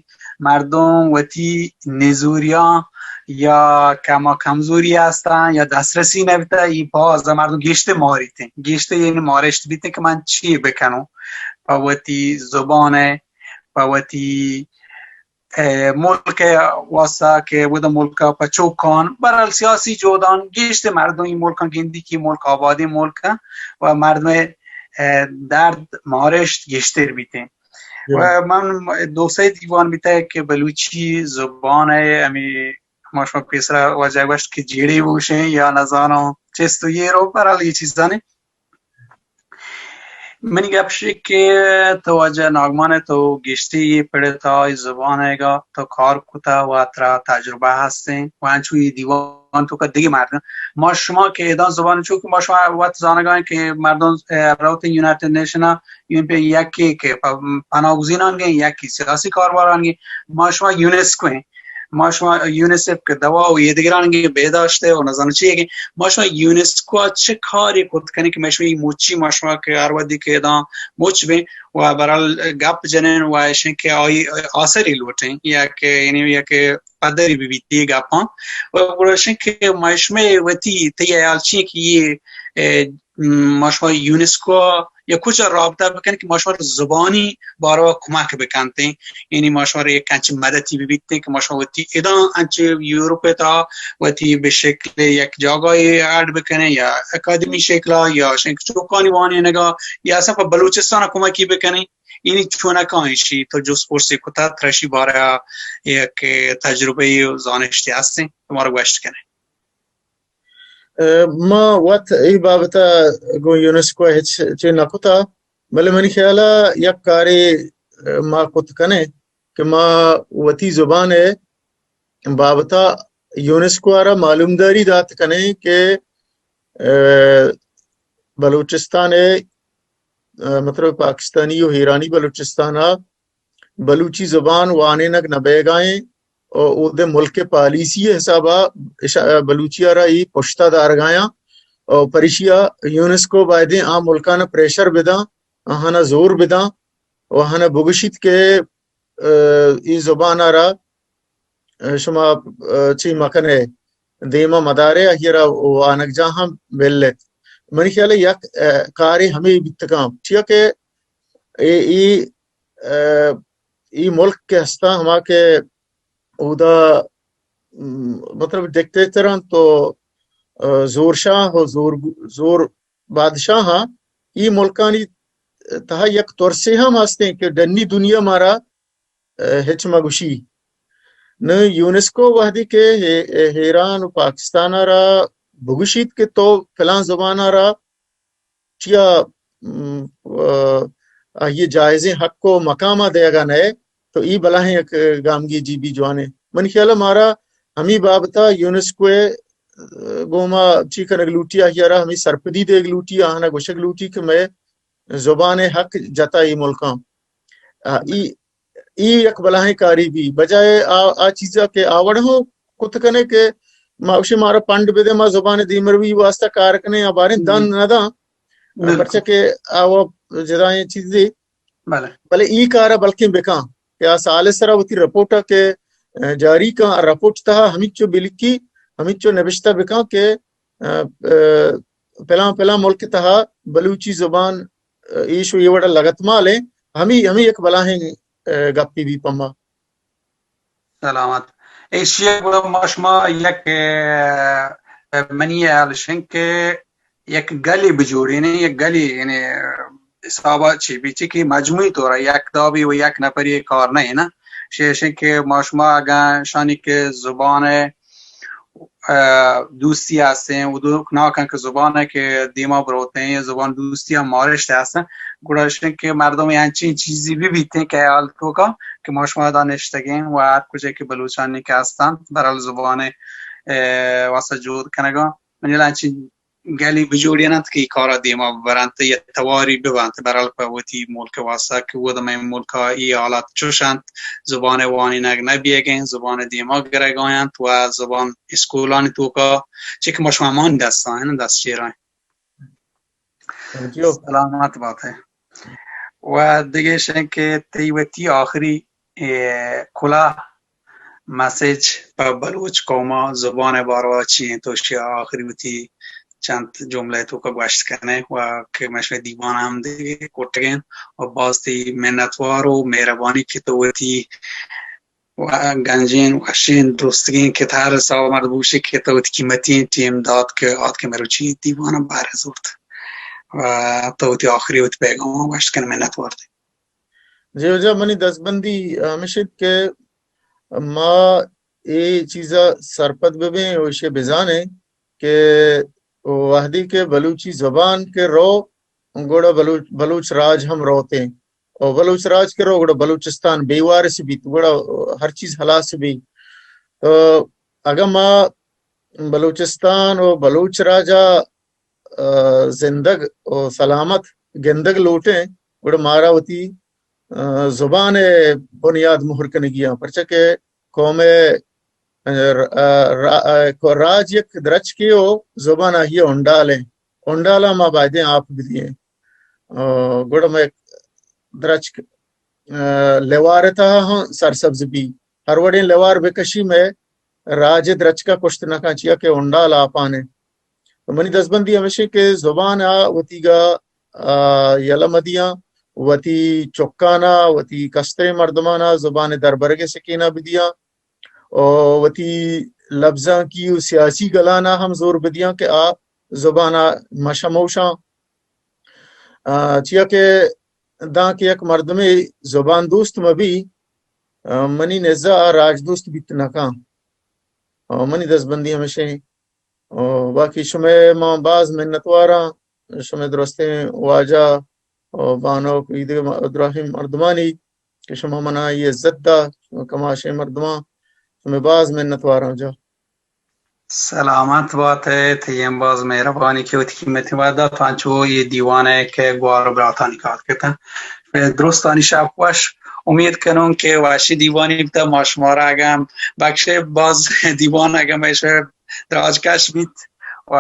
مردم وتی نزوریاں یا کما کمزوری ہستاں یا دسترسی نبیتا، اے باز مردم گیشتر ماریتیں، گیشتر یعنی مارشت بیتیں کہ من چی بکنوں پہ وتی زبان ءَ، پہ وتی، اے، ملک ءِ واسطہ کہ ودا ملک ءَ پہ چوکان، برحال سیاسی جہدان گیشتر مردم اے ملکاں گندی کہ ملک آبادیں ملک ءَ و مردم ءِ، اے، درد مارشت گیشتر بیتیں۔ و من دو سئے دیوان بیتگ کہ بلوچی زبان ءِ ہمے ما شما پیسرا واجہ گوشت کہ جیڑے بوشیں یا نزاناں چست و ایر و برحال اے چیزانے۔ منی گپ شی کہ تو واجہ ناگمان ءَ تو گیشتری اے پڑ ءِ تہا اے زبان ءِ گا تو کار کتا و ترا تجربہ ہستیں و انچو اے دیوان توکا دگہ مردم ما شما کہ ادا زبان چو کہ ما شما وت زانگا ایں کہ مردم، اے، روت یونائیٹڈ نیشن ءَ، یو این پی یکے کہ پ-، پناہ گزینان گیں، یکے سیاسی کارباران گیں، ما شما یونیسکو ایں، ما شما یونیسف کہ دوا و ایدگران گیں، بہداشت ءِ و نزاناں چی گیں، ما شما یونیسکو ءَ چہ کارے کت کنیں کہ ما شما اے مچی ما شما کہ ہر وھدی کہ ادا مچ بیں و برحال گپ جنیں و اشیں کہ آئی آسرے لوٹیں یا کہ یعنی یا کہ پدری بہ بیت اے گپاں۔ و گڑا اشیں کہ ما شمئے وتی تئی ہیال چی کہ اے، اے، ما شما یونیسکو یا کجا رابطہ بکن کہ ما شما زبانی باروا کمک بکنتیں؟ یعنی ما شما یک انچ مدتی بہ بیتیں کہ ما شما وتی ادا انچ یورپ ءِ تہا وتی بہ شکل یک جاگاہے اڈ بکنیں یا اکادمی شکلا یا اشیں کہ چوکانی وانینگا یا اصلاً پہ بلوچستان کمکی بکنیں؟ اینی چونکا ایشی تو جست پرسی کتا، ترا اشی بارہ یک تجربہ و زانشتی ہستیں، تو مارا گوشت کنے۔ اه، ما وت اے بابت ء گوں یونیسکو ء ہچ چے نہ کتا، بلے منی خیال ء یک کارے، اه، ما کت کنیں کہ ما وتی زبان ء بابت ء یونیسکو ء را معلومداری دات کنیں کہ، اه، بلوچستان ء، اه، مطلب پاکستانی و ایرانی بلوچستان ء بلوچی زبان وانینگ نہ بیگائیں و اودے ملک پالیسی حسابا اش-، بلوچی ء را ای پشتا دارگایاں و پرشیا یونیسکو بایدیں آ ملکان پریشر بداں، آہانا زور بداں و آہانا بگوشیت کہ اه، اے زبان ء را، اه، شما، اه، چی مکن ئے، دیم ء مدار ئے، آئی ء را وانگجاہاں بل ایت۔ منی خیال ءَ یک، ءَ، کارے ہمے بیتگاں، چیا کہ اے، اے، ءَ، اے ملک کہ ہستاں، ہما کہ اودا، م، مطلب، ڈکٹیٹر انت تو، ءَ، زور شاہ و زور، زور بادشاہاں، اے ملکانی تہا یک ترسے ہم ہستیں کہ ڈنی دنیا مارا، ءَ، ہچ مہ گوشی۔ نہ، یونیسکو وہدی کہ ہے-، ایران و پاکستان ءَ را بگوشیت کہ تو فلان زبان ءَ را چیا، م، ءَ، آئی ءَ جائزیں حق و مقام ءَ دئیگا نئے، تو ای بلاہیں یک گامگیجی بی جوانے۔ منی خیال ءَ مارا ہمی بابت ءَ یونیسکو ءَ، ءَ، گوما چی کنگ لوٹی، آئی ءَ را ہمی سرپدی دیگ لوٹی، آہاں گوشگ لوٹی کہ مئے زبان ءِ حق جتا ای ملکاں۔ آ، ای، ای یک بلاہیں کاری بی۔ بجائے آ، آ چیزا کہ آوڑ ہوں کت کنے کہ ما اوشی مارا پنڈ بدے، ما زبان دیمروی واسطہ کار کنے، یا باریں دن نہ داں۔ پرچہ کہ آ و جدائیں چیزے۔ بلے۔ بلے ای کارا بلکیں بکاں کہ آ سال سرا وتی رپورٹ کہ، ءَ، جاری کاں، رپورٹ تہا ہمیچو بلکی، ہمیچو نبشتہ بکاں کہ، ءَ، ءَ، پلان پلان ملک تہا بلوچی زبان، ءَ، ایش و یہ وڑا لگت مال ہیں، ہمی، ہمی یک بلاہیں، ءَ، گپی بی پما۔ سلامت۔ ایشی ءَ گڑا ما شما یک، ءَ، منی حیال شنگ کہ یک گلی بجوڑینیں، یک گلی، یعنی، حسابا چی بی چی کہ مجموعی طور یک دابی و یک نفری کار نہ ہے نا۔ شیشن کہ ما شما اگاں شانی کہ زبان ءَ، ءَ، دوستی ہستیں و دو ناکن کہ زبان ءَ کہ دیما بروتیں، زبان دوستی ہم مارشت ہستن، گڑا شن کہ مردم انچین چیزی بی بیتیں کہ حیال توکا کہ ما شما دا نشتگیں و ہر کجا کہ بلوچانی کہ ہستن برال زبان ءَ، ءَ، واسطہ جود کنگا۔ منی انچین گلی بجوڑینت کہ ای کارا دیما ببرنت، یا تواری ببنت، برال پہ وتی ملک واسطہ کہ ودا مئے ملکا ای حالات چوش انت، زبان وانینگ نہ بیگیں، زبان دیما گرگاینت و زبان اسکولانی توکا چہ کہ ما شما مان دستاں، دست چیرائیں۔ سلامت باتے۔ و دگہ شن کہ تئی وتی آخری، اے، کلاہ مسج پہ بلوچ قوما زبان ءِ باروا چی انت؟ تو شی آخری وتی چند جملہ توکا گوشت کنے و کہ مشمے دیوان ہم دگہ کٹگیں و باز تئی منتوار و مہربانی کہ تو وتی و گنجین وشین درستگین کہ ہر سال مرد بوشی کہ تو وتی قیمتی ٹیم دات کہ آت کہ مروچی دیوان بہر زورت و تو وتی آخری وتی پیغام گوشت کنے، منتوار۔ جی واجہ، منی دستبندی ہمیش انت کہ ما اے چیزا سرپد ببیں و ایشی بزانیں کہ وہدی کہ بلوچی زبان کہ رو، گڑا بلوچ، بلوچ راج ہم روتیں۔ و بلوچ راج کہ رو، گڑا بلوچستان بے وارث بیت، گڑا ہر چیز ہلاس بیت۔ تو اگاں ما بلوچستان و بلوچ راجا، ءَ، زندگ و سلامت گندگ لوٹیں، گڑا مارا وتی، ءَ، زبان ءِ بنیاد مہر کنگی آں، پرچہ کہ قوم ءِ، ءَ، را-، ءَ، راج یک درچکے و زبان آئی ءِ ہنڈال ایں۔ ہنڈال ءَ ما بایدیں آپ بدییں۔ ءَ، گڑا مئے درچک، ءَ، لیوار ءِ تہا ہم سرسبز بی۔ ہر وڑیں لیوار بکشی، مئے راج ءِ درچک ءَ کشت نہ کن، چیا کہ ہنڈال آپان ایں۔ تو منی دزبندی ہمیش ایں کہ زبان ءَ وتیگا، آ، یلہ مہ دیاں، وتی چکان ءَ، وتی کستریں مردمان ءَ زبان ءِ دربرگ ءِ سکین ءَ بدیاں، و وتی لبزانکی و سیاسی گلان ءَ ہم زور بدیاں کہ آ زبان ءَ مہ شموشاں۔ آ، چیا کہ داں کہ یک مردمے زبان دوست مہ بی، آ، منی نزا آ راج دوست بیت نہ کن۔ آ، منی دزبندی ہمیش ایں۔ آ، باقی شمئے ما باز منتواراں، شمئے درستیں واجہ، آ، بانک، ایدگہ ما-، دراہیں مردمانی کہ شما منا اے عزت دا، شما کماشیں مردماں، شمئے باز منتواراں جا۔ سلامت بات ئے، تئی ہم باز مہربانی کہ وتی قیمتی وقت دات، انچو اے دیوان ءَ کہ گوار و براتانی کار کتن۔ درستانی شپ وش، امید کنوں کہ وشی دیوانی بوتہ، ما شمارا اگاں بخشے باز دیوان اگاں میشہ دراج کش بیت و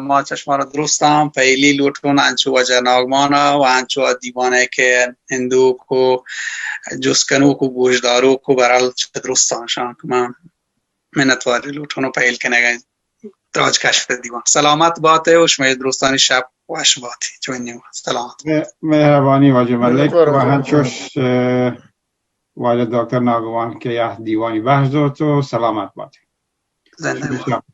ما چہ شمارا درستاں پہلی لوٹون انچو واجہ ناگمان ءَ و انچو آ دیوان ءَ کہ ہندوک و جست کنوک و گوشداروک و برحال چہ درستاں شاں کہ ما منتواری لوٹون و پہل کنگ ءَ دراج کش دیوان۔ سلامت بات ئے و شمئے درستانی شپ وش باتی، چونی سلامت. مهربانی واجه ملک و همچوش واجه دکتر ناگوان که یک دیوانی بحث دو تو سلامت باتی. زنده باد.